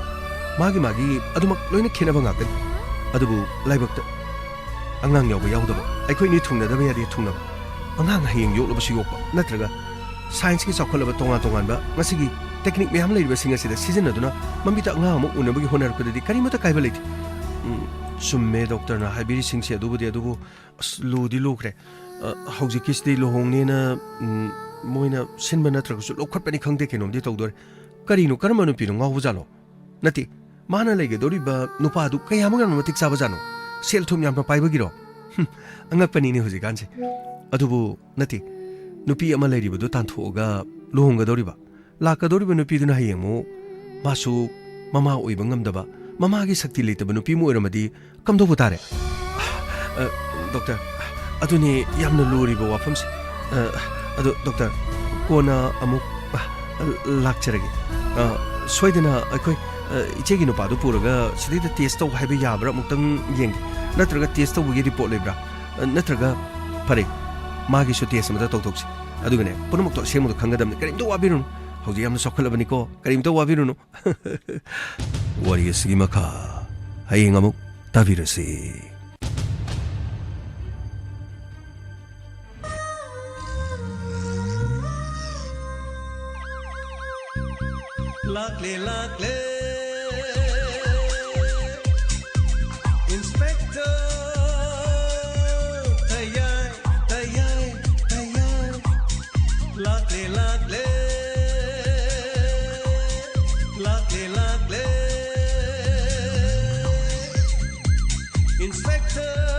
ꯃꯥꯒꯤ ꯃꯥꯒꯤ ꯑꯗꯨꯃꯛ ꯂꯣꯏꯅ ꯈꯦꯠꯅꯕ ꯉꯥꯛꯇꯅꯤ꯫ ꯑꯗꯨꯕꯨ ꯂꯥꯏꯕꯛꯇ ꯑꯉꯥꯡ ꯌꯥꯎꯕ ꯌꯥꯎꯗꯕ, ꯑꯩꯈꯣꯏ ꯑꯅꯤ ꯊꯨꯡꯅꯗꯕ ꯌꯥꯗꯦ ꯊꯨꯡꯅꯕ, ꯑꯉꯥꯡ ꯍꯌꯦꯡ ꯌꯣꯛꯂꯕꯁꯨ ꯌꯣꯛꯄ, ꯅꯠꯇ꯭ꯔꯒ ꯁꯥꯏꯟꯁꯀꯤ ꯆꯥꯎꯈꯠꯂꯕ ꯇꯣꯉꯥꯟ ꯇꯣꯉꯥꯟꯕ ꯉꯁꯤꯒꯤ ꯇꯦꯛꯅꯤꯛ ꯃꯌꯥꯝ ꯂꯩꯔꯤꯕꯁꯤꯡ ꯑꯁꯤꯗ ꯁꯤꯖꯤꯟꯅꯗꯨꯅ ꯃꯃꯤꯠꯇ ꯑꯉꯥꯡ ꯑꯃ ꯎꯅꯕꯒꯤ ꯍꯣꯠꯅꯔꯛꯄꯗꯗꯤ ꯀꯔꯤꯃꯠꯇ ꯀꯥꯏꯕ ꯂꯩꯇꯦ꯫ ꯎꯝ, ꯆꯨꯝꯃꯦ ꯗꯣꯛꯇꯔꯅ ꯍꯥꯏꯕꯤꯔꯤꯁꯤꯡꯁꯦ, ꯑꯗꯨꯕꯨꯗꯤ, ꯑꯗꯨꯕꯨ ꯑꯁ, ꯂꯨꯗꯤ ꯂꯨꯈ꯭ꯔꯦ꯫ ꯑ, ꯍꯧꯖꯤꯛꯀꯤꯁꯤꯗꯤ ꯂꯨꯍꯣꯡꯅꯦꯅ, ꯎꯝ, ꯃꯣꯏꯅ ꯁꯤꯟꯕ ꯅꯠꯇ꯭ꯔꯒꯁꯨ ꯂꯧꯈꯠꯄꯅꯤ ꯈꯪꯗꯦ, ꯀꯩꯅꯣꯝꯗꯤ ꯇꯧꯗꯣꯔꯦ꯫ ꯀꯔꯤꯅꯣ, ꯀꯔꯝꯕ ꯅꯨꯄꯤꯅꯣ ꯉꯥꯎꯕꯖꯥꯠꯂꯣ? ꯅꯠꯇꯦ, ꯃꯥꯅ ꯂꯩꯒꯗꯧꯔꯤꯕ ꯅꯨꯄꯥꯗꯨ ꯀꯌꯥꯃꯨꯛ ꯌꯥꯝꯅ ꯃꯇꯤꯛ ꯆꯥꯕꯖꯥꯠꯅꯣ? ꯁꯦꯜ ꯊꯨꯝ ꯌꯥꯝꯅ ꯄꯥꯏꯕꯒꯤꯔꯣ? ꯍꯨꯝ, ꯑꯉꯛꯄꯅꯤꯅꯦ ꯍꯧꯖꯤꯛꯀꯥꯟꯁꯦ꯫ ꯑꯗꯨꯕꯨ ꯅꯠꯇꯦ, ꯅꯨꯄꯤ ꯑꯃ ꯂꯩꯔꯤꯕꯗꯨ ꯇꯥꯟꯊꯣꯛꯑꯒ ꯂꯨꯍꯣꯡꯒꯗꯧꯔꯤꯕ? ꯂꯥꯛꯀꯗꯧꯔꯤꯕ ꯅꯨꯄꯤꯗꯨꯅ ꯍꯌꯦꯡ ꯑꯃꯨꯛ ꯃꯥꯁꯨ ꯃꯃꯥ ꯑꯣꯏꯕ ꯉꯝꯗꯕ, ꯃꯃꯥꯒꯤ ꯁꯛꯇꯤ ꯂꯩꯇꯕ ꯅꯨꯄꯤ ꯑꯃ ꯑꯣꯏꯔꯝꯃꯗꯤ ꯀꯝꯗꯧꯕ ꯇꯥꯔꯦ? ꯑ, ꯗꯣꯛꯇꯔ, ꯑꯗꯨꯅꯤ ꯌꯥꯝꯅ ꯂꯨꯔꯤꯕ ꯋꯥꯐꯝꯁꯦ꯫ ꯑ, ꯑꯗꯣ ꯗꯣꯛꯇꯔ, ꯀꯣꯟꯅ ꯑꯃꯨꯛ, ꯑ, ꯂꯥꯛꯆꯔꯒꯦ꯫ ꯑ, ꯁꯣꯏꯗꯅ ꯑꯩꯈꯣꯏ, ꯑ, ꯏꯆꯦꯒꯤ ꯅꯨꯄꯥꯗꯨ ꯄꯨꯔꯒ ꯁꯤꯗꯩꯗ ꯇꯦꯁ ꯇꯧ ꯍꯥꯏꯕ ꯌꯥꯕ꯭ꯔꯥ ꯑꯃꯨꯛꯇꯪ ꯌꯦꯡꯒꯦ꯫ ꯅꯠꯇ꯭ꯔꯒ ꯇꯦꯁ ꯇꯧꯕꯒꯤ ꯔꯤꯄꯣꯔꯠ ꯂꯩꯕ꯭ꯔꯥ? ꯑ, ꯅꯠꯇ꯭ꯔꯒ, ꯐꯔꯦ, ꯃꯥꯒꯤꯁꯨ ꯇꯦꯁ ꯑꯃꯇ ꯇꯧꯊꯣꯛꯁꯤ꯫ ꯑꯗꯨꯒꯅꯦ, ꯄꯨꯝꯅꯃꯛꯇꯣ ꯑꯁꯦꯡꯕꯗꯣ ꯈꯪꯒꯗꯕꯅꯤ꯫ ꯀꯔꯤꯝꯇ ꯋꯥꯕꯤꯔꯨꯅꯨ꯫ ꯍꯧꯖꯤꯛ ꯌꯥꯝꯅ ꯆꯥꯎꯈꯠꯂꯕꯅꯤꯀꯣ꯫ ꯀꯔꯤꯝꯇ ꯋꯥꯕꯤꯔꯨꯅꯨ꯫ ꯋꯥꯔꯤ ꯑꯁꯤꯒꯤ ꯃꯈꯥ ꯍꯌꯦꯡ ꯑꯃꯨꯛ ꯇꯥꯕꯤꯔꯁꯤ꯫ ꯂꯥꯛꯂꯦ, ꯂꯥꯛꯂꯦ, ꯏꯟꯁꯄꯦꯛꯇꯔ ꯇꯌꯥꯏ, ꯇꯌꯥꯏ, ꯇꯌꯥꯏ꯫ ꯂꯥꯛꯂꯦ, ꯂꯥꯛꯂꯦ, ꯂꯥꯛꯂꯦ, ꯂꯥꯛꯂꯦ, ꯏꯟꯁꯄꯦꯛꯇꯔ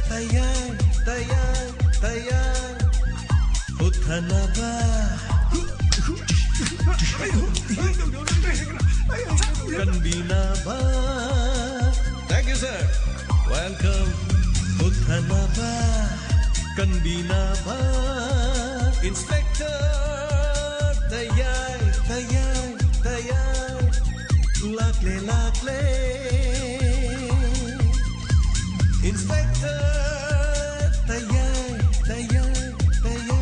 ꯇꯌꯥꯏ, ꯇꯌꯥꯏ, ꯇꯌꯥꯏ꯫ ꯍꯨꯠꯊꯅꯕ ꯀꯟꯕꯤꯅꯕ꯫ Thank you, sir. Welcome. ꯄꯨꯊꯅꯕ, ꯀꯟꯕꯤꯅꯕ꯫ Inspector ꯇꯌꯥꯏ, ꯇꯌꯥꯏ, ꯇꯌꯥꯏ꯫ ꯂꯥꯛꯂꯦ, ꯂꯥꯛꯂꯦ꯫ Inspector ꯇꯌꯥꯏ, ꯇꯌꯥꯏ, ꯇꯌꯥꯏ꯫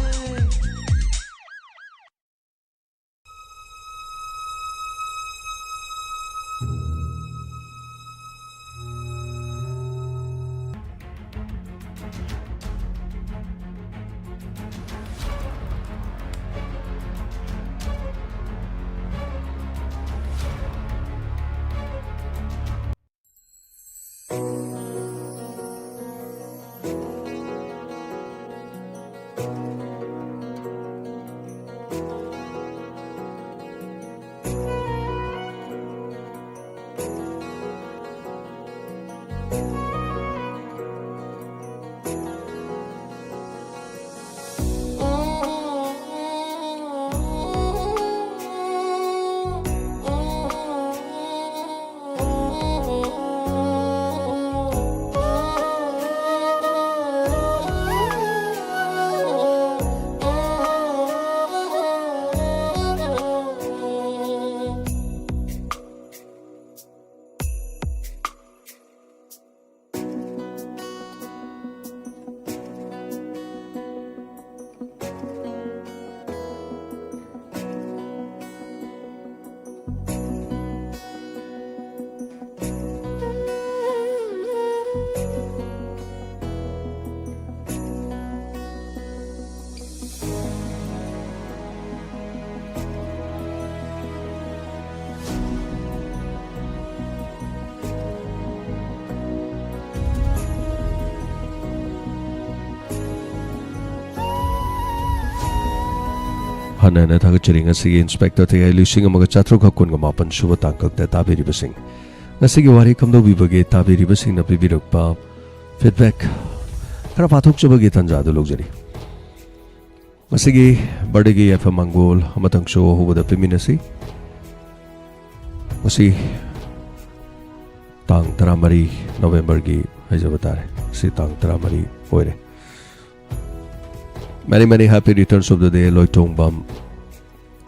ꯍꯟꯅ ꯍꯟꯅ ꯊꯥꯒꯠꯆꯔꯤ꯫ ꯉꯁꯤꯒꯤ ꯏꯟꯁꯄꯦꯛꯇꯔ ꯇꯌꯥꯏ ꯂꯤꯁꯤꯡ ꯑꯃꯒ ꯆꯥꯇ꯭ꯔꯨꯛꯀ ꯀꯨꯟꯒ ꯃꯥꯄꯟ ꯁꯨꯕ ꯇꯥꯡꯀꯛꯇ ꯇꯥꯕꯤꯔꯤꯕꯁꯤꯡ꯫ ꯉꯁꯤꯒꯤ ꯋꯥꯔꯤ ꯈꯪꯗꯣꯛꯄꯤꯕꯒꯤ ꯇꯥꯕꯤꯔꯤꯕꯁꯤꯡꯅ ꯄꯤꯕꯤꯔꯛꯄ ꯐꯤꯗꯕꯦꯛ ꯈꯔ ꯄꯥꯊꯣꯛꯆꯕꯒꯤ ꯇꯥꯟꯖꯥ ꯑꯗꯨ ꯂꯧꯖꯔꯤ꯫ ꯃꯁꯤꯒꯤ ꯕꯥꯔꯗꯦꯒꯤ ꯌꯥꯏꯐ ꯃꯪꯒꯣꯜ ꯑꯃꯇꯪꯁꯨ ꯑꯍꯧꯕꯗ ꯄꯤꯃꯤꯟꯅꯁꯤ꯫ ꯉꯁꯤ ꯇꯥꯡ ꯇꯔꯥꯃꯔꯤ ꯅꯣꯕꯦꯝꯕꯔꯒꯤ ꯍꯥꯏꯖꯕ ꯇꯥꯔꯦ꯫ ꯉꯁꯤ ꯇꯥꯡ ꯇꯔꯥꯃꯔꯤ ꯑꯣꯏꯔꯦ꯫ Many, many happy returns of the day, Loitongbam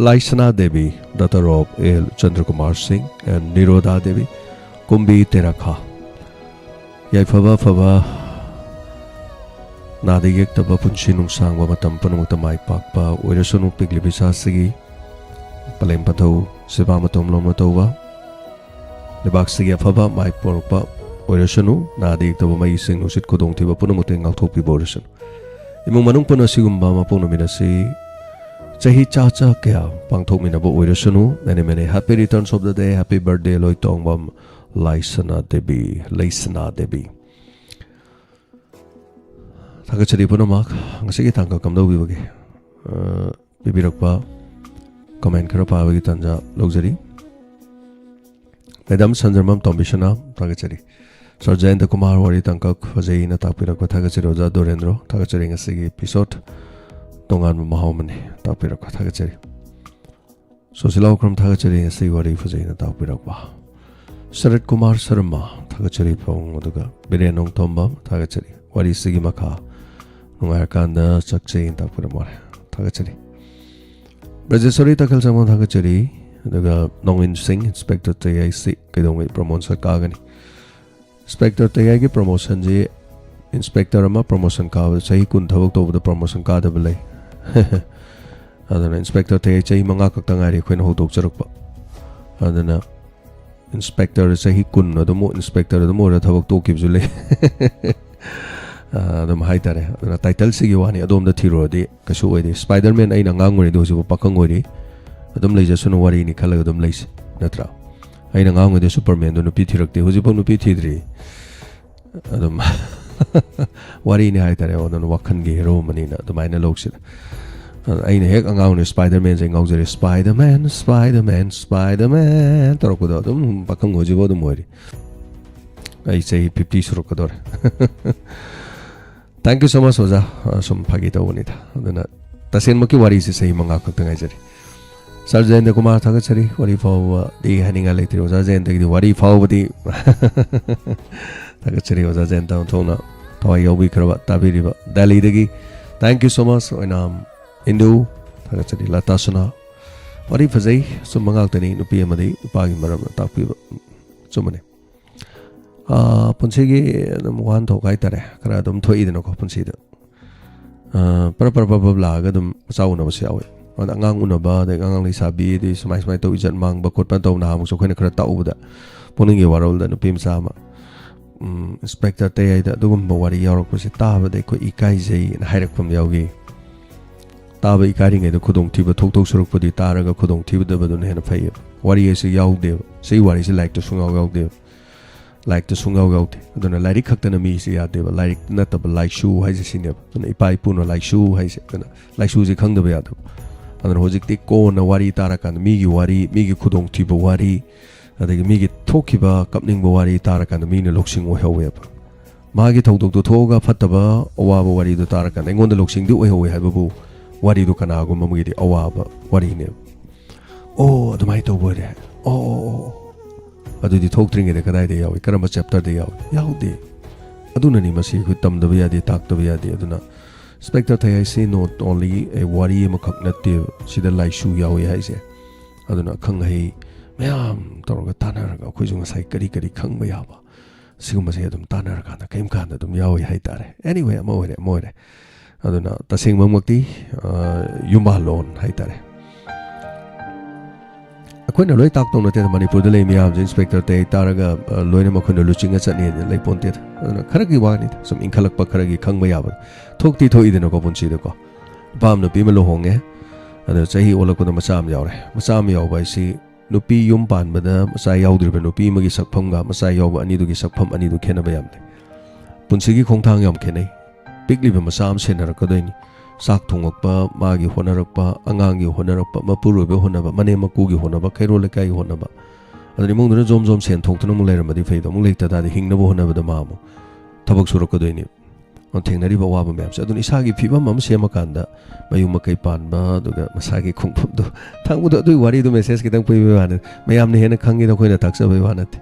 Laisana Devi, daughter of L Chandrakumar Singh and ꯅꯤꯔꯣꯗꯥ Devi, ꯀꯨꯝꯕꯤ ꯇꯦꯔꯥꯈꯥ꯫ ꯌꯥꯏꯐꯕ, ꯑꯐꯕ, ꯅꯥꯗ ꯌꯦꯛꯇꯕ ꯄꯨꯟꯁꯤ ꯅꯨꯡꯁꯥꯡꯕ ꯃꯇꯝ ꯄꯨꯝꯅꯃꯛꯇ ꯃꯥꯏ ꯄꯥꯛꯄ ꯑꯣꯏꯔꯁꯅꯨ꯫ ꯄꯤꯛꯂꯤꯕ ꯏꯆꯥꯁꯤꯒꯤ ꯄꯂꯦꯝ ꯄꯟꯊꯧ ꯁꯦꯕꯥ ꯃꯇꯣꯝ ꯂꯣꯝꯅ ꯇꯧꯕ, ꯂꯩꯕꯥꯛꯁꯤꯒꯤ ꯑꯐꯕ ꯃꯥꯏ ꯄꯨꯔꯛꯄ ꯑꯣꯏꯔꯁꯅꯨ꯫ ꯅꯥꯗ ꯌꯦꯛꯇꯕ ꯃꯩ, ꯏꯁꯤꯡ, ꯅꯨꯡꯁꯤꯠ, ꯈꯨꯗꯣꯡꯊꯤꯕ ꯄꯨꯝꯅꯃꯛꯇꯒꯤ ꯉꯥꯛꯊꯣꯛꯄꯤꯕ ꯑꯣꯏꯔꯁꯅꯨ꯫ ꯏꯃꯨꯡ ꯃꯅꯨꯡ ꯄꯨꯟꯅ ꯁꯤꯒꯨꯝꯕ ꯃꯄꯣꯛ ꯅꯨꯃꯤꯠ ꯑꯁꯤ ꯆꯍꯤ ꯆꯥ ꯆꯥ ꯀꯌꯥ ꯄꯥꯡꯊꯣꯛꯃꯤꯟꯅꯕ ꯑꯣꯏꯔꯁꯅꯨ꯫ Many, many happy returns of the day, happy birthday, ꯂꯣꯏꯇꯣꯡꯕꯝ ꯂꯥꯏꯁꯅꯥ ꯗꯦꯕꯤ, ꯂꯩꯁꯅꯥ ꯗꯦꯕꯤ꯫ ꯊꯥꯒꯠꯆꯔꯤ ꯄꯨꯝꯅꯃꯛ꯫ ꯉꯁꯤꯒꯤ ꯇꯥꯡꯀꯛ ꯀꯝꯗꯧꯕꯤꯕꯒꯦ? ꯑ, ꯄꯤꯕꯤꯔꯛꯄ comment ꯈꯔ ꯄꯥꯕꯒꯤ ꯇꯥꯟꯖꯥ ꯂꯧꯖꯔꯤ꯫ ꯃꯦꯗꯥꯝ ꯁꯟꯖꯔꯃꯝ ꯇꯣꯝꯕꯤꯁꯅꯥ, ꯊꯥꯒꯠꯆꯔꯤ꯫ ꯁꯔ ꯖꯌꯟꯇ ꯀꯨꯃꯥꯔ, ꯋꯥꯔꯤ ꯇꯥꯡꯀꯛ ꯐꯖꯩꯅ ꯇꯥꯛꯄꯤꯔꯛꯄ ꯊꯥꯒꯠꯆꯔꯤ꯫ ꯑꯣꯖꯥ ꯗꯣꯔꯦꯟꯗ꯭ꯔꯣ, ꯊꯥꯒꯠꯆꯔꯤ꯫ ꯉꯁꯤꯒꯤ episode ꯇꯣꯉꯥꯟꯕ ꯃꯍꯥꯎ ꯑꯃꯅꯤ ꯇꯥꯛꯄꯤꯔꯛꯄ ꯊꯥꯒꯠꯆꯔꯤ꯫ ꯁꯣꯁꯤꯂꯥ ꯎꯈ꯭ꯔꯝ, ꯊꯥꯒꯠꯆꯔꯤ꯫ ꯉꯁꯤꯒꯤ ꯋꯥꯔꯤ ꯐꯖꯩꯅ ꯇꯥꯛꯄꯤꯔꯛꯄ꯫ ꯁꯔꯠ ꯀꯨꯃꯥꯔ ꯁꯔꯃ, ꯊꯥꯒꯠꯆꯔꯤ꯫ ꯐꯣꯡ ꯑꯗꯨꯒ ꯕꯤꯔꯦꯟ ꯅꯣꯡꯊꯣꯝꯕꯝ, ꯊꯥꯒꯠꯆꯔꯤ꯫ ꯋꯥꯔꯤꯁꯤꯒꯤ ꯃꯈꯥ ꯅꯨꯡꯉꯥꯏꯔꯀꯥꯟꯗ ꯆꯠꯆꯩꯅ ꯇꯥꯛꯄꯤꯔꯝꯃꯣꯔꯦ꯫ ꯊꯥꯒꯠꯆꯔꯤ꯫ ꯕ꯭ꯔꯖꯦꯁꯣꯔꯤ ꯇꯈꯦꯜ ꯁꯪꯕꯝ, ꯊꯥꯒꯠꯆꯔꯤ꯫ ꯑꯗꯨꯒ ꯅꯣꯡꯏꯟ ꯁꯤꯡ, ꯏꯟꯁꯄꯦꯛꯇꯔ ꯇꯌꯥꯏꯁꯤ ꯀꯩꯗꯧꯉꯩ promotion ꯀꯥꯒꯅꯤ? ꯏꯟꯁꯄꯦꯛꯇꯔ ꯇꯌꯥꯏꯒꯤ promotionꯁꯤ, ꯏꯟꯁꯄꯦꯛꯇꯔ ꯑꯃ promotion ꯀꯥꯕꯗ ꯆꯍꯤ ꯀꯨꯟ ꯊꯕꯛ ꯇꯧꯕꯗ promotion ꯀꯥꯗꯕ ꯂꯩ꯫ ꯑꯗꯨꯅ ꯏꯟꯁꯄꯦꯛꯇꯔ ꯇꯌꯥꯏ ꯆꯍꯤ ꯃꯉꯥ ꯈꯛꯇ ꯉꯥꯏꯔꯤ ꯑꯩꯈꯣꯏꯅ ꯍꯧꯗꯣꯛꯆꯔꯛꯄ꯫ ꯑꯗꯨꯅ ꯏꯟꯁꯄꯦꯛꯇꯔ ꯆꯍꯤ ꯀꯨꯟ ꯑꯗꯨꯝ ꯏꯟꯁꯄꯦꯛꯇꯔ ꯑꯗꯨꯝ ꯑꯣꯏꯔ ꯊꯕꯛ ꯇꯣꯛꯈꯤꯕꯁꯨ ꯂꯩ꯫ ꯑ, ꯑꯗꯨꯝ ꯍꯥꯏꯇꯥꯔꯦ꯫ ꯑꯗꯨꯅ ꯇꯥꯏꯇꯜꯁꯤꯒꯤ ꯋꯥꯅꯤ, ꯑꯗꯣꯝꯗ ꯊꯤꯔꯨꯔꯗꯤ ꯀꯩꯁꯨ ꯑꯣꯏꯗꯦ꯫ ꯁ꯭ꯄꯥꯏꯗꯔꯃꯦꯟ ꯑꯩꯅ ꯑꯉꯥꯡ ꯑꯣꯏꯔꯤꯉꯩꯗ ꯍꯧꯖꯤꯛꯐꯥꯎ ꯄꯥꯈꯪ ꯑꯣꯏꯔꯤ, ꯑꯗꯨꯝ ꯂꯩꯖꯁꯅꯨ, ꯋꯥꯔꯤꯅꯤ ꯈꯜꯂꯒ ꯑꯗꯨꯝ ꯂꯩꯁꯤ, ꯅꯠꯇ꯭ꯔꯥ? ꯑꯩꯅ ꯑꯉꯥꯡ ꯑꯣꯏꯔꯤꯉꯩꯗ ꯁꯨꯄꯔꯃꯦꯟꯗꯣ ꯅꯨꯄꯤ ꯊꯤꯔꯛꯇꯦ, ꯍꯧꯖꯤꯛꯐꯥꯎ ꯅꯨꯄꯤ ꯊꯤꯗ꯭ꯔꯤ꯫ ꯑꯗꯨꯝ ꯋꯥꯔꯤꯅꯤ ꯍꯥꯏꯇꯥꯔꯦ, ꯑꯗꯨꯅ ꯋꯥꯈꯜꯒꯤ ꯍꯦꯔꯣ ꯑꯃꯅꯤꯅ ꯑꯗꯨꯃꯥꯏꯅ ꯂꯧꯁꯤꯗ꯫ ꯑꯗꯨꯅ ꯑꯩꯅ ꯍꯦꯛ ꯑꯉꯥꯡ ꯑꯣꯏꯔꯤꯉꯩ ꯁ꯭ꯄꯥꯏꯗꯔꯃꯦꯟꯁꯦ ꯉꯥꯎꯖꯔꯦ, "ꯁ꯭ꯄꯥꯏꯗꯔꯃꯦꯟ, ꯁ꯭ꯄꯥꯏꯗꯔꯃꯦꯟ, ꯁ꯭ꯄꯥꯏꯗꯔꯃꯦꯟ" ꯇꯧꯔꯛꯄꯗꯣ ꯑꯗꯨꯝ ꯄꯥꯈꯪ ꯍꯧꯖꯤꯛꯐꯥꯎ ꯑꯗꯨꯝ ꯑꯣꯏꯔꯤ꯫ ꯑꯩ ꯆꯍꯤ fifty ꯁꯨꯔꯛꯀꯗꯧꯔꯦ꯫ Thank you so much, ꯑꯣꯖꯥ꯫ ꯑ, ꯁꯨꯝ ꯐꯥꯒꯤ ꯇꯧꯕꯅꯤꯗ꯫ ꯑꯗꯨꯅ ꯇꯁꯦꯡꯃꯛꯀꯤ ꯋꯥꯔꯤꯁꯤ ꯆꯍꯤ ꯃꯉꯥ ꯈꯛꯇ ꯉꯥꯏꯖꯔꯤ꯫ ꯁꯥꯔ ꯖꯌꯦꯟꯗ ꯀꯨꯃꯥꯔ, ꯊꯥꯒꯠꯆꯔꯤ꯫ ꯋꯥꯔꯤ ꯐꯥꯎꯕꯗꯤ ꯍꯥꯏꯅꯤꯡꯉꯥꯏ ꯂꯩꯇ꯭ꯔꯤ꯫ ꯑꯣꯖꯥ ꯖꯌꯦꯟꯗꯒꯤꯗꯤ ꯋꯥꯔꯤ ꯐꯥꯎꯕꯗꯤ ꯊꯥꯒꯠꯆꯔꯤ꯫ ꯑꯣꯖꯥ ꯖꯌꯦꯟꯗ ꯑꯣꯟꯊꯣꯛꯅ ꯊꯋꯥꯏ ꯌꯥꯎꯕꯤꯈ꯭ꯔꯕ, ꯇꯥꯕꯤꯔꯤꯕ ꯗꯦꯜꯂꯤꯗꯒꯤ꯫ Thank you so much, ꯑꯣꯏꯅꯥꯝ ꯏꯟꯗꯨ꯫ ꯊꯥꯒꯠꯆꯔꯤ꯫ ꯂꯇꯥ ꯁꯣꯅꯥ, ꯋꯥꯔꯤ ꯐꯖꯩ꯫ ꯑꯆꯨꯝꯕ ꯉꯥꯛꯇꯅꯤ꯫ ꯅꯨꯄꯤ ꯑꯃꯗꯤ ꯅꯨꯄꯥꯒꯤ ꯃꯔꯝꯗ ꯇꯥꯛꯄꯤꯕ꯫ ꯑꯆꯨꯝꯕꯅꯤ꯫ ꯑꯥ, ꯄꯨꯟꯁꯤꯒꯤ ꯑꯗꯨꯝ ꯋꯥꯍꯟꯊꯣꯛ ꯍꯥꯏꯇꯥꯔꯦ, ꯈꯔ ꯑꯗꯨꯝ ꯊꯣꯛꯏꯗꯅꯀꯣ ꯄꯨꯟꯁꯤꯗ꯫ ꯑꯥ, ꯄꯔꯞ ꯄꯔꯞ ꯄꯔꯞ ꯄꯔꯞ ꯂꯥꯛꯑꯒ ꯑꯗꯨꯝ ꯃꯆꯥ ꯎꯅꯕꯁꯨ ꯌꯥꯎꯋꯦ꯫ ꯑꯗ ꯑꯉꯥꯡ ꯎꯅꯕ, ꯑꯗꯩ ꯑꯉꯥꯡ ꯂꯩꯁꯥꯕꯤ, ꯑꯗꯩ ꯁꯨꯃꯥꯏ ꯁꯨꯃꯥꯏꯅ ꯇꯧ, ꯏꯖꯠ ꯃꯥꯡꯕ ꯈꯣꯠꯄ ꯇꯧ꯫ ꯅꯍꯥꯟꯃꯨꯛꯁꯨ ꯑꯩꯈꯣꯏꯅ ꯈꯔ ꯇꯥꯛꯎꯕꯗ, ꯄꯨꯛꯅꯤꯡꯒꯤ ꯋꯥꯔꯣꯜꯗ ꯅꯨꯄꯤ ꯃꯆꯥ ꯑꯃ, ꯎꯝ, "ꯏꯟꯁꯄꯦꯛꯇꯔ ꯇꯌꯥꯏꯗ ꯑꯗꯨꯒꯨꯝꯕ ꯋꯥꯔꯤ ꯌꯥꯎꯔꯛꯄꯁꯦ ꯇꯥꯕꯗ ꯑꯩꯈꯣꯏ ꯏꯀꯥꯏꯖꯩ"ꯅ ꯍꯥꯏꯔꯛꯄ ꯑꯃ ꯌꯥꯎꯈꯤ꯫ ꯇꯥꯕ ꯏꯀꯥꯏꯔꯤꯉꯩꯗ ꯈꯨꯗꯣꯡꯊꯤꯕ ꯊꯣꯛꯇꯧ ꯁꯔꯨꯛꯄꯨꯗꯤ ꯇꯥꯔꯒ ꯈꯨꯗꯣꯡꯊꯤꯗꯕꯗꯨꯅ ꯍꯦꯟꯅ ꯐꯩꯌꯦꯕ꯫ ꯋꯥꯔꯤ ꯑꯁꯤ ꯌꯥꯎꯗꯦꯕ꯫ ꯁꯤ ꯋꯥꯔꯤꯁꯤ ꯂꯥꯏꯔꯤꯛꯇ ꯁꯨꯡꯌꯥꯎ ꯌꯥꯎꯗꯦꯕ꯫ ꯂꯥꯏꯔꯤꯛꯇ ꯁꯨꯡꯌꯥꯎ ꯌꯥꯎꯗꯦ꯫ ꯑꯗꯨꯅ ꯂꯥꯏꯔꯤꯛ ꯈꯛꯇꯅ ꯃꯤꯁꯦ ꯌꯥꯗꯦꯕ꯫ ꯂꯥꯏꯔꯤꯛ ꯅꯠꯇꯕ ꯂꯥꯏꯁꯨ ꯍꯥꯏꯁꯦ ꯁꯤꯅꯦꯕ꯫ ꯑꯗꯨꯅ ꯏꯄꯥ ꯏꯄꯨꯅ ꯂꯥꯏꯁꯨ ꯍꯥꯏꯁꯦ, ꯑꯗꯨꯅ ꯂꯥꯏꯁꯨꯁꯦ ꯈꯪꯗꯕ ꯌꯥꯗꯕ꯫ ꯑꯗꯨꯅ ꯍꯧꯖꯤꯛꯇꯤ ꯀꯣꯟꯅ ꯋꯥꯔꯤ ꯇꯥꯔꯀꯥꯟꯗ ꯃꯤꯒꯤ ꯋꯥꯔꯤ, ꯃꯤꯒꯤ ꯈꯨꯗꯣꯡꯊꯤꯕ ꯋꯥꯔꯤ, ꯑꯗꯒꯤ ꯃꯤꯒꯤ ꯊꯣꯛꯈꯤꯕ ꯀꯞꯅꯤꯡꯕ ꯋꯥꯔꯤ ꯇꯥꯔꯀꯥꯟꯗ ꯃꯤꯅ ꯂꯧꯁꯤꯡ ꯑꯣꯏꯍꯧꯋꯦꯕ꯫ ꯃꯥꯒꯤ ꯊꯧꯗꯣꯛꯇꯣ ꯊꯣꯛꯑꯒ ꯐꯠꯇꯕ ꯑꯋꯥꯕ ꯋꯥꯔꯤꯗꯣ ꯇꯥꯔꯀꯥꯟꯗ ꯑꯩꯉꯣꯟꯗ ꯂꯧꯁꯤꯡꯗꯤ ꯑꯣꯏꯍꯧꯋꯦ ꯍꯥꯏꯕꯕꯨ, ꯋꯥꯔꯤꯗꯣ ꯀꯅꯥꯒꯨꯝꯕ ꯑꯃꯒꯤꯗꯤ ꯑꯋꯥꯕ ꯋꯥꯔꯤꯅꯦꯕ꯫ "ꯑꯣ, ꯑꯗꯨꯃꯥꯏꯅ ꯇꯧꯕ ꯑꯣꯏꯔꯦ꯫ ꯑꯣ, ꯑꯣ, ꯑꯣ, ꯑꯣ꯫ ꯑꯗꯨꯗꯤ ꯊꯣꯛꯇ꯭ꯔꯤꯉꯩꯗ ꯀꯗꯥꯏꯗ ꯌꯥꯎꯏ? ꯀꯔꯝꯕ ꯆꯦꯞꯇꯔꯗ ꯌꯥꯎꯏ?" ꯌꯥꯎꯗꯦ꯫ ꯑꯗꯨꯅꯅꯤ ꯃꯁꯤ ꯑꯩꯈꯣꯏ ꯇꯝꯗꯕ ꯌꯥꯗꯦ, ꯇꯥꯛꯇꯕ ꯌꯥꯗꯦ꯫ ꯑꯗꯨꯅ ꯏꯟꯁꯄꯦꯛꯇꯔ ꯊꯌꯥꯏꯁꯤ not only a ꯋꯥꯔꯤ ꯑꯃꯈꯛ ꯅꯠꯇꯦꯕ, ꯁꯤꯗ ꯂꯥꯏꯁꯨ ꯌꯥꯎꯏ ꯍꯥꯏꯁꯦ꯫ ꯑꯗꯨꯅ ꯑꯈꯪ ꯑꯍꯩ ꯃꯌꯥꯝ ꯇꯧꯔꯒ ꯇꯥꯟꯅꯔꯒ ꯑꯩꯈꯣꯏꯁꯨ ꯉꯁꯥꯏ ꯀꯔꯤ ꯀꯔꯤ ꯈꯪꯕ ꯌꯥꯕ, ꯁꯤꯒꯨꯝꯕꯁꯦ ꯑꯗꯨꯝ ꯇꯥꯟꯅꯔꯀꯥꯟꯗ ꯀꯔꯤꯝ ꯀꯥꯟꯗ ꯑꯗꯨꯝ ꯌꯥꯎꯏ ꯍꯥꯏꯇꯥꯔꯦ꯫ Anyway, ꯑꯃ ꯑꯣꯏꯔꯦ, ꯑꯃ ꯑꯣꯏꯔꯦ꯫ ꯑꯗꯨꯅ ꯇꯁꯦꯡꯕꯃꯛꯇꯤ, ꯑ, ꯌꯨꯝꯕꯥꯜꯂꯣꯟ ꯍꯥꯏꯇꯥꯔꯦ꯫ ꯑꯩꯈꯣꯏꯅ ꯂꯣꯏ ꯇꯥꯛꯇꯧ ꯅꯠꯇꯦꯗ꯫ ꯃꯅꯤꯄꯨꯔꯗ ꯂꯩ ꯃꯌꯥꯝꯁꯦ ꯏꯟꯁꯄꯦꯛꯇꯔ ꯇꯌꯥꯏ ꯇꯥꯔꯒ, ꯑ, ꯂꯣꯏꯅꯃꯛ ꯑꯩꯈꯣꯏꯅ ꯂꯨꯆꯤꯡꯉ ꯆꯠꯅꯤꯗꯤ ꯂꯩ ꯄꯣꯟꯇꯦꯗ꯫ ꯑꯗꯨꯅ ꯈꯔꯒꯤ ꯋꯥꯅꯤꯗ, ꯁꯨꯝ ꯏꯟꯈꯠꯂꯛꯄ ꯈꯔꯒꯤ ꯈꯪꯕ ꯌꯥꯕ ꯊꯣꯛꯇꯤ ꯊꯣꯛꯏꯗꯅꯀꯣ ꯄꯨꯟꯁꯤꯗꯀꯣ꯫ ꯅꯨꯄꯥ ꯑꯃ ꯅꯨꯄꯤ ꯑꯃ ꯂꯨꯍꯣꯡꯉꯦ, ꯑꯗꯣ ꯆꯍꯤ ꯑꯣꯜꯂꯛꯄꯗ ꯃꯆꯥ ꯑꯃ ꯌꯥꯎꯔꯦ꯫ ꯃꯆꯥ ꯑꯃ ꯌꯥꯎꯕ ꯍꯥꯏꯁꯤ ꯅꯨꯄꯤ ꯌꯨꯝ ꯄꯥꯟꯕꯗ ꯃꯆꯥ ꯌꯥꯎꯗ꯭ꯔꯤꯕ ꯅꯨꯄꯤ ꯑꯃꯒꯤ ꯁꯛꯐꯝꯒ ꯃꯆꯥ ꯌꯥꯎꯕ ꯑꯅꯤꯗꯨꯒꯤ ꯁꯛꯐꯝ ꯑꯅꯤꯗꯨ ꯈꯦꯠꯅꯕ ꯌꯥꯝ ꯂꯩ꯫ ꯄꯨꯟꯁꯤꯒꯤ ꯈꯣꯡꯊꯥꯡ ꯌꯥꯝ ꯈꯦꯠꯅꯩ꯫ ꯄꯤꯛꯂꯤꯕ ꯃꯆꯥ ꯑꯃ ꯁꯦꯟꯅꯔꯛꯀꯗꯣꯏꯅꯤ꯫ ꯆꯥꯛ ꯊꯣꯡꯉꯛꯄ, ꯃꯥꯒꯤ ꯍꯣꯠꯅꯔꯛꯄ, ꯑꯉꯥꯡꯒꯤ ꯍꯣꯠꯅꯔꯛꯄ, ꯃꯄꯨꯔꯣꯏꯕ ꯍꯣꯠꯅꯕ, ꯃꯅꯦꯝ ꯃꯀꯨꯒꯤ ꯍꯣꯠꯅꯕ, ꯀꯩꯔꯣꯜ ꯂꯩꯀꯥꯏꯒꯤ ꯍꯣꯠꯅꯕ꯫ ꯑꯗꯨꯅ ꯏꯃꯨꯡꯗꯨꯅ ꯖꯣꯝ ꯖꯣꯝ ꯁꯦꯟ ꯊꯣꯛꯇꯨꯅ ꯑꯃꯨꯛ ꯂꯩꯔꯝꯃꯗꯤ ꯐꯩꯗꯣ, ꯑꯃꯨꯛ ꯂꯩꯇ ꯇꯥꯔꯗꯤ ꯍꯤꯡꯅꯕ ꯍꯣꯠꯅꯕꯗ ꯃꯥ ꯑꯃꯨꯛ ꯊꯕꯛ ꯁꯨꯔꯛꯀꯗꯣꯏꯅꯤ꯫ ꯊꯦꯡꯅꯔꯤꯕ ꯑꯋꯥꯕ ꯃꯌꯥꯝꯁꯦ꯫ ꯑꯗꯨꯅ ꯏꯁꯥꯒꯤ ꯐꯤꯕꯝ ꯑꯃ ꯁꯦꯝꯃꯀꯥꯟꯗ ꯃꯌꯨꯝ ꯃꯀꯩ ꯄꯥꯟꯕ, ꯑꯗꯨꯒ ꯃꯁꯥꯒꯤ ꯈꯣꯡꯐꯝꯗꯣ ꯊꯥꯡꯕꯗꯣ, ꯑꯗꯨꯒꯤ ꯋꯥꯔꯤꯗꯣ ꯃꯦꯁꯦꯖ ꯈꯤꯇꯪ ꯄꯤꯕꯩ ꯋꯥꯅꯤ꯫ ꯃꯌꯥꯝꯅ ꯍꯦꯟꯅ ꯈꯪꯉꯤꯗ, ꯑꯩꯈꯣꯏꯅ ꯇꯥꯛꯆꯕꯩ ꯋꯥ ꯅꯠꯇꯦ꯫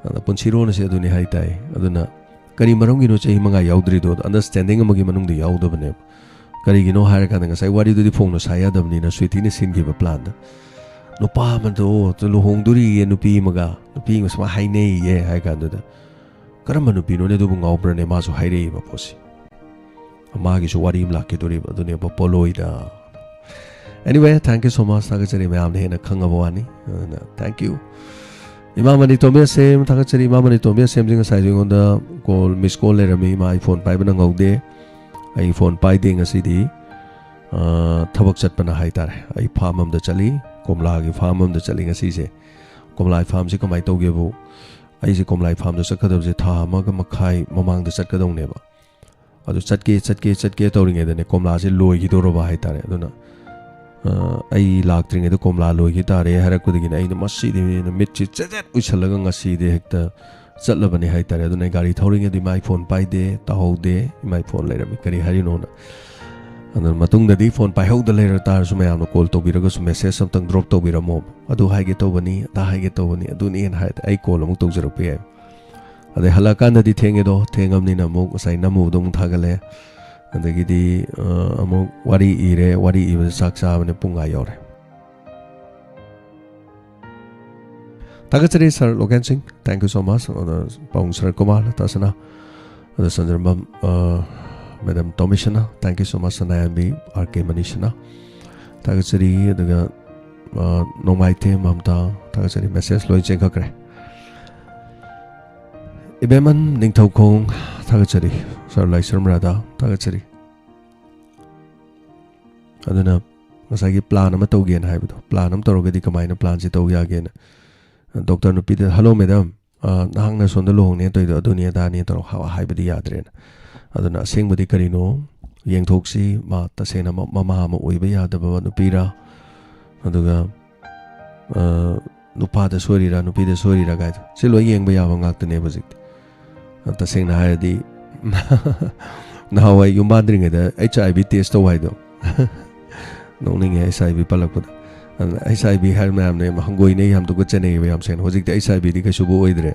ꯑꯗ ꯄꯨꯟꯁꯤꯔꯣꯟ ꯑꯁꯦ ꯑꯗꯨꯅꯤ ꯍꯥꯏ ꯇꯥꯏ꯫ ꯑꯗꯨꯅ ꯀꯔꯤ ꯃꯔꯝꯒꯤꯅꯣ ꯆꯍꯤ ꯃꯉꯥ ꯌꯥꯎꯗ꯭ꯔꯤꯗꯣ? ꯑꯟꯗꯔꯁ꯭ꯇꯦꯟꯗꯤꯡ ꯑꯃꯒꯤ ꯃꯅꯨꯡꯗ ꯌꯥꯎꯗꯕꯅꯦꯕ꯫ ꯀꯔꯤꯒꯤꯅꯣ ꯍꯥꯏꯔꯀꯥꯟꯗ ꯉꯁꯥꯏ ꯋꯥꯔꯤꯗꯨꯗꯤ ꯐꯣꯡꯅ ꯁꯥ ꯌꯥꯗꯕꯅꯤꯅ ꯁ꯭ꯋꯤꯇꯤꯅ ꯁꯤꯟꯈꯤꯕ ꯄ꯭ꯂꯥꯟꯗ, ꯅꯨꯄꯥ ꯑꯃꯗꯣ ꯂꯨꯍꯣꯡꯗꯣꯔꯤꯌꯦ ꯅꯨꯄꯤ ꯑꯃꯒ, ꯅꯨꯄꯤ ꯑꯃꯒ ꯁꯨꯃꯥꯏꯅ ꯍꯥꯏꯅꯩꯌꯦ ꯍꯥꯏ ꯀꯥꯟꯗꯨꯗ, "ꯀꯔꯝꯕ ꯅꯨꯄꯤꯅꯣꯅꯦ ꯑꯗꯨꯕꯨ ꯉꯥꯎꯕ꯭ꯔꯅꯦ?" ꯃꯥꯁꯨ ꯍꯥꯏꯔꯛꯏꯕ ꯄꯣꯠꯁꯦ꯫ ꯃꯥꯒꯤꯁꯨ ꯋꯥꯔꯤ ꯑꯃ ꯂꯥꯛꯀꯦꯗꯣꯔꯤꯕ, ꯑꯗꯨꯅꯦꯕ ꯄꯣꯂꯣꯏꯗ꯫ Anyway, thank you so much꯫ ꯊꯥꯒꯠꯆꯔꯤ, ꯃꯌꯥꯝꯅ ꯍꯦꯟꯅ ꯈꯪꯉꯕ ꯋꯥꯅꯤ꯫ ꯑꯗꯨꯅ thank you꯫ ꯏꯃꯥ ꯃꯅꯤꯇꯣꯝꯕꯤ ꯑꯁꯦꯝ, ꯊꯥꯒꯠꯆꯔꯤ꯫ ꯏꯃꯥ ꯃꯅꯤꯇꯣꯝꯕꯤ ꯑꯁꯦꯝꯁꯤ ꯉꯁꯥꯏꯁꯨ ꯑꯩꯉꯣꯟꯗ ꯀꯣꯜ, ꯃꯤꯁ ꯀꯣꯜ ꯂꯩꯔꯝꯃꯤ꯫ ꯏꯃꯥ, ꯑꯩ ꯐꯣꯟ ꯄꯥꯏꯕ ꯅꯪꯍꯧꯗꯦ꯫ ꯑꯩ ꯐꯣꯟ ꯄꯥꯏꯗꯦ ꯉꯁꯤꯗꯤ꯫ ꯑ, ꯊꯕꯛ ꯆꯠꯄꯅ ꯍꯥꯏꯇꯥꯔꯦ꯫ ꯑꯩ ꯐꯥꯝ ꯑꯝꯗ ꯆꯠꯂꯤ, ꯀꯣꯝꯂꯥꯒꯤ ꯐꯥꯝ ꯑꯝꯗ ꯆꯠꯂꯤ ꯉꯁꯤꯁꯦ꯫ ꯀꯣꯝꯂꯥꯒꯤ ꯐꯥꯝꯁꯤ ꯀꯃꯥꯏꯅ ꯇꯧꯒꯦꯕꯨ, ꯑꯩꯁꯦ ꯀꯣꯝꯂꯥꯒꯤ ꯐꯥꯝꯗ ꯆꯠꯀꯗꯕꯁꯦ ꯊꯥ ꯑꯃꯒ ꯃꯈꯥꯏ ꯃꯃꯥꯡꯗ ꯆꯠꯀꯗꯧꯅꯦꯕ꯫ ꯑꯗꯨ ꯆꯠꯀꯦ, ꯆꯠꯀꯦ, ꯆꯠꯀꯦ ꯇꯧꯔꯤꯉꯩꯗꯅꯦ, ꯀꯣꯝꯂꯥꯁꯦ ꯂꯣꯏꯈꯤꯗꯧꯔꯕ ꯍꯥꯏꯇꯥꯔꯦ꯫ ꯑꯗꯨꯅ, ꯑ, "ꯑꯩ ꯂꯥꯛꯇ꯭ꯔꯤꯉꯩꯗ ꯀꯣꯝꯂꯥ ꯂꯣꯏꯈꯤ ꯇꯥꯔꯦ" ꯍꯥꯏꯔꯛꯄꯗꯒꯤꯅꯦ, ꯑꯩꯅ ꯃꯁꯤꯗꯤ ꯃꯤꯠꯁꯦ ꯆꯦꯠ ꯆꯦꯠ ꯎꯏꯁꯜꯂꯒ ꯉꯁꯤꯗꯤ ꯍꯦꯛꯇ ꯆꯠꯂꯕꯅꯤ ꯍꯥꯏꯇꯥꯔꯦ꯫ ꯑꯗꯨꯅ ꯑꯩ ꯒꯥꯔꯤ ꯊꯧꯔꯤꯉꯩꯗ ꯏꯃꯥ, ꯑꯩ ꯐꯣꯟ ꯄꯥꯏꯗꯦ, ꯇꯥꯍꯧꯗꯦ, ꯏꯃꯥ, ꯑꯩ ꯐꯣꯟ ꯂꯩꯔꯝꯃꯤ, ꯀꯔꯤ ꯍꯥꯏꯔꯤꯅꯣꯅ꯫ ꯑꯗꯨꯅ ꯃꯇꯨꯡꯗꯗꯤ ꯐꯣꯟ ꯄꯥꯏꯍꯧꯗ ꯂꯩꯔ ꯇꯥꯔꯁꯨ ꯃꯌꯥꯝꯅ ꯀꯣꯜ ꯇꯧꯕꯤꯔꯒꯁꯨ ꯃꯦꯁꯦꯖ ꯑꯝꯇꯪ ꯗ꯭ꯔꯣꯞ ꯇꯧꯕꯤꯔꯝꯃꯣ꯫ "ꯑꯗꯨ ꯍꯥꯏꯒꯦ ꯇꯧꯕꯅꯤ, ꯑꯗꯥ ꯍꯥꯏꯒꯦ ꯇꯧꯕꯅꯤ", ꯑꯗꯨꯅꯦꯅ ꯍꯥꯏꯔꯗꯤ ꯑꯩ ꯀꯣꯜ ꯑꯃꯨꯛ ꯇꯧꯖꯔꯛꯄ ꯌꯥꯏ꯫ ꯑꯗꯩ ꯍꯜꯂꯛꯑꯀꯥꯟꯗꯗꯤ ꯊꯦꯡꯉꯦꯗꯣ, ꯊꯦꯡꯉꯕꯅꯤꯅ ꯑꯃꯨꯛ ꯉꯁꯥꯏ ꯅꯝꯃꯨꯕꯗꯣ ꯑꯃꯨꯛ ꯊꯥꯒꯠꯂꯦ꯫ ꯑꯗꯒꯤꯗꯤ, ꯑ, ꯑꯃꯨꯛ ꯋꯥꯔꯤ ꯏꯔꯦ, ꯋꯥꯔꯤ ꯏꯕꯗ ꯆꯥꯛ ꯆꯥꯕꯅꯦ, ꯄꯨꯡ ꯑꯥ ꯌꯧꯔꯦ꯫ ꯊꯥꯒꯠꯆꯔꯤ ꯁꯥꯔ ꯂꯣꯀꯦꯟ ꯁꯤꯡ, thank you so much꯫ ꯑꯗ ꯄꯥꯕꯨꯡ ꯁꯔꯠ ꯀꯨꯃꯥꯔ ꯇꯥꯁꯅꯥ, ꯑꯗ ꯆꯟꯗ꯭ꯔꯃꯝ, ꯑ, madam Tomisana, thank you so much꯫ Sanayambi R K Manisana, ꯊꯥꯒꯠꯆꯔꯤ꯫ ꯑꯗꯨꯒ, ꯑ, ꯅꯣꯡꯃꯥꯏꯊꯦꯝ ꯃꯝꯇꯥ, ꯊꯥꯒꯠꯆꯔꯤ꯫ ꯃꯦꯁꯦꯖ ꯂꯣꯏ ꯆꯦꯟꯈꯠꯈ꯭ꯔꯦ꯫ ꯏꯕꯦꯝꯃꯟ ꯅꯤꯡꯊꯧꯈꯣꯡ, ꯊꯥꯒꯠꯆꯔꯤ꯫ ꯁꯥꯔ ꯂꯥꯏꯁ꯭ꯔꯝ ꯔꯥꯙꯥ, ꯊꯥꯒꯠꯆꯔꯤ꯫ ꯑꯗꯨꯅ ꯉꯁꯥꯏꯒꯤ ꯄ꯭ꯂꯥꯟ ꯑꯃ ꯇꯧꯒꯦꯅ ꯍꯥꯏꯕꯗꯣ, ꯄ꯭ꯂꯥꯟ ꯑꯃ ꯇꯧꯔꯒꯗꯤ ꯀꯃꯥꯏꯅ ꯄ꯭ꯂꯥꯟꯁꯦ ꯇꯧ ꯌꯥꯒꯦꯅ ꯗꯣꯛꯇꯔ ꯅꯨꯄꯤꯗ, "ꯍꯜꯂꯣ ꯃꯦꯗꯥꯝ, ꯑ, ꯅꯍꯥꯛꯅ ꯁꯣꯝꯗ ꯂꯨꯍꯣꯡꯅꯦ ꯇꯧꯔꯤꯗꯣ ꯑꯗꯨꯅꯤ ꯑꯗꯥꯅꯤ" ꯇꯧꯔ ꯍꯥ-, ꯍꯥꯏꯕꯗꯤ ꯌꯥꯗ꯭ꯔꯦꯅ꯫ ꯑꯗꯨꯅ ꯑꯁꯦꯡꯕꯗꯤ ꯀꯔꯤꯅꯣ ꯌꯦꯡꯊꯣꯛꯁꯤ꯫ ꯃꯥ ꯇꯁꯦꯡꯅ ꯃ-, ꯃꯃꯥ ꯑꯃ ꯑꯣꯏꯕ ꯌꯥꯗꯕ ꯅꯨꯄꯤꯔꯥ, ꯑꯗꯨꯒ, ꯑ, ꯅꯨꯄꯥꯗ ꯁꯣꯏꯔꯤꯔꯥ, ꯅꯨꯄꯤꯗ ꯁꯣꯏꯔꯤꯔꯥ ꯀꯥꯏꯗꯣ, ꯁꯤ ꯂꯣꯏ ꯌꯦꯡꯕ ꯌꯥꯕ ꯉꯥꯛꯇꯅꯦꯕ ꯍꯧꯖꯤꯛꯇꯤ꯫ ꯑ, ꯇꯁꯦꯡꯅ ꯍꯥꯏꯔꯗꯤ, ꯅꯍꯥꯟꯋꯥꯏ ꯌꯨꯝ ꯄꯥꯟꯗ꯭ꯔꯤꯉꯩꯗ ꯑꯩꯆ ꯑꯥꯏ ꯚꯤ ꯇꯦꯁ ꯇꯧ ꯍꯥꯏꯗꯣ꯫ ꯅꯣꯛꯅꯤꯡꯉꯦ ꯑꯩꯆ ꯑꯥꯏ ꯚꯤ ꯄꯜꯂꯛꯄꯗ꯫ ꯑꯗꯨꯅ ꯑꯩꯆ ꯑꯥꯏ ꯚꯤ ꯍꯥꯏꯔ ꯃꯌꯥꯝꯅ ꯌꯥꯝ ꯍꯪꯒꯣꯏꯅꯩ, ꯌꯥꯝ ꯇꯨꯀꯠꯆꯅꯩꯌꯦꯕ ꯌꯥꯝ ꯁꯦꯡꯅ꯫ ꯍꯧꯖꯤꯛꯇꯤ ꯑꯩꯆ ꯑꯥꯏ ꯚꯤꯗꯤ ꯀꯩꯁꯨꯕꯨ ꯑꯣꯏꯗ꯭ꯔꯦ꯫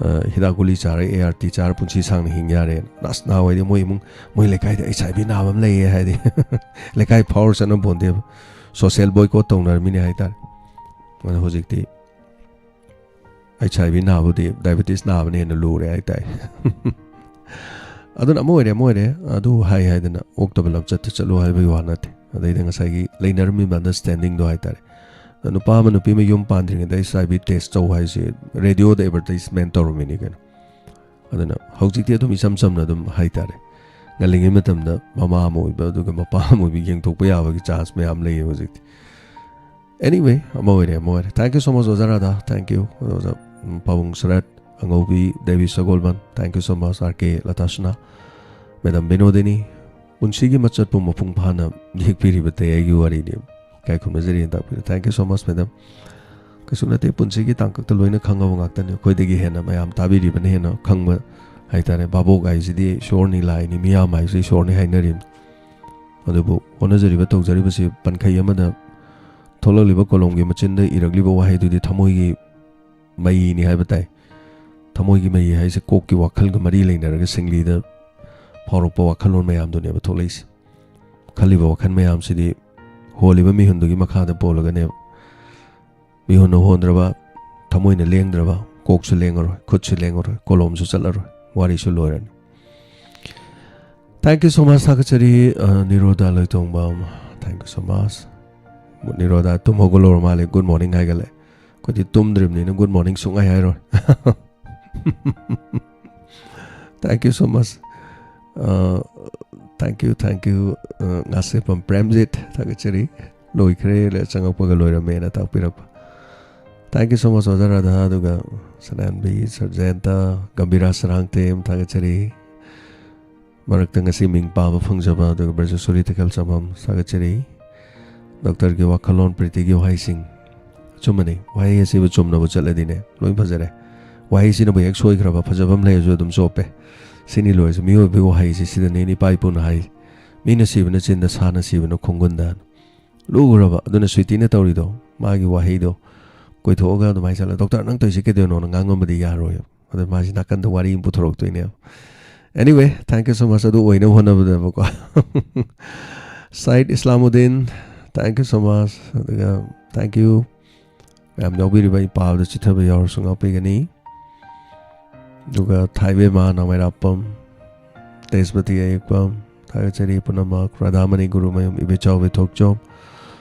ꯑ, ꯍꯤꯗꯥꯛ ꯒꯨꯂꯤ ꯆꯥꯔ, ꯑꯦ ꯑꯥꯔ ꯇꯤ ꯆꯥꯔ ꯄꯨꯟꯁꯤ ꯁꯥꯡꯅ ꯍꯤꯡ ꯌꯥꯔꯦꯅ꯫ ꯑꯁ, ꯅꯍꯥꯟꯋꯥꯏꯗꯤ ꯃꯣꯏ ꯏꯃꯨꯡ, ꯃꯣꯏ ꯂꯩꯀꯥꯏꯗ ꯑꯩꯆ ꯑꯥꯏ ꯚꯤ ꯅꯥꯕ ꯑꯃ ꯂꯩꯌꯦ ꯍꯥꯏꯗꯤ ꯂꯩꯀꯥꯏ ꯐꯥꯎꯔ ꯆꯠꯅ ꯄꯣꯟꯗꯦꯕ꯫ ꯁꯣꯁꯤꯌꯦꯜ ꯕꯣꯏꯀꯣꯠ ꯇꯧꯅꯔꯝꯃꯤꯅꯦ ꯍꯥꯏꯇꯥꯔꯦ꯫ ꯑꯗꯣ ꯍꯧꯖꯤꯛꯇꯤ ꯑꯩꯆ ꯑꯥꯏ ꯚꯤ ꯅꯥꯕꯨꯗꯤ ꯗꯥꯏꯕꯦꯇꯤꯁ ꯅꯥꯕꯅ ꯍꯦꯟꯅ ꯂꯨꯔꯦ ꯍꯥꯏꯇꯥꯔꯦ꯫ ꯑꯗꯨꯅ ꯑꯃ ꯑꯣꯏꯔꯦ, ꯑꯃ ꯑꯣꯏꯔꯦ, ꯑꯗꯨ ꯍꯥꯏ ꯍꯥꯏꯗꯅ ꯑꯣꯛꯇꯕ ꯂꯝꯆꯠꯇ ꯆꯠꯂꯨ ꯍꯥꯏꯕꯒꯤ ꯋꯥ ꯅꯠꯇꯦ꯫ ꯑꯗꯩꯗ ꯉꯁꯥꯏꯒꯤ ꯂꯩꯅꯔꯝꯃꯤꯕ ꯑꯟꯗꯔꯁ꯭ꯇꯦꯟꯗꯤꯡꯗꯣ ꯍꯥꯏꯇꯥꯔꯦ꯫ ꯑꯗꯣ ꯅꯨꯄꯥ ꯑꯃ ꯅꯨꯄꯤ ꯑꯃ ꯌꯨꯝ ꯄꯥꯟꯗ꯭ꯔꯤꯉꯩꯗ ꯑꯩꯆ ꯑꯥꯏ ꯚꯤ ꯇꯦꯁ ꯇꯧ ꯍꯥꯏꯁꯦ ꯔꯦꯗꯤꯑꯣꯗ ꯑꯦꯗꯚꯔꯇꯥꯏꯁꯃꯦꯟ ꯇꯧꯔꯝꯃꯤꯅꯤ ꯀꯩꯅꯣ꯫ ꯑꯗꯨꯅ ꯍꯧꯖꯤꯛꯇꯤ ꯑꯗꯨꯝ ꯏꯆꯝ ꯆꯝꯅ ꯑꯗꯨꯝ ꯍꯥꯏꯇꯥꯔꯦ, ꯉꯜꯂꯤꯉꯩ ꯃꯇꯝꯗ ꯃꯃꯥ ꯑꯃ ꯑꯣꯏꯕ ꯑꯗꯨꯒ ꯃꯄꯥ ꯑꯃ ꯑꯣꯏꯕ ꯌꯦꯡꯊꯣꯛꯄ ꯌꯥꯕꯒꯤ ꯆꯥꯟꯁ ꯃꯌꯥꯝ ꯂꯩꯌꯦ ꯍꯧꯖꯤꯛꯇꯤ꯫ Anyway, ꯑꯃ ꯑꯣꯏꯔꯦ, ꯑꯃ ꯑꯣꯏꯔꯦ꯫ Thank you so much, ꯑꯣꯖꯥ ꯔꯥꯙꯥ꯫ Thank you꯫ ꯑꯣꯖꯥ, ꯎꯝ, ꯄꯥꯕꯨꯡ Sarat, Angoubi Devi Sagolband. Thank you so much, R K Latasana. Madam Binodini, ꯄꯨꯟꯁꯤꯒꯤ ꯃꯆꯠꯄꯨ ꯃꯄꯨꯡ ꯐꯥꯅ ꯌꯦꯛꯄꯤꯔꯤꯕ ꯇꯌꯥꯏꯒꯤ ꯋꯥꯔꯤꯅꯤ꯫ ꯏꯀꯥꯏ ꯈꯨꯝꯅꯖꯔꯤ ꯇꯥꯛꯄꯤꯕ꯫ Thank you so much, madam. ꯀꯩꯁꯨ ꯅꯠꯇꯦ, ꯄꯨꯟꯁꯤꯒꯤ ꯇꯥꯡꯀꯛꯇ ꯂꯣꯏꯅ ꯈꯪꯉꯕ ꯉꯥꯛꯇꯅꯤ꯫ ꯑꯩꯈꯣꯏꯗꯒꯤ ꯍꯦꯟꯅ ꯃꯌꯥꯝ ꯇꯥꯕꯤꯔꯤꯕꯅ ꯍꯦꯟꯅ ꯈꯪꯕ ꯍꯥꯏꯇꯥꯔꯦ꯫ ꯚꯥꯕꯣꯛ ꯍꯥꯏꯁꯤꯗꯤ ꯏꯁꯣꯔꯅꯤ, ꯂꯥꯏꯅꯤ, ꯃꯤꯌꯥꯝ ꯍꯥꯏꯁꯤ ꯏꯁꯣꯔꯅꯤ ꯍꯥꯏꯅꯔꯤꯕꯅꯤ꯫ ꯑꯗꯨꯕꯨ ꯍꯣꯠꯅꯖꯔꯤꯕ, ꯇꯧꯖꯔꯤꯕꯁꯤ ꯄꯟꯈꯩ ꯑꯃꯗ ꯊꯣꯛꯂꯛꯂꯤꯕ ꯀꯣꯂꯣꯝꯒꯤ ꯃꯆꯤꯟꯗ ꯏꯔꯛꯂꯤꯕ ꯋꯥꯍꯩꯗꯨꯗꯤ ꯊꯃꯣꯏꯒꯤ ꯃꯩꯅꯤ ꯍꯥꯏꯕ ꯇꯥꯏ꯫ ꯊꯃꯣꯏꯒꯤ ꯃꯩ ꯍꯥꯏꯁꯦ ꯀꯣꯛꯀꯤ ꯋꯥꯈꯜꯒ ꯃꯔꯤ ꯂꯩꯅꯔꯒ ꯁꯤꯡꯂꯤꯗ ꯐꯥꯎꯔꯛꯄ ꯋꯥꯈꯜꯂꯣꯟ ꯃꯌꯥꯝꯗꯨꯅꯦꯕ ꯊꯣꯛꯂꯛꯏꯁꯦ꯫ ꯈꯜꯂꯤꯕ ꯋꯥꯈꯜ ꯃꯌꯥꯝꯁꯤꯗꯤ ꯍꯣꯜꯂꯤꯕ ꯃꯤꯍꯨꯟꯗꯨꯒꯤ ꯃꯈꯥꯗ ꯄꯣꯜꯂꯒꯅꯦꯕ꯫ ꯃꯤꯍꯨꯟꯅ ꯍꯣꯟꯗ꯭ꯔꯕ, ꯊꯃꯣꯏꯅ ꯂꯦꯡꯗ꯭ꯔꯕ, ꯀꯣꯛꯁꯨ ꯂꯦꯡꯉꯔꯣꯏ, ꯈꯨꯠꯁꯨ ꯂꯦꯡꯉꯔꯣꯏ, ꯀꯣꯂꯣꯝꯁꯨ ꯆꯠꯂꯔꯣꯏ, ꯋꯥꯔꯤꯁꯨ ꯂꯣꯏꯔꯅꯤ꯫ Thank you so much, ꯊꯥꯒꯠꯆꯔꯤ, ꯑ, ꯅꯤꯔꯣꯗꯥ ꯂꯣꯏꯇꯣꯡꯕꯝ꯫ Thank you so much꯫ ꯅꯤꯔꯣꯗꯥ ꯇꯨꯝ ꯍꯧꯒꯠꯂꯨꯔ ꯃꯥꯜꯂꯦ, good morning ꯍꯥꯏꯒꯠꯂꯦ꯫ ꯑꯩꯈꯣꯏꯗꯤ ꯇꯨꯝꯗ꯭ꯔꯤꯕꯅꯤꯅ good morning ꯁꯨꯡꯍꯥꯏ ꯍꯥꯏꯔꯣꯏ꯫ Thank you so much꯫ ꯑ, thank you, thank you, ꯑ, ꯉꯥꯁꯦꯞꯄꯝ ꯄ꯭ꯔꯦꯝꯖꯤꯠ, ꯊꯥꯒꯠꯆꯔꯤ꯫ ꯂꯣꯏꯈ꯭ꯔꯦ, ꯂ-, ꯆꯪꯉꯛꯄꯒ ꯂꯣꯏꯔꯝꯃꯦꯅ ꯇꯥꯛꯄꯤꯔꯛꯄ꯫ Thank you so much, ꯑꯣꯖꯥ ꯔꯥꯙꯥ, ꯑꯗꯨꯒ ꯁꯅꯥꯟꯕꯤ, ꯁꯔꯖꯦꯟꯇ, ꯒꯝꯚꯤꯔꯥ ꯁꯔꯥꯡꯊꯦꯝ, ꯊꯥꯒꯠꯆꯔꯤ꯫ ꯃꯔꯛꯇ ꯉꯁꯤ ꯃꯤꯡ ꯄꯥꯕ ꯐꯪꯖꯕ, ꯑꯗꯨꯒ ꯕ꯭ꯔꯖꯁꯣꯔꯤ ꯇꯦꯈꯦꯜ ꯆꯝꯐꯝ, ꯊꯥꯒꯠꯆꯔꯤ꯫ ꯗꯣꯛꯇꯔꯒꯤ ꯋꯥꯈꯜꯂꯣꯟ, ꯄ꯭ꯔꯤꯇꯤꯒꯤ ꯋꯥꯍꯩꯁꯤꯡ꯫ ꯑꯆꯨꯝꯕꯅꯤ, ꯋꯥꯍꯩ ꯑꯁꯤꯕꯨ ꯆꯨꯝꯅꯕꯨ ꯆꯠꯂꯗꯤꯅꯦ, ꯂꯣꯏ ꯐꯖꯔꯦ꯫ ꯋꯥꯍꯩꯁꯤꯅꯕꯨ ꯍꯦꯛ ꯁꯣꯏꯈ꯭ꯔꯕ, ꯐꯖꯕ ꯑꯃ ꯂꯩꯔꯁꯨ ꯑꯗꯨꯝ ꯆꯣꯞꯄꯦ꯫ ꯁꯤꯅꯤ ꯂꯣꯏꯔꯁꯨ ꯃꯤꯑꯣꯏꯕꯒꯤ ꯋꯥꯍꯩꯁꯤ ꯁꯤꯗꯅꯦ ꯏꯄꯥ ꯏꯄꯨꯅ ꯍꯥꯏ, "ꯃꯤꯅ ꯁꯤꯕꯅ ꯆꯤꯟꯗ, ꯁꯥꯅ ꯁꯤꯕꯅ ꯈꯣꯡꯒꯨꯟꯗ"꯫ ꯂꯨꯈ꯭ꯔꯕ꯫ ꯑꯗꯨꯅ ꯁ꯭ꯋꯤꯇꯤꯅ ꯇꯧꯔꯤꯗꯣ, ꯃꯥꯒꯤ ꯋꯥꯍꯩꯗꯣ ꯀꯣꯏꯊꯣꯛꯑꯒ ꯑꯗꯨꯃꯥꯏꯅ ꯆꯠꯂ, "ꯗꯣꯛꯇꯔ, ꯅꯪ ꯇꯧꯔꯤꯁꯤ ꯀꯩꯗꯧꯅꯣꯅ?" ꯉꯥꯡꯉꯝꯕꯗꯤ ꯌꯥꯔꯣꯏꯕ꯫ ꯑꯗ ꯃꯥꯁꯤ ꯅꯥꯀꯟꯗ ꯋꯥꯔꯤ ꯑꯃ ꯄꯨꯊꯣꯔꯛꯇꯣꯏꯅꯦꯕ꯫ Anyway, thank you so much ꯑꯗꯨ ꯑꯣꯏꯅꯕ ꯍꯣꯠꯅꯕꯗꯕꯀꯣ꯫ ꯁꯥꯏꯗ ꯏꯁꯂꯥꯃꯨꯗꯤꯟ, thank you so much꯫ ꯑꯗꯨꯒ thank you ꯃꯌꯥꯝ ꯌꯥꯎꯕꯤꯔꯤꯕ, ꯑꯩ ꯄꯥꯕꯗ ꯆꯤꯊꯕ ꯌꯥꯎꯔꯁꯨ ꯉꯥꯛꯄꯤꯒꯅꯤ꯫ ꯑꯗꯨꯒ ꯊꯥꯏꯕꯦꯝꯃ, ꯅꯥꯎꯃꯩꯔꯥꯛꯄꯝ, ꯇꯦꯖꯄꯇꯤ ꯑꯌꯦꯛꯄꯝ, ꯊꯥꯒꯠꯆꯔꯤ ꯄꯨꯝꯅꯃꯛ꯫ ꯔꯥꯙꯥꯃꯅꯤ Gurumayum, ꯏꯕꯦꯆꯥꯎ ꯏꯕꯦꯊꯣꯛꯆꯣꯝ,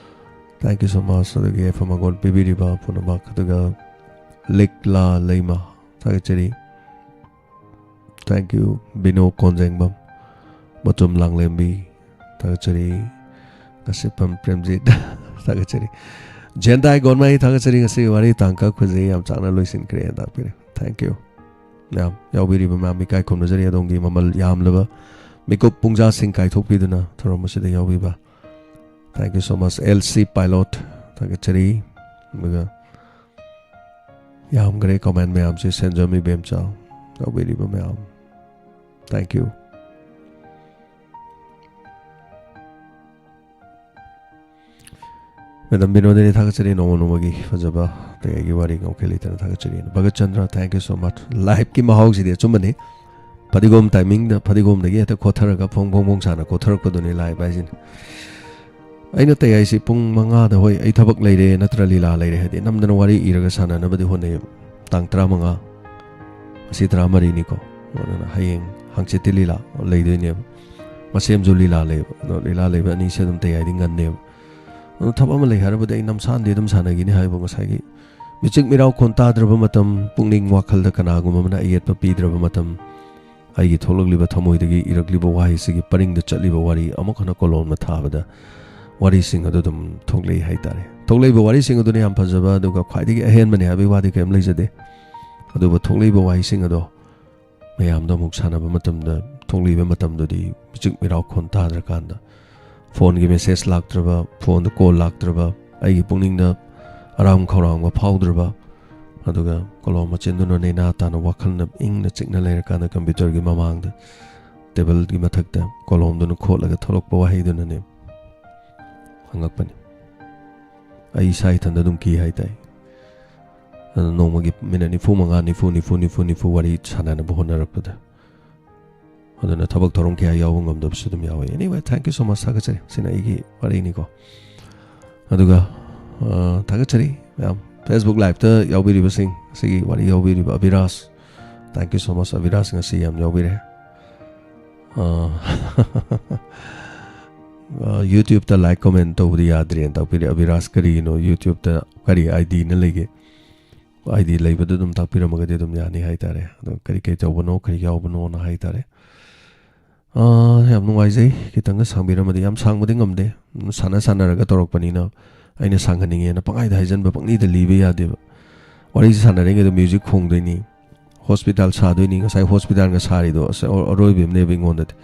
thank you so much꯫ ꯑꯗꯨꯒꯤ ꯌꯥꯏꯐ ꯃꯪꯒꯣꯜ ꯄꯤꯕꯤꯔꯤꯕ ꯄꯨꯝꯅꯃꯛ, ꯑꯗꯨꯒ ꯂꯤꯛꯂꯥ ꯂꯩꯃ, ꯊꯥꯒꯠꯆꯔꯤ꯫ Thank you, ꯕꯤꯅꯣ ꯀꯣꯟꯖꯦꯡꯕꯝ, ꯃꯆꯨꯝ ꯂꯥꯡꯂꯦꯝꯕꯤ, ꯊꯥꯒꯠꯆꯔꯤ꯫ ꯉꯁꯤꯐꯝ ꯄ꯭ꯔꯦꯝꯖꯤꯠ, ꯊꯥꯒꯠꯆꯔꯤ꯫ ꯖꯦꯟꯗꯥꯏ ꯒꯣꯟꯃꯥꯏ, ꯊꯥꯒꯠꯆꯔꯤ꯫ ꯉꯁꯤꯒꯤ ꯋꯥꯔꯤ ꯇꯥꯡꯀꯛ ꯈꯨꯖꯩ ꯌꯥꯝ ꯆꯥꯛꯅ ꯂꯣꯏꯁꯤꯟꯈ꯭ꯔꯦꯅ ꯇꯥꯛꯄꯤꯔꯦ꯫ Thank you꯫ ꯃꯌꯥꯝ ꯌꯥꯎꯕꯤꯔꯤꯕ ꯃꯌꯥꯝ ꯏꯀꯥꯏ ꯈꯨꯝꯅꯖꯔꯤ꯫ ꯑꯗꯣꯝꯒꯤ ꯃꯃꯜ ꯌꯥꯝꯂꯕ ꯃꯤꯀꯨꯞ ꯄꯨꯡꯖꯥꯁꯤꯡ ꯀꯥꯏꯊꯣꯛꯄꯤꯗꯨꯅ ꯊꯧꯔꯝ ꯑꯁꯤꯗ ꯌꯥꯎꯕꯤꯕ꯫ Thank you so much, L C Pilot, ꯊꯥꯒꯠꯆꯔꯤ꯫ ꯑꯗꯨꯒ ꯌꯥꯝꯈ꯭ꯔꯦ comment ꯃꯌꯥꯝꯁꯦ, ꯁꯦꯟꯖꯝ ꯏꯕꯦꯝꯆꯥ, ꯌꯥꯎꯕꯤꯔꯤꯕ ꯃꯌꯥꯝ, thank you꯫ ꯃꯦꯗꯥꯝ ꯕꯤꯅꯣꯗꯤꯅꯤ, ꯊꯥꯒꯠꯆꯔꯤ꯫ ꯅꯣꯡꯃ ꯅꯣꯡꯃꯒꯤ ꯐꯖꯕ ꯇꯌꯥꯏꯒꯤ ꯋꯥꯔꯤ ꯉꯥꯎꯈꯩ ꯂꯩꯇꯅ ꯊꯥꯒꯠꯆꯔꯤ꯫ Bhagat Chandra, thank you so much꯫ Live ꯀꯤ ꯃꯍꯥꯎꯁꯤꯗꯤ ꯑꯆꯨꯝꯕꯅꯤ꯫ ꯐꯗꯤꯒꯣꯝ timing ꯗ ꯐꯗꯤꯒꯣꯝꯗꯒꯤ ꯍꯦꯛꯇ ꯈꯣꯠꯊꯔꯒ ꯐꯣꯡ ꯐꯣꯡ ꯐꯣꯡ ꯁꯥꯅ ꯈꯣꯠꯊꯔꯛꯄꯗꯨꯅꯤ live ꯍꯥꯏꯁꯤꯅ꯫ ꯑꯩꯅ ꯇꯌꯥꯏꯁꯤ ꯄꯨꯡ ꯃꯉꯥꯗ, ꯍꯣꯏ, ꯑꯩ ꯊꯕꯛ ꯂꯩꯔꯦ ꯅꯠꯇ꯭ꯔ ꯂꯤꯂꯥ ꯂꯩꯔꯦ ꯍꯥꯏꯗꯤ ꯅꯝꯗꯅ ꯋꯥꯔꯤ ꯏꯔꯒ ꯁꯥꯟꯅꯅꯕꯗꯤ ꯍꯣꯠꯅꯩꯌꯦꯕ꯫ ꯇꯥꯡ ꯇꯔꯥꯃꯉꯥ, ꯉꯁꯤ ꯇꯔꯥꯃꯔꯤꯅꯤꯀꯣ꯫ ꯑꯗꯨꯅ ꯍꯌꯦꯡ ꯍꯪꯆꯤꯠꯇꯤ ꯂꯤꯂꯥ ꯂꯩꯗꯣꯏꯅꯦꯕ꯫ ꯃꯁꯦꯝꯁꯨ ꯂꯤꯂꯥ ꯂꯩꯌꯦꯕ꯫ ꯑꯗꯣ ꯂꯤꯂꯥ ꯂꯩꯕ ꯑꯅꯤꯁꯦ ꯑꯗꯨꯝ ꯇꯌꯥꯏꯗꯤ ꯉꯟꯅꯦꯕ꯫ ꯑꯗꯣ ꯊꯕꯛ ꯑꯃ ꯂꯩ ꯍꯥꯏꯔꯕꯗꯤ ꯑꯩ ꯅꯝꯁꯥꯟꯗꯤ ꯑꯗꯨꯝ ꯁꯥꯟꯅꯈꯤꯅꯤ ꯍꯥꯏꯕ ꯉꯁꯥꯏꯒꯤ ꯃꯤꯆꯤꯛ ꯃꯤꯔꯥꯎꯈꯣꯟ ꯇꯥꯗ꯭ꯔꯕ ꯃꯇꯝ, ꯄꯨꯛꯅꯤꯡ ꯋꯥꯈꯜꯗ ꯀꯅꯥꯒꯨꯝꯕ ꯑꯃꯅ ꯑꯌꯦꯠꯄ ꯄꯤꯗ꯭ꯔꯕ ꯃꯇꯝ, ꯑꯩꯒꯤ ꯊꯣꯛꯂꯛꯂꯤꯕ ꯊꯃꯣꯏꯗꯒꯤ ꯏꯔꯛꯂꯤꯕ ꯋꯥꯍꯩꯁꯤꯒꯤ ꯄꯔꯤꯡꯗ ꯆꯠꯂꯤꯕ ꯋꯥꯔꯤ ꯑꯃꯨꯛ ꯍꯟꯅ ꯀꯣꯂꯣꯝꯅ ꯊꯥꯕꯗ ꯋꯥꯔꯤꯁꯤꯡ ꯑꯗꯨ ꯑꯗꯨꯝ ꯊꯣꯛꯂꯛꯏ ꯍꯥꯏꯇꯥꯔꯦ꯫ ꯊꯣꯛꯂꯛꯏꯕ ꯋꯥꯔꯤꯁꯤꯡ ꯑꯗꯨꯅ ꯌꯥꯝ ꯐꯖꯕ, ꯑꯗꯨꯒ ꯈ꯭ꯋꯥꯏꯗꯒꯤ ꯑꯍꯦꯟꯕꯅꯤ ꯍꯥꯏꯕꯒꯤ ꯋꯥꯗꯤ ꯀꯔꯤꯝ ꯂꯩꯖꯗꯦ꯫ ꯑꯗꯨꯕꯨ ꯊꯣꯛꯂꯛꯏꯕ ꯋꯥꯍꯩꯁꯤꯡ ꯑꯗꯣ ꯃꯌꯥꯝꯗ ꯑꯃꯨꯛ ꯁꯥꯟꯅꯕ ꯃꯇꯝꯗ, ꯊꯣꯛꯂꯤꯕ ꯃꯇꯝꯗꯨꯗꯤ ꯃꯤꯆꯤꯛ ꯃꯤꯔꯥꯎꯈꯣꯟ ꯇꯥꯗ꯭ꯔꯀꯥꯟꯗ, ꯐꯣꯟꯒꯤ message ꯂꯥꯛꯇ꯭ꯔꯕ, ꯐꯣꯟꯗ call ꯂꯥꯛꯇ꯭ꯔꯕ, ꯑꯩꯒꯤ ꯄꯨꯛꯅꯤꯡꯗ ꯑꯔꯥꯝ ꯈꯧꯔꯥꯡꯕ ꯐꯥꯎꯗ꯭ꯔꯕ, ꯑꯗꯨꯒ ꯀꯣꯂꯣꯝ ꯃꯆꯤꯟꯗꯨꯅ ꯅꯦꯅꯥ ꯇꯥꯅ ꯋꯥꯈꯜꯅ ꯏꯪꯅ ꯆꯤꯛꯅ ꯂꯩꯔꯀꯥꯟꯗ ꯀꯝꯄ꯭ꯌꯨꯇꯔꯒꯤ ꯃꯃꯥꯡꯗ ꯇꯦꯕꯜꯒꯤ ꯃꯊꯛꯇ ꯀꯣꯂꯣꯝꯗꯨꯅ ꯈꯣꯠꯂꯒ ꯊꯣꯛꯂꯛꯄ ꯋꯥꯍꯩꯗꯨꯅꯅꯦ ꯍꯪꯉꯛꯄꯅꯤ꯫ ꯑꯩ ꯏꯁꯥ ꯏꯊꯟꯗ ꯑꯗꯨꯝ ꯀꯤ ꯍꯥꯏꯇꯥꯏ꯫ ꯑꯗꯨ ꯅꯣꯡꯃꯒꯤ ꯃꯤꯅꯠ ꯅꯤꯐꯨ ꯃꯉꯥ, ꯅꯤꯐꯨ, ꯅꯤꯐꯨ, ꯅꯤꯐꯨ, ꯅꯤꯐꯨ ꯋꯥꯔꯤ ꯁꯥꯟꯅꯅꯕ ꯍꯣꯠꯅꯔꯛꯄꯗ꯫ ꯑꯗꯨꯅ ꯊꯕꯛ ꯊꯧꯔꯝ ꯀꯌꯥ ꯌꯥꯎꯕ ꯉꯝꯗꯕꯁꯨ ꯑꯗꯨꯝ ꯌꯥꯎꯋꯤ꯫ Anyway, thank you so much. ꯊꯥꯒꯠꯆꯔꯤ꯫ ꯁꯤꯅ ꯑꯩꯒꯤ ꯋꯥꯔꯤꯅꯤꯀꯣ꯫ ꯑꯗꯨꯒ, ꯑ, ꯊꯥꯒꯠꯆꯔꯤ ꯃꯌꯥꯝ꯫ Facebook Live-ꯇ ꯌꯥꯎꯕꯤꯔꯤꯕꯁꯤꯡ, ꯑꯁꯤꯒꯤ ꯋꯥꯔꯤ ꯌꯥꯎꯕꯤꯔꯤꯕ ꯑꯕꯤꯔꯥꯖ, thank you so much, ꯑꯕꯤꯔꯥꯖ ꯉꯁꯤ ꯌꯥꯝ ꯌꯥꯎꯕꯤꯔꯦ꯫ ꯑ, ꯑ, YouTube-ꯇ like, comment ꯇꯧꯕꯗꯤ ꯌꯥꯗ꯭ꯔꯦꯅ ꯇꯥꯛꯄꯤꯔꯦ꯫ ꯑꯕꯤꯔꯥꯖ ꯀꯔꯤꯒꯤꯅꯣ YouTube-ꯇ ꯀꯔꯤ ID-ꯅ ꯂꯩꯒꯦ? ID ꯂꯩꯕꯗꯨ ꯑꯗꯨꯝ ꯇꯥꯛꯄꯤꯔꯝꯃꯒꯗꯤ ꯑꯗꯨꯝ ꯌꯥꯅꯤ ꯍꯥꯏꯇꯥꯔꯦ꯫ ꯑꯗꯣ ꯀꯔꯤ ꯀꯔꯤ ꯇꯧꯕꯅꯣ, ꯀꯔꯤ ꯌꯥꯎꯕꯅꯣꯅ ꯍꯥꯏꯇꯥꯔꯦ꯫ ꯑꯥ, ꯌꯥꯝ ꯅꯨꯡꯉꯥꯏꯖꯩ꯫ ꯈꯤꯇꯪꯒ ꯁꯥꯡꯕꯤꯔꯝꯃꯗꯤ, ꯌꯥꯝ ꯁꯥꯡꯕꯗꯤ ꯉꯝꯗꯦ꯫ ꯁꯥꯟꯅ ꯁꯥꯟꯅꯔꯒ ꯇꯧꯔꯛꯄꯅꯤꯅ ꯑꯩꯅ ꯁꯥꯡꯍꯟꯅꯤꯡꯉꯦꯅ ꯄꯪꯍꯥꯏꯗ ꯍꯥꯏꯖꯟꯕ, ꯄꯪꯂꯤꯗ ꯂꯤꯕ ꯌꯥꯗꯦꯕ꯫ ꯋꯥꯔꯤꯁꯤ ꯁꯥꯟꯅꯔꯤꯉꯩꯗ music ꯈꯣꯡꯗꯣꯏꯅꯤ, hospital ꯁꯥꯗꯣꯏꯅꯤ꯫ ꯉꯁꯥꯏ hospital-ꯒ ꯁꯥꯔꯤꯗꯣ ꯑꯁ ꯑꯔꯣꯏꯕ ꯑꯃꯅꯦꯕ ꯑꯩꯉꯣꯟꯗꯗꯤ꯫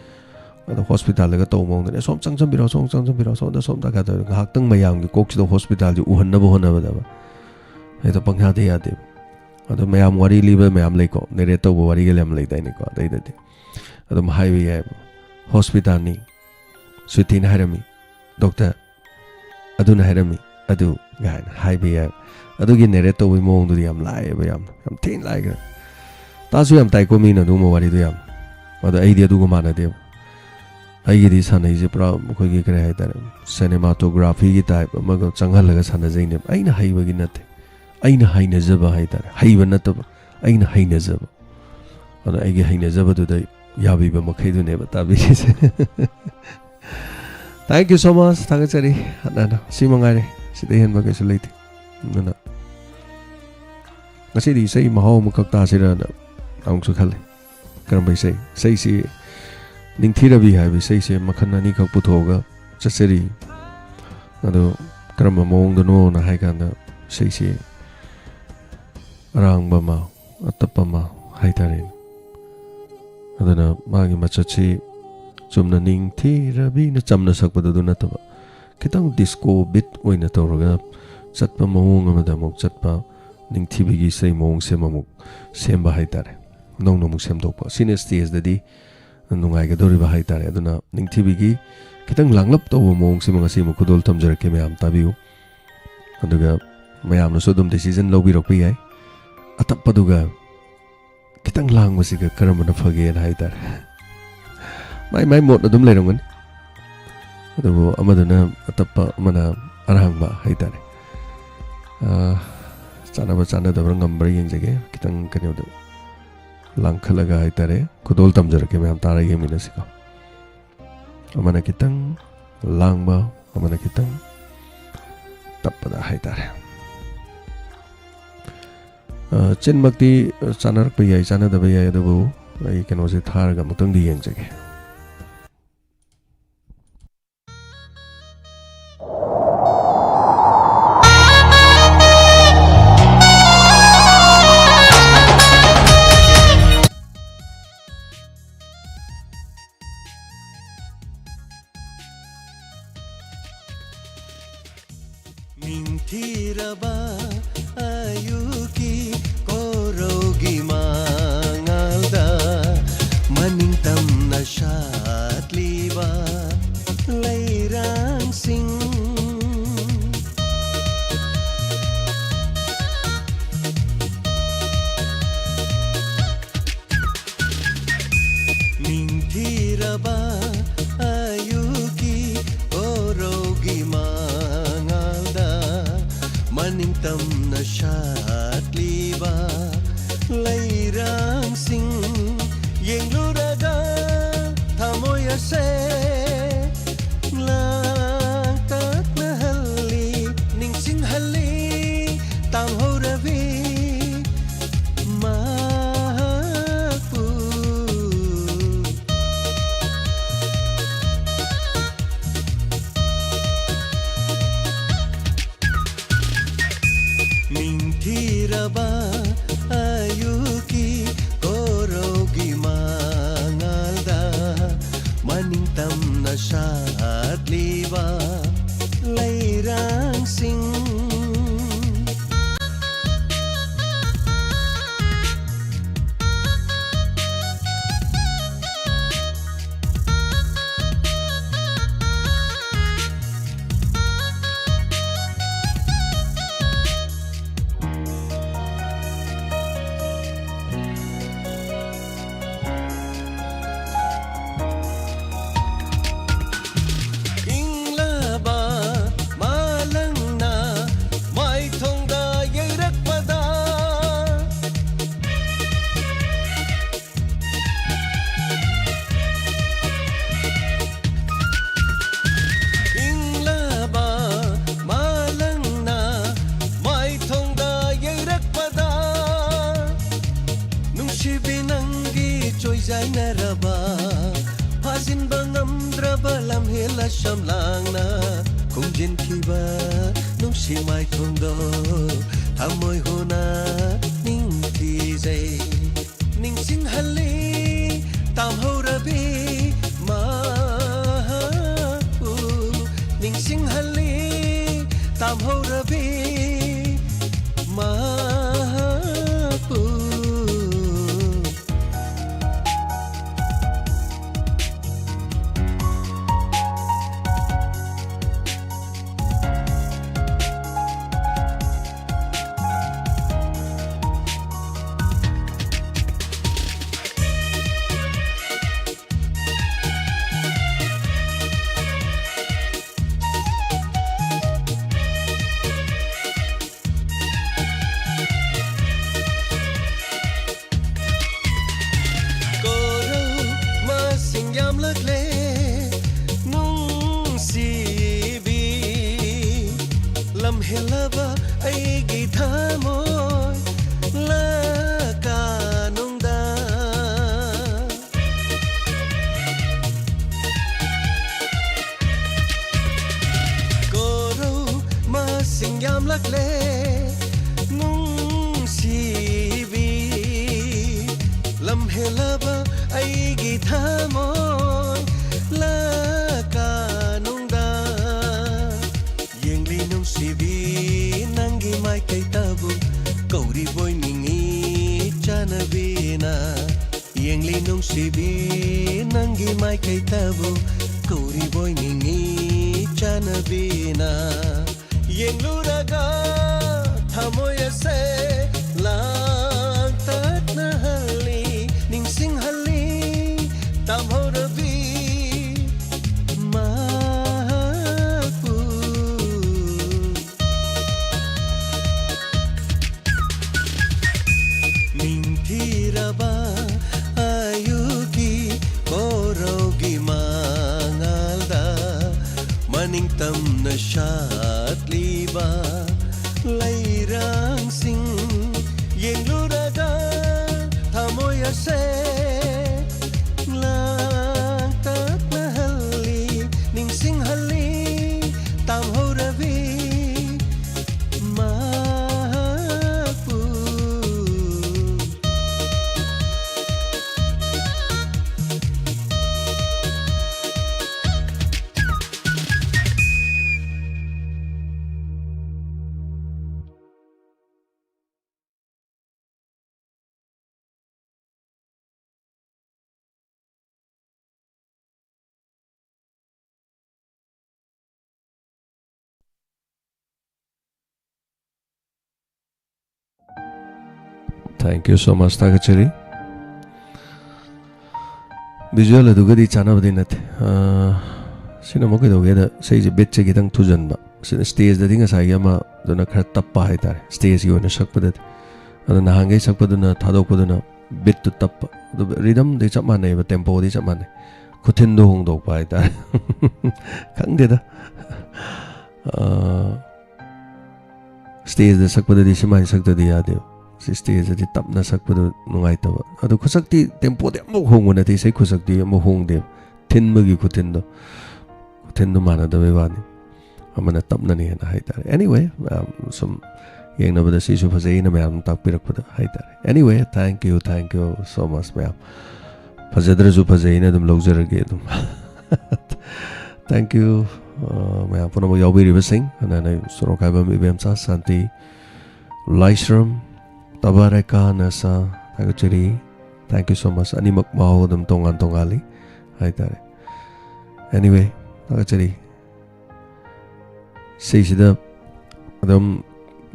ꯑꯗꯣ hospital-ꯗꯒ ꯇꯧꯕ ꯃꯑꯣꯡꯗꯅꯦ, "ꯁꯣꯝ ꯆꯪꯁꯟꯕꯤꯔꯣ, ꯁꯣꯝ ꯆꯪꯁꯟꯕꯤꯔꯣ, ꯁꯣꯝꯗ, ꯁꯣꯝꯗ" ꯀꯥꯏ ꯇꯧꯔꯦ꯫ ꯉꯥꯏꯍꯥꯛꯇꯪ ꯃꯌꯥꯝꯒꯤ ꯀꯣꯛꯁꯤꯗ hospital-ꯁꯦ ꯎꯍꯟꯅꯕ ꯍꯣꯠꯅꯕꯗꯕ ꯍꯦꯛꯇ ꯄꯪꯌꯥꯗ ꯌꯥꯗꯦꯕ꯫ ꯑꯗꯣ ꯃꯌꯥꯝ ꯋꯥꯔꯤ ꯂꯤꯕ ꯃꯌꯥꯝ ꯂꯩꯀꯣ, narrate ꯇꯧꯕ ꯋꯥꯔꯤꯒ ꯌꯥꯝ ꯂꯩꯗꯥꯏꯅꯦꯀꯣ, ꯑꯗꯩꯗꯗꯤ ꯑꯗꯨꯝ ꯍꯥꯏꯕ ꯌꯥꯏꯕ꯫ "Hospital-ꯅꯤ, ꯁꯨꯇꯤꯅ ꯍꯥꯏꯔꯝꯃꯤ, doctor ꯑꯗꯨꯅ ꯍꯥꯏꯔꯝꯃꯤ, ꯑꯗꯨ" ꯀꯥꯏꯅ ꯍꯥꯏꯕ ꯌꯥꯏꯕ꯫ ꯑꯗꯨꯒꯤ narrate ꯇꯧꯕꯒꯤ ꯃꯑꯣꯡꯗꯨꯗꯤ ꯌꯥꯝ ꯂꯥꯏꯌꯦꯕ, ꯌꯥꯝ, ꯌꯥꯝ ꯊꯤꯅ ꯂꯥꯏꯈ꯭ꯔꯦ꯫ ꯇꯥꯁꯨ ꯌꯥꯝ ꯇꯥꯏꯀꯣ ꯃꯤꯅ ꯑꯗꯨꯒꯨꯝꯕ ꯋꯥꯔꯤꯗꯣ ꯌꯥꯝ꯫ ꯑꯗꯣ ꯑꯩꯗꯤ ꯑꯗꯨꯒ ꯃꯥꯟꯅꯗꯦꯕ꯫ ꯑꯩꯒꯤꯗꯤ ꯁꯥꯟꯅꯩꯁꯦ ꯄꯨꯔꯥ ꯑꯩꯈꯣꯏꯒꯤ ꯀꯔꯤ ꯍꯥꯏꯇꯥꯔꯦ, cinematography-ꯒꯤ type ꯑꯃꯒ ꯆꯪꯍꯜꯂꯒ ꯁꯥꯟꯅꯖꯩꯅꯦꯕ꯫ ꯑꯩꯅ ꯍꯩꯕꯒꯤ ꯅꯠꯇꯦ, ꯑꯩꯅ ꯍꯩꯅꯖꯕ ꯍꯥꯏꯇꯥꯔꯦ, ꯍꯩꯕ ꯅꯠꯇꯕ, ꯑꯩꯅ ꯍꯩꯅꯖꯕ꯫ ꯑꯗꯣ ꯑꯩꯒꯤ ꯍꯩꯅꯖꯕꯗꯨꯗ ꯌꯥꯕꯤꯕ ꯃꯈꯩꯗꯨꯅꯦꯕ ꯇꯥꯕꯤꯔꯤꯁꯦ꯫ Thank you so much, ꯊꯥꯒꯠꯆꯔꯤ꯫ ꯍꯟꯅ ꯍꯟꯅ ꯁꯤ ꯃꯉꯥꯏꯔꯦ, ꯁꯤꯗꯩ ꯍꯦꯟꯕ ꯀꯩꯁꯨ ꯂꯩꯇꯦ꯫ ꯑꯗꯨꯅ ꯉꯁꯤꯗꯤ ꯏꯁꯩ ꯃꯍꯥꯎ ꯑꯃꯈꯛ ꯇꯥꯁꯤꯔꯅ ꯑꯃꯨꯛꯁꯨ ꯈꯜꯂꯤ꯫ ꯀꯔꯝꯕ ꯏꯁꯩ? ꯏꯁꯩꯁꯤ ꯅꯤꯡꯊꯤꯔꯕꯤ ꯍꯥꯏꯕ ꯏꯁꯩꯁꯦ ꯃꯈꯜ ꯑꯅꯤꯈꯛ ꯄꯨꯊꯣꯛꯑꯒ ꯆꯠꯆꯔꯤ꯫ ꯑꯗꯣ ꯀꯔꯝꯕ ꯃꯑꯣꯡꯗꯅꯣꯅ ꯍꯥꯏ ꯀꯥꯟꯗ, ꯏꯁꯩꯁꯤ ꯑꯔꯥꯡꯕ ꯑꯃ, ꯑꯇꯞꯄ ꯑꯃ ꯍꯥꯏꯇꯥꯔꯦꯅꯦ꯫ ꯑꯗꯨꯅ ꯃꯥꯒꯤ ꯃꯆꯠꯁꯤ ꯆꯨꯝꯅ ꯅꯤꯡꯊꯤꯔꯕꯤꯅ ꯆꯝꯅ ꯁꯛꯄꯗꯨ ꯑꯗꯨ ꯅꯠꯇꯕ, ꯈꯤꯇꯪ disco beat ꯑꯣꯏꯅ ꯇꯧꯔꯒ ꯆꯠꯄ ꯃꯑꯣꯡ ꯑꯃꯗ ꯑꯃꯨꯛ ꯆꯠꯄ, ꯅꯤꯡꯊꯤꯕꯤꯒꯤ ꯏꯁꯩ ꯃꯑꯣꯡꯁꯦ ꯑꯃꯃꯨꯛ ꯁꯦꯝꯕ ꯍꯥꯏꯇꯥꯔꯦ, ꯅꯧꯅ ꯑꯃꯨꯛ ꯁꯦꯝꯗꯣꯛꯄ꯫ ꯁꯤꯅ ꯁ꯭ꯇꯦꯖꯇꯗꯤ ꯅꯨꯡꯉꯥꯏꯒꯗꯧꯔꯤꯕ ꯍꯥꯏꯇꯥꯔꯦ꯫ ꯑꯗꯨꯅ ꯅꯤꯡꯊꯤꯕꯤꯒꯤ ꯈꯤꯇꯪ ꯂꯥꯡꯂꯞ ꯇꯧꯕ ꯃꯑꯣꯡꯁꯤꯃ ꯉꯁꯤ ꯑꯃꯨꯛ ꯈꯨꯗꯣꯜ ꯊꯝꯖꯔꯛꯀꯦ, ꯃꯌꯥꯝ ꯇꯥꯕꯤꯌꯨ꯫ ꯑꯗꯨꯒ ꯃꯌꯥꯝꯅꯁꯨ ꯑꯗꯨꯝ ꯗꯤꯁꯤꯖꯟ ꯂꯧꯕꯤꯔꯛꯄ ꯌꯥꯏ꯫ ꯑꯇꯞꯄꯗꯨꯒ ꯈꯤꯇꯪ ꯂꯥꯡꯕꯁꯤꯒ ꯀꯔꯝꯕꯅ ꯐꯒꯦꯅ ꯍꯥꯏꯇꯥꯔꯦ꯫ ꯃꯥꯏ ꯃꯥꯏ ꯃꯣꯠ ꯑꯗꯨꯝ ꯂꯩꯔꯝꯒꯅꯤ꯫ ꯑꯗꯨꯕꯨ ꯑꯃꯗꯨꯅ ꯑꯇꯞꯄ, ꯑꯃꯅ ꯑꯔꯥꯡꯕ ꯍꯥꯏꯇꯥꯔꯦ꯫ ꯑꯥ, ꯆꯥꯟꯅꯕ ꯆꯥꯟꯅꯗꯕ꯭ꯔꯥ ꯉꯝꯕ꯭ꯔꯥ ꯌꯦꯡꯖꯒꯦ꯫ ꯈꯤꯇꯪ ꯀꯩꯅꯣꯗ ꯂꯥꯡꯈꯠꯂꯒ ꯍꯥꯏꯇꯥꯔꯦ꯫ ꯈꯨꯗꯣꯜ ꯇꯝꯖꯔꯛꯀꯦ, ꯃꯌꯥꯝ ꯇꯥꯔ ꯌꯦꯡꯃꯤꯟꯅꯁꯤꯀꯣ꯫ ꯑꯃꯅ ꯈꯤꯇꯪ ꯂꯥꯡꯕ, ꯑꯃꯅ ꯈꯤꯇꯪ ꯇꯞꯄꯗ ꯍꯥꯏꯇꯥꯔꯦ꯫ ꯑ, ꯆꯤꯟꯃꯛꯇꯤ ꯆꯥꯟꯅꯔꯛꯄ ꯌꯥꯏ, ꯆꯥꯟꯅꯗꯕ ꯌꯥꯏ, ꯑꯗꯨꯕꯨ ꯑꯩ ꯀꯩꯅꯣꯁꯦ ꯊꯥꯔꯒ ꯑꯃꯨꯛꯇꯪꯗꯤ ꯌꯦꯡꯖꯒꯦ꯫ ꯅꯤꯡꯊꯤꯔꯕ ꯑꯌꯨꯛꯀꯤ ꯀꯣꯔꯧꯒꯤ ꯃꯉꯥꯜꯗ ꯃꯅꯤꯡꯇꯝꯅ ꯁꯥꯠꯂꯤꯕ ꯂꯩꯔꯥꯡꯁꯤꯡ꯫ ꯅꯤꯡꯊꯤꯔꯕ ꯑꯌꯨꯛꯀꯤ ꯀꯣꯔꯧꯒꯤ ꯃꯉꯥꯜꯗ ꯃꯅꯤꯡꯇꯝꯅ ꯁꯥꯠꯂꯤꯕ ꯂꯩꯔꯥꯡꯁꯤꯡ ꯌꯦꯡꯂꯨꯔꯒ ꯊꯃꯣꯏ ꯑꯁꯦ ꯂꯥꯡꯇꯛꯅꯍꯜꯂꯤ, ꯅꯤꯡꯁꯤꯡꯍꯜꯂꯤ ꯇꯥꯝꯍꯧꯔꯕꯤ ꯃꯍꯥꯛꯄꯨ꯫ ꯅꯤꯡꯊꯤꯔꯕ ꯑꯌꯨꯛꯀꯤ ꯀꯣꯔꯧꯒꯤ ꯃꯉꯥꯜꯗ ꯃꯅꯤꯡꯇꯝꯅ ꯁꯥꯠꯂꯤꯕ ꯂꯩꯔꯥꯡꯁꯤꯡ꯫ ꯁꯝꯂꯥꯡꯅ ꯈꯨꯝꯖꯤꯟꯈꯤꯕ ꯅꯨꯡꯁꯤ ꯃꯥꯏꯊꯣꯡꯗꯣ ꯊꯃꯣꯏ ꯍꯨꯅ ꯅꯤꯡꯊꯤꯖꯩ꯫ ꯅꯤꯡꯁꯤꯡꯍꯜꯂꯤ ꯇꯥꯝꯍꯧꯔꯕꯤ ꯃꯍꯥꯛꯄꯨ, ꯅꯤꯡꯁꯤꯡꯍꯜꯂꯤ ꯇꯥꯝꯍꯧꯔꯕꯤ ꯃꯍꯥꯛꯄꯨ꯫ ꯀꯣꯔꯧ ꯃꯁꯤꯡ ꯌꯥꯝꯂꯛꯂꯦ ꯅꯨꯡꯁꯤꯕꯤ, ꯂꯝꯍꯦꯜꯂꯕ ꯑꯩꯒꯤ ꯊꯃꯣꯏ ꯂꯀꯥꯅꯨꯡꯗ꯫ ꯀꯣꯔꯧ ꯃꯁꯤꯡ ꯌꯥꯝꯂꯛꯂꯦ ꯅꯨꯡꯁꯤꯕꯤ, ꯂꯝꯍꯦꯜꯂꯕ ꯑꯩꯒꯤ ꯊꯃꯣꯏ ꯂꯀꯥꯅꯨꯡꯗ꯫ ꯌꯦꯡꯂꯤ ꯅꯨꯡꯁꯤꯕꯤ ꯅꯪꯒꯤ ꯃꯥꯏꯀꯩꯇꯕꯨ, ꯀꯧꯔꯤꯕꯣꯏ ꯅꯤꯡꯏ ꯆꯥꯅꯕꯤꯅ꯫ ꯌꯦꯡꯂꯤ ꯅꯨꯡꯁꯤꯕꯤ ꯅꯪꯒꯤ ꯃꯥꯏꯀꯩꯇꯕꯨ, ꯀꯧꯔꯤꯕꯣꯏ ꯅꯤꯡꯏ ꯆꯥꯅꯕꯤꯅ꯫ ꯌꯦꯡꯂꯨꯔꯒ ꯊꯃꯣꯏ ꯑꯁꯦ ꯂꯥꯡꯇꯛꯅꯍꯜꯂꯤ, ꯅꯤꯡꯁꯤꯡꯍꯜꯂꯤ ꯇꯥꯝꯍꯧꯔꯕꯤ ꯃꯍꯥꯛꯄꯨ꯫ ꯅꯤꯡꯊꯤꯔꯕ ꯑꯌꯨꯛꯀꯤ ꯀꯣꯔꯧꯒꯤ ꯃꯉꯥꯜꯗ ꯃꯅꯤꯡ ꯇꯝꯅ ꯁꯥꯠꯂꯤꯕ ꯂꯩꯔꯥꯡꯁꯤꯡ ꯌꯦꯡꯂꯨꯔꯒ ꯊꯃꯣꯏ ꯑꯁꯦ ꯂꯥꯡꯇꯛꯅꯍꯜꯂꯤ, ꯅꯤꯡꯁꯤꯡ Thank you so much, ꯊꯥꯒꯠꯆꯔꯤ꯫ Visual ꯑꯗꯨꯒꯗꯤ ꯆꯥꯟꯅꯕꯗꯤ ꯅꯠꯇꯦ꯫ ꯑꯥ, ꯁꯤꯅ ꯑꯃꯨꯛ ꯀꯩꯗꯧꯒꯦꯗ, ꯏꯁꯩꯁꯦ beatꯁꯦ ꯈꯤꯇꯪ ꯊꯨꯖꯟꯕ꯫ ꯁꯤꯅ stageꯇꯗꯤ ꯉꯁꯥꯏꯒꯤ ꯑꯃꯗꯨꯅ ꯈꯔ ꯇꯞꯄ ꯍꯥꯏꯇꯥꯔꯦ, stageꯀꯤ ꯑꯣꯏꯅ ꯁꯛꯄꯗꯗꯤ꯫ ꯑꯗꯣ ꯅꯍꯥꯟꯈꯩ ꯁꯛꯄꯗꯨꯅ, ꯊꯥꯗꯣꯛꯄꯗꯨꯅ beatꯇꯨ ꯇꯞꯄ꯫ ꯑꯗꯨ rhythmꯗꯤ ꯆꯞ ꯃꯥꯟꯅꯩꯕ, tempoꯗꯤ ꯆꯞ ꯃꯥꯟꯅꯩ꯫ ꯈꯨꯊꯤꯟꯗꯣ ꯍꯣꯡꯗꯣꯛꯄ ꯍꯥꯏꯇꯥꯔꯦ꯫ ꯈꯪꯗꯦꯗ꯫ ꯑꯥ, stageꯇ ꯁꯛꯄꯗꯗꯤ ꯁꯨꯃꯥꯏꯅ ꯁꯛꯇꯗꯤ ꯌꯥꯗꯦꯕ꯫ ꯁꯤ stageꯇꯗꯤ ꯇꯞꯅ ꯁꯛꯄꯗꯣ ꯅꯨꯡꯉꯥꯏꯇꯕ꯫ ꯑꯗꯣ ꯈꯨꯁꯛꯇꯤ, tempoꯗꯤ ꯑꯃꯨꯛ ꯍꯣꯡꯕ ꯅꯠꯇꯦ, ꯏꯁꯩ ꯈꯨꯁꯛꯇꯤ ꯑꯃꯨꯛ ꯍꯣꯡꯗꯦꯕ꯫ ꯊꯤꯟꯕꯒꯤ ꯈꯨꯊꯤꯟꯗꯣ, ꯈꯨꯊꯤꯟꯗꯣ ꯃꯥꯟꯅꯗꯕꯩ ꯋꯥꯅꯤ꯫ ꯑꯃꯅ ꯇꯞꯅꯅꯦꯅ ꯍꯥꯏꯇꯥꯔꯦ꯫ Anyway, ꯃꯌꯥꯝ ꯁꯨꯝ ꯌꯦꯡꯅꯕꯗ ꯁꯤꯁꯨ ꯐꯖꯩꯅ ꯃꯌꯥꯝ ꯇꯥꯛꯄꯤꯔꯛꯄꯗ ꯍꯥꯏꯇꯥꯔꯦ꯫ Anyway, thank you, thank you so much ꯃꯌꯥꯝ꯫ ꯐꯖꯗ꯭ꯔꯁꯨ ꯐꯖꯩꯅ ꯑꯗꯨꯝ ꯂꯧꯖꯔꯒꯦ ꯑꯗꯨꯝ꯫ Thank you, ꯑ, ꯃꯌꯥꯝ ꯄꯨꯝꯅꯃꯛ ꯌꯥꯎꯕꯤꯔꯤꯕꯁꯤꯡ, ꯑꯅ ꯁꯣꯔꯣꯛ ꯍꯥꯏꯕ ꯏꯕꯦꯝꯆꯥ ꯁꯥꯟꯇꯤ, ꯂꯥꯏꯁ꯭ꯔꯝ, ꯇꯕꯥꯔꯦꯀꯥ ꯅꯁꯥ, ꯊꯥꯒꯠꯆꯔꯤ꯫ Thank you so much꯫ ꯑꯅꯤꯃꯛ ꯃꯍꯥꯎ ꯑꯗꯨꯝ ꯇꯣꯉꯥꯟ ꯇꯣꯉꯥꯜꯂꯤ ꯍꯥꯏꯇꯥꯔꯦ꯫ Anyway, ꯊꯥꯒꯠꯆꯔꯤ꯫ ꯁꯤꯁꯤꯗ ꯑꯗꯨꯝ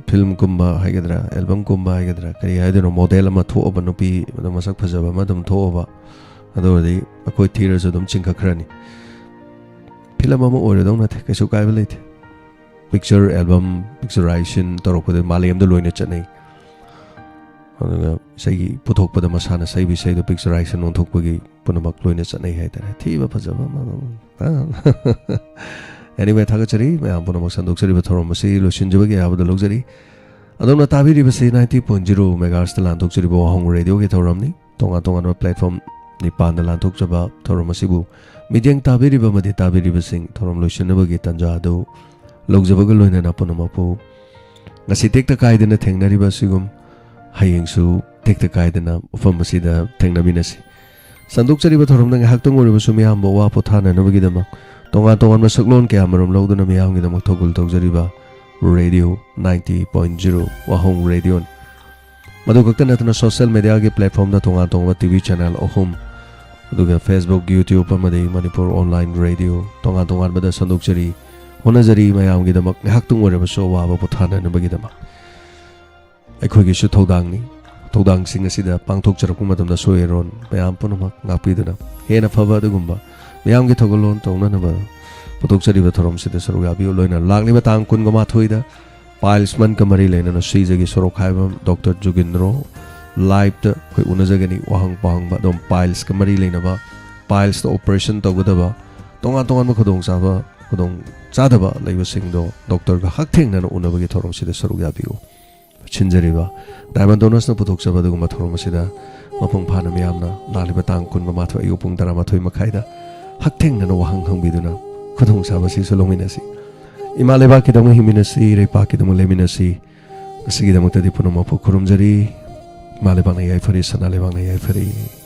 filmꯀꯨꯝꯕ ꯍꯥꯏꯒꯗ꯭ꯔꯥ, albumꯀꯨꯝꯕ ꯍꯥꯏꯒꯗ꯭ꯔꯥ, ꯀꯔꯤ ꯍꯥꯏꯗꯣꯏꯅꯣ, model ꯑꯃ ꯊꯣꯛꯑꯕ, ꯅꯨꯄꯤ ꯑꯗꯨꯝ ꯃꯁꯛ ꯐꯖꯕ ꯑꯃ ꯑꯗꯨꯝ ꯊꯣꯛꯑꯕ, ꯑꯗꯨ ꯑꯣꯏꯔꯗꯤ ꯑꯩꯈꯣꯏ ꯊꯤꯔꯁꯨ ꯑꯗꯨꯝ ꯆꯤꯡꯈꯠꯈ꯭ꯔꯅꯤ꯫ Film ꯑꯃ ꯑꯣꯏꯔꯗꯧ ꯅꯠꯇꯦ, ꯀꯩꯁꯨ ꯀꯥꯏꯕ ꯂꯩꯇꯦ꯫ Picture album, picturization ꯇꯧꯔꯛꯄꯗ ꯃꯥꯂꯦꯝꯗ ꯂꯣꯏꯅ ꯆꯠꯅꯩ꯫ ꯑꯗꯨꯒ ꯏꯁꯩꯒꯤ ꯄꯨꯊꯣꯛꯄꯗ ꯃꯁꯥꯅ ꯁꯛꯏꯕ ꯏꯁꯩꯗꯣ picturization ꯑꯣꯟꯊꯣꯛꯄꯒꯤ ꯄꯨꯝꯅꯃꯛ ꯂꯣꯏꯅ ꯆꯠꯅꯩ ꯍꯥꯏꯇꯥꯔꯦ꯫ ꯊꯤꯕ ꯐꯖꯕ ꯑꯃ ꯑꯗꯨꯝ, ꯑ꯫ Anyway, ꯊꯥꯒꯠꯆꯔꯤ ꯃꯌꯥꯝ ꯄꯨꯝꯅꯃꯛ ꯁꯟꯗꯣꯛꯆꯔꯤꯕ ꯊꯧꯔꯝ ꯑꯁꯤ ꯂꯣꯏꯁꯤꯟꯖꯕꯒꯤ ꯑꯌꯥꯕꯗ ꯂꯧꯖꯔꯤ꯫ ꯑꯗꯣꯝꯅ ꯇꯥꯕꯤꯔꯤꯕꯁꯤ ninety point zero megahertzꯇ ꯂꯥꯟꯊꯣꯛꯆꯔꯤꯕ ꯋꯥꯍꯣꯡ radioꯒꯤ ꯊꯧꯔꯝꯅꯤ꯫ ꯇꯣꯉꯥꯟ ꯇꯣꯉꯥꯟꯕ platform ꯅꯤꯄꯥꯟꯗ ꯂꯥꯟꯊꯣꯛꯆꯕ ꯊꯧꯔꯝ ꯑꯁꯤꯕꯨ ꯃꯤꯠꯌꯦꯡ ꯇꯥꯕꯤꯔꯤꯕ ꯑꯃꯗꯤ ꯇꯥꯕꯤꯔꯤꯕꯁꯤꯡ ꯊꯧꯔꯝ ꯂꯣꯏꯁꯤꯟꯅꯕꯒꯤ ꯇꯥꯟꯖꯥ ꯑꯗꯨ ꯂꯧꯖꯕꯒ ꯂꯣꯏꯅꯅ ꯄꯨꯝꯅꯃꯛꯄꯨ ꯉꯁꯤ ꯇꯦꯛꯇ ꯀꯥꯏꯗꯅ ꯊꯦꯡꯅꯔꯤꯕ ꯑꯁꯤꯒꯨꯝ ꯍꯌꯦꯡꯁꯨ ꯇꯦꯛꯇ ꯀꯥꯏꯗꯅ ꯃꯐꯝ ꯑꯁꯤꯗ ꯊꯦꯡꯅꯃꯤꯟꯅꯁꯤ꯫ ꯁꯟꯗꯣꯛꯆꯔꯤꯕ ꯊꯧꯔꯝꯗ ꯉꯥꯏꯍꯥꯛꯇꯪ ꯑꯣꯏꯔꯕꯁꯨ ꯃꯤꯌꯥꯝꯕꯨ ꯋꯥ ꯄꯣꯊꯥꯅꯅꯕꯒꯤꯗꯃꯛ ꯇꯣꯉꯥꯟ ꯇꯣꯉꯥꯟꯕ ꯁꯛꯂꯣꯟ ꯀꯌꯥ ꯃꯔꯨꯝ ꯂꯧꯗꯨꯅ ꯃꯤꯌꯥꯝꯒꯤꯗꯃꯛ ꯊꯧꯒꯜ ꯇꯧꯖꯔꯤꯕ Radio ninety point zero ꯋꯥꯍꯣꯡ radioꯅꯤ꯫ ꯃꯗꯨ ꯈꯛꯇ ꯅꯠꯇꯅ social mediaꯒꯤ platformꯗ ꯇꯣꯉꯥꯟ ꯇꯣꯉꯥꯟꯕ TV channel ꯑꯍꯨꯝ, ꯑꯗꯨꯒ Facebook, YouTube ꯑꯃꯗꯤ Manipur Online Radio ꯇꯣꯉꯥꯟ ꯇꯣꯉꯥꯟꯕꯗ ꯁꯟꯗꯣꯛꯆꯔꯤ, ꯍꯣꯠꯅꯖꯔꯤ ꯃꯌꯥꯝꯒꯤꯗꯃꯛ ꯉꯥꯏꯍꯥꯛꯇꯪ ꯑꯣꯏꯔꯕꯁꯨ ꯑꯋꯥꯕ ꯄꯣꯊꯥꯅꯅꯕꯒꯤꯗꯃꯛ꯫ ꯑꯩꯈꯣꯏꯒꯤꯁꯨ ꯊꯧꯗꯥꯡꯅꯤ꯫ ꯊꯧꯗꯥꯡꯁꯤꯡ ꯑꯁꯤꯗ ꯄꯥꯡꯊꯣꯛꯆꯔꯛꯄ ꯃꯇꯝꯗ ꯁꯣꯏ ꯑꯔꯣꯟ ꯃꯌꯥꯝ ꯄꯨꯝꯅꯃꯛ ꯉꯥꯛꯄꯤꯗꯨꯅ ꯍꯦꯟꯅ ꯐꯕ ꯑꯗꯨꯒꯨꯝꯕ ꯃꯤꯌꯥꯝꯒꯤ ꯊꯧꯒꯜꯂꯣꯟ ꯇꯧꯅꯅꯕ ꯄꯨꯊꯣꯛꯆꯔꯤꯕ ꯊꯧꯔꯝꯁꯤꯗ ꯁꯔꯨꯛ ꯌꯥꯕꯤꯌꯨ꯫ ꯂꯣꯏꯅꯅ ꯂꯥꯛꯂꯤꯕ ꯇꯥꯡ ꯀꯨꯟꯒ ꯃꯥꯊꯣꯏꯗ piles ꯃꯟꯀ ꯃꯔꯤ ꯂꯩꯅꯅ ꯁꯤꯖꯒꯤ ꯁꯣꯔꯣꯛ ꯍꯥꯏꯕ ꯗꯣꯛꯇꯔ ꯖꯨꯒꯤꯟꯗ꯭ꯔꯣ live ꯇ ꯑꯩꯈꯣꯏ ꯎꯅꯖꯒꯅꯤ꯫ ꯋꯥꯍꯪ ꯄꯥꯎꯍꯪꯕ ꯑꯗꯨꯝ piles ꯀ ꯃꯔꯤ ꯂꯩꯅꯕ, piles ꯇ operation ꯇꯧꯒꯗꯕ, ꯇꯣꯉꯥꯟ ꯇꯣꯉꯥꯟꯕ ꯈꯨꯗꯣꯡꯆꯥꯕ, ꯈꯨꯗꯣꯡ ꯆꯥꯗꯕ ꯂꯩꯕꯁꯤꯡꯗꯣ ꯗꯣꯛꯇꯔꯒ ꯍꯛꯊꯦꯡꯅꯅ ꯎꯅꯕꯒꯤ ꯊꯧꯔꯝꯁꯤꯗ ꯁꯔꯨꯛ ꯌꯥꯕꯤꯌꯨ꯫ ꯁꯤꯟꯖꯔꯤꯕ Diamond Donors ꯅ ꯄꯨꯊꯣꯛꯆꯕ ꯑꯗꯨꯒꯨꯝꯕ ꯊꯧꯔꯝ ꯑꯁꯤꯗ ꯃꯄꯨꯡ ꯐꯥꯅ ꯃꯤꯌꯥꯝꯅ ꯂꯥꯛꯂꯤꯕ ꯇꯥꯡ ꯀꯨꯟꯒ ꯃꯥꯊꯣꯏ ꯑꯌꯨꯛ ꯄꯨꯡ ꯇꯔꯥꯃꯥꯊꯣꯏ ꯃꯈꯥꯏꯗ ꯍꯛꯊꯦꯡꯅꯅ ꯋꯥꯍꯪ ꯍꯪꯕꯤꯗꯨꯅ ꯈꯨꯗꯣꯡꯆꯥꯕ ꯑꯁꯤꯁꯨ ꯂꯧꯃꯤꯟꯅꯁꯤ꯫ ꯏꯃꯥ ꯂꯩꯕꯥꯛꯀꯤꯗꯃꯛ ꯍꯤꯡꯃꯤꯟꯅꯁꯤ, ꯏꯔꯩꯄꯥꯛꯀꯤꯗꯃꯛ ꯂꯩꯃꯤꯟꯅꯁꯤ꯫ ꯉꯁꯤꯒꯤꯗꯃꯛꯇꯗꯤ ꯄꯨꯝꯅꯃꯛꯄꯨ ꯈꯨꯔꯨꯝꯖꯔꯤ꯫ ꯏꯃꯥ ꯂꯩꯕꯥꯛꯅ ꯌꯥꯏꯐꯔꯤ, ꯁꯅꯥ ꯂꯩꯕꯥꯛꯅ ꯌꯥꯏꯐꯔꯤ꯫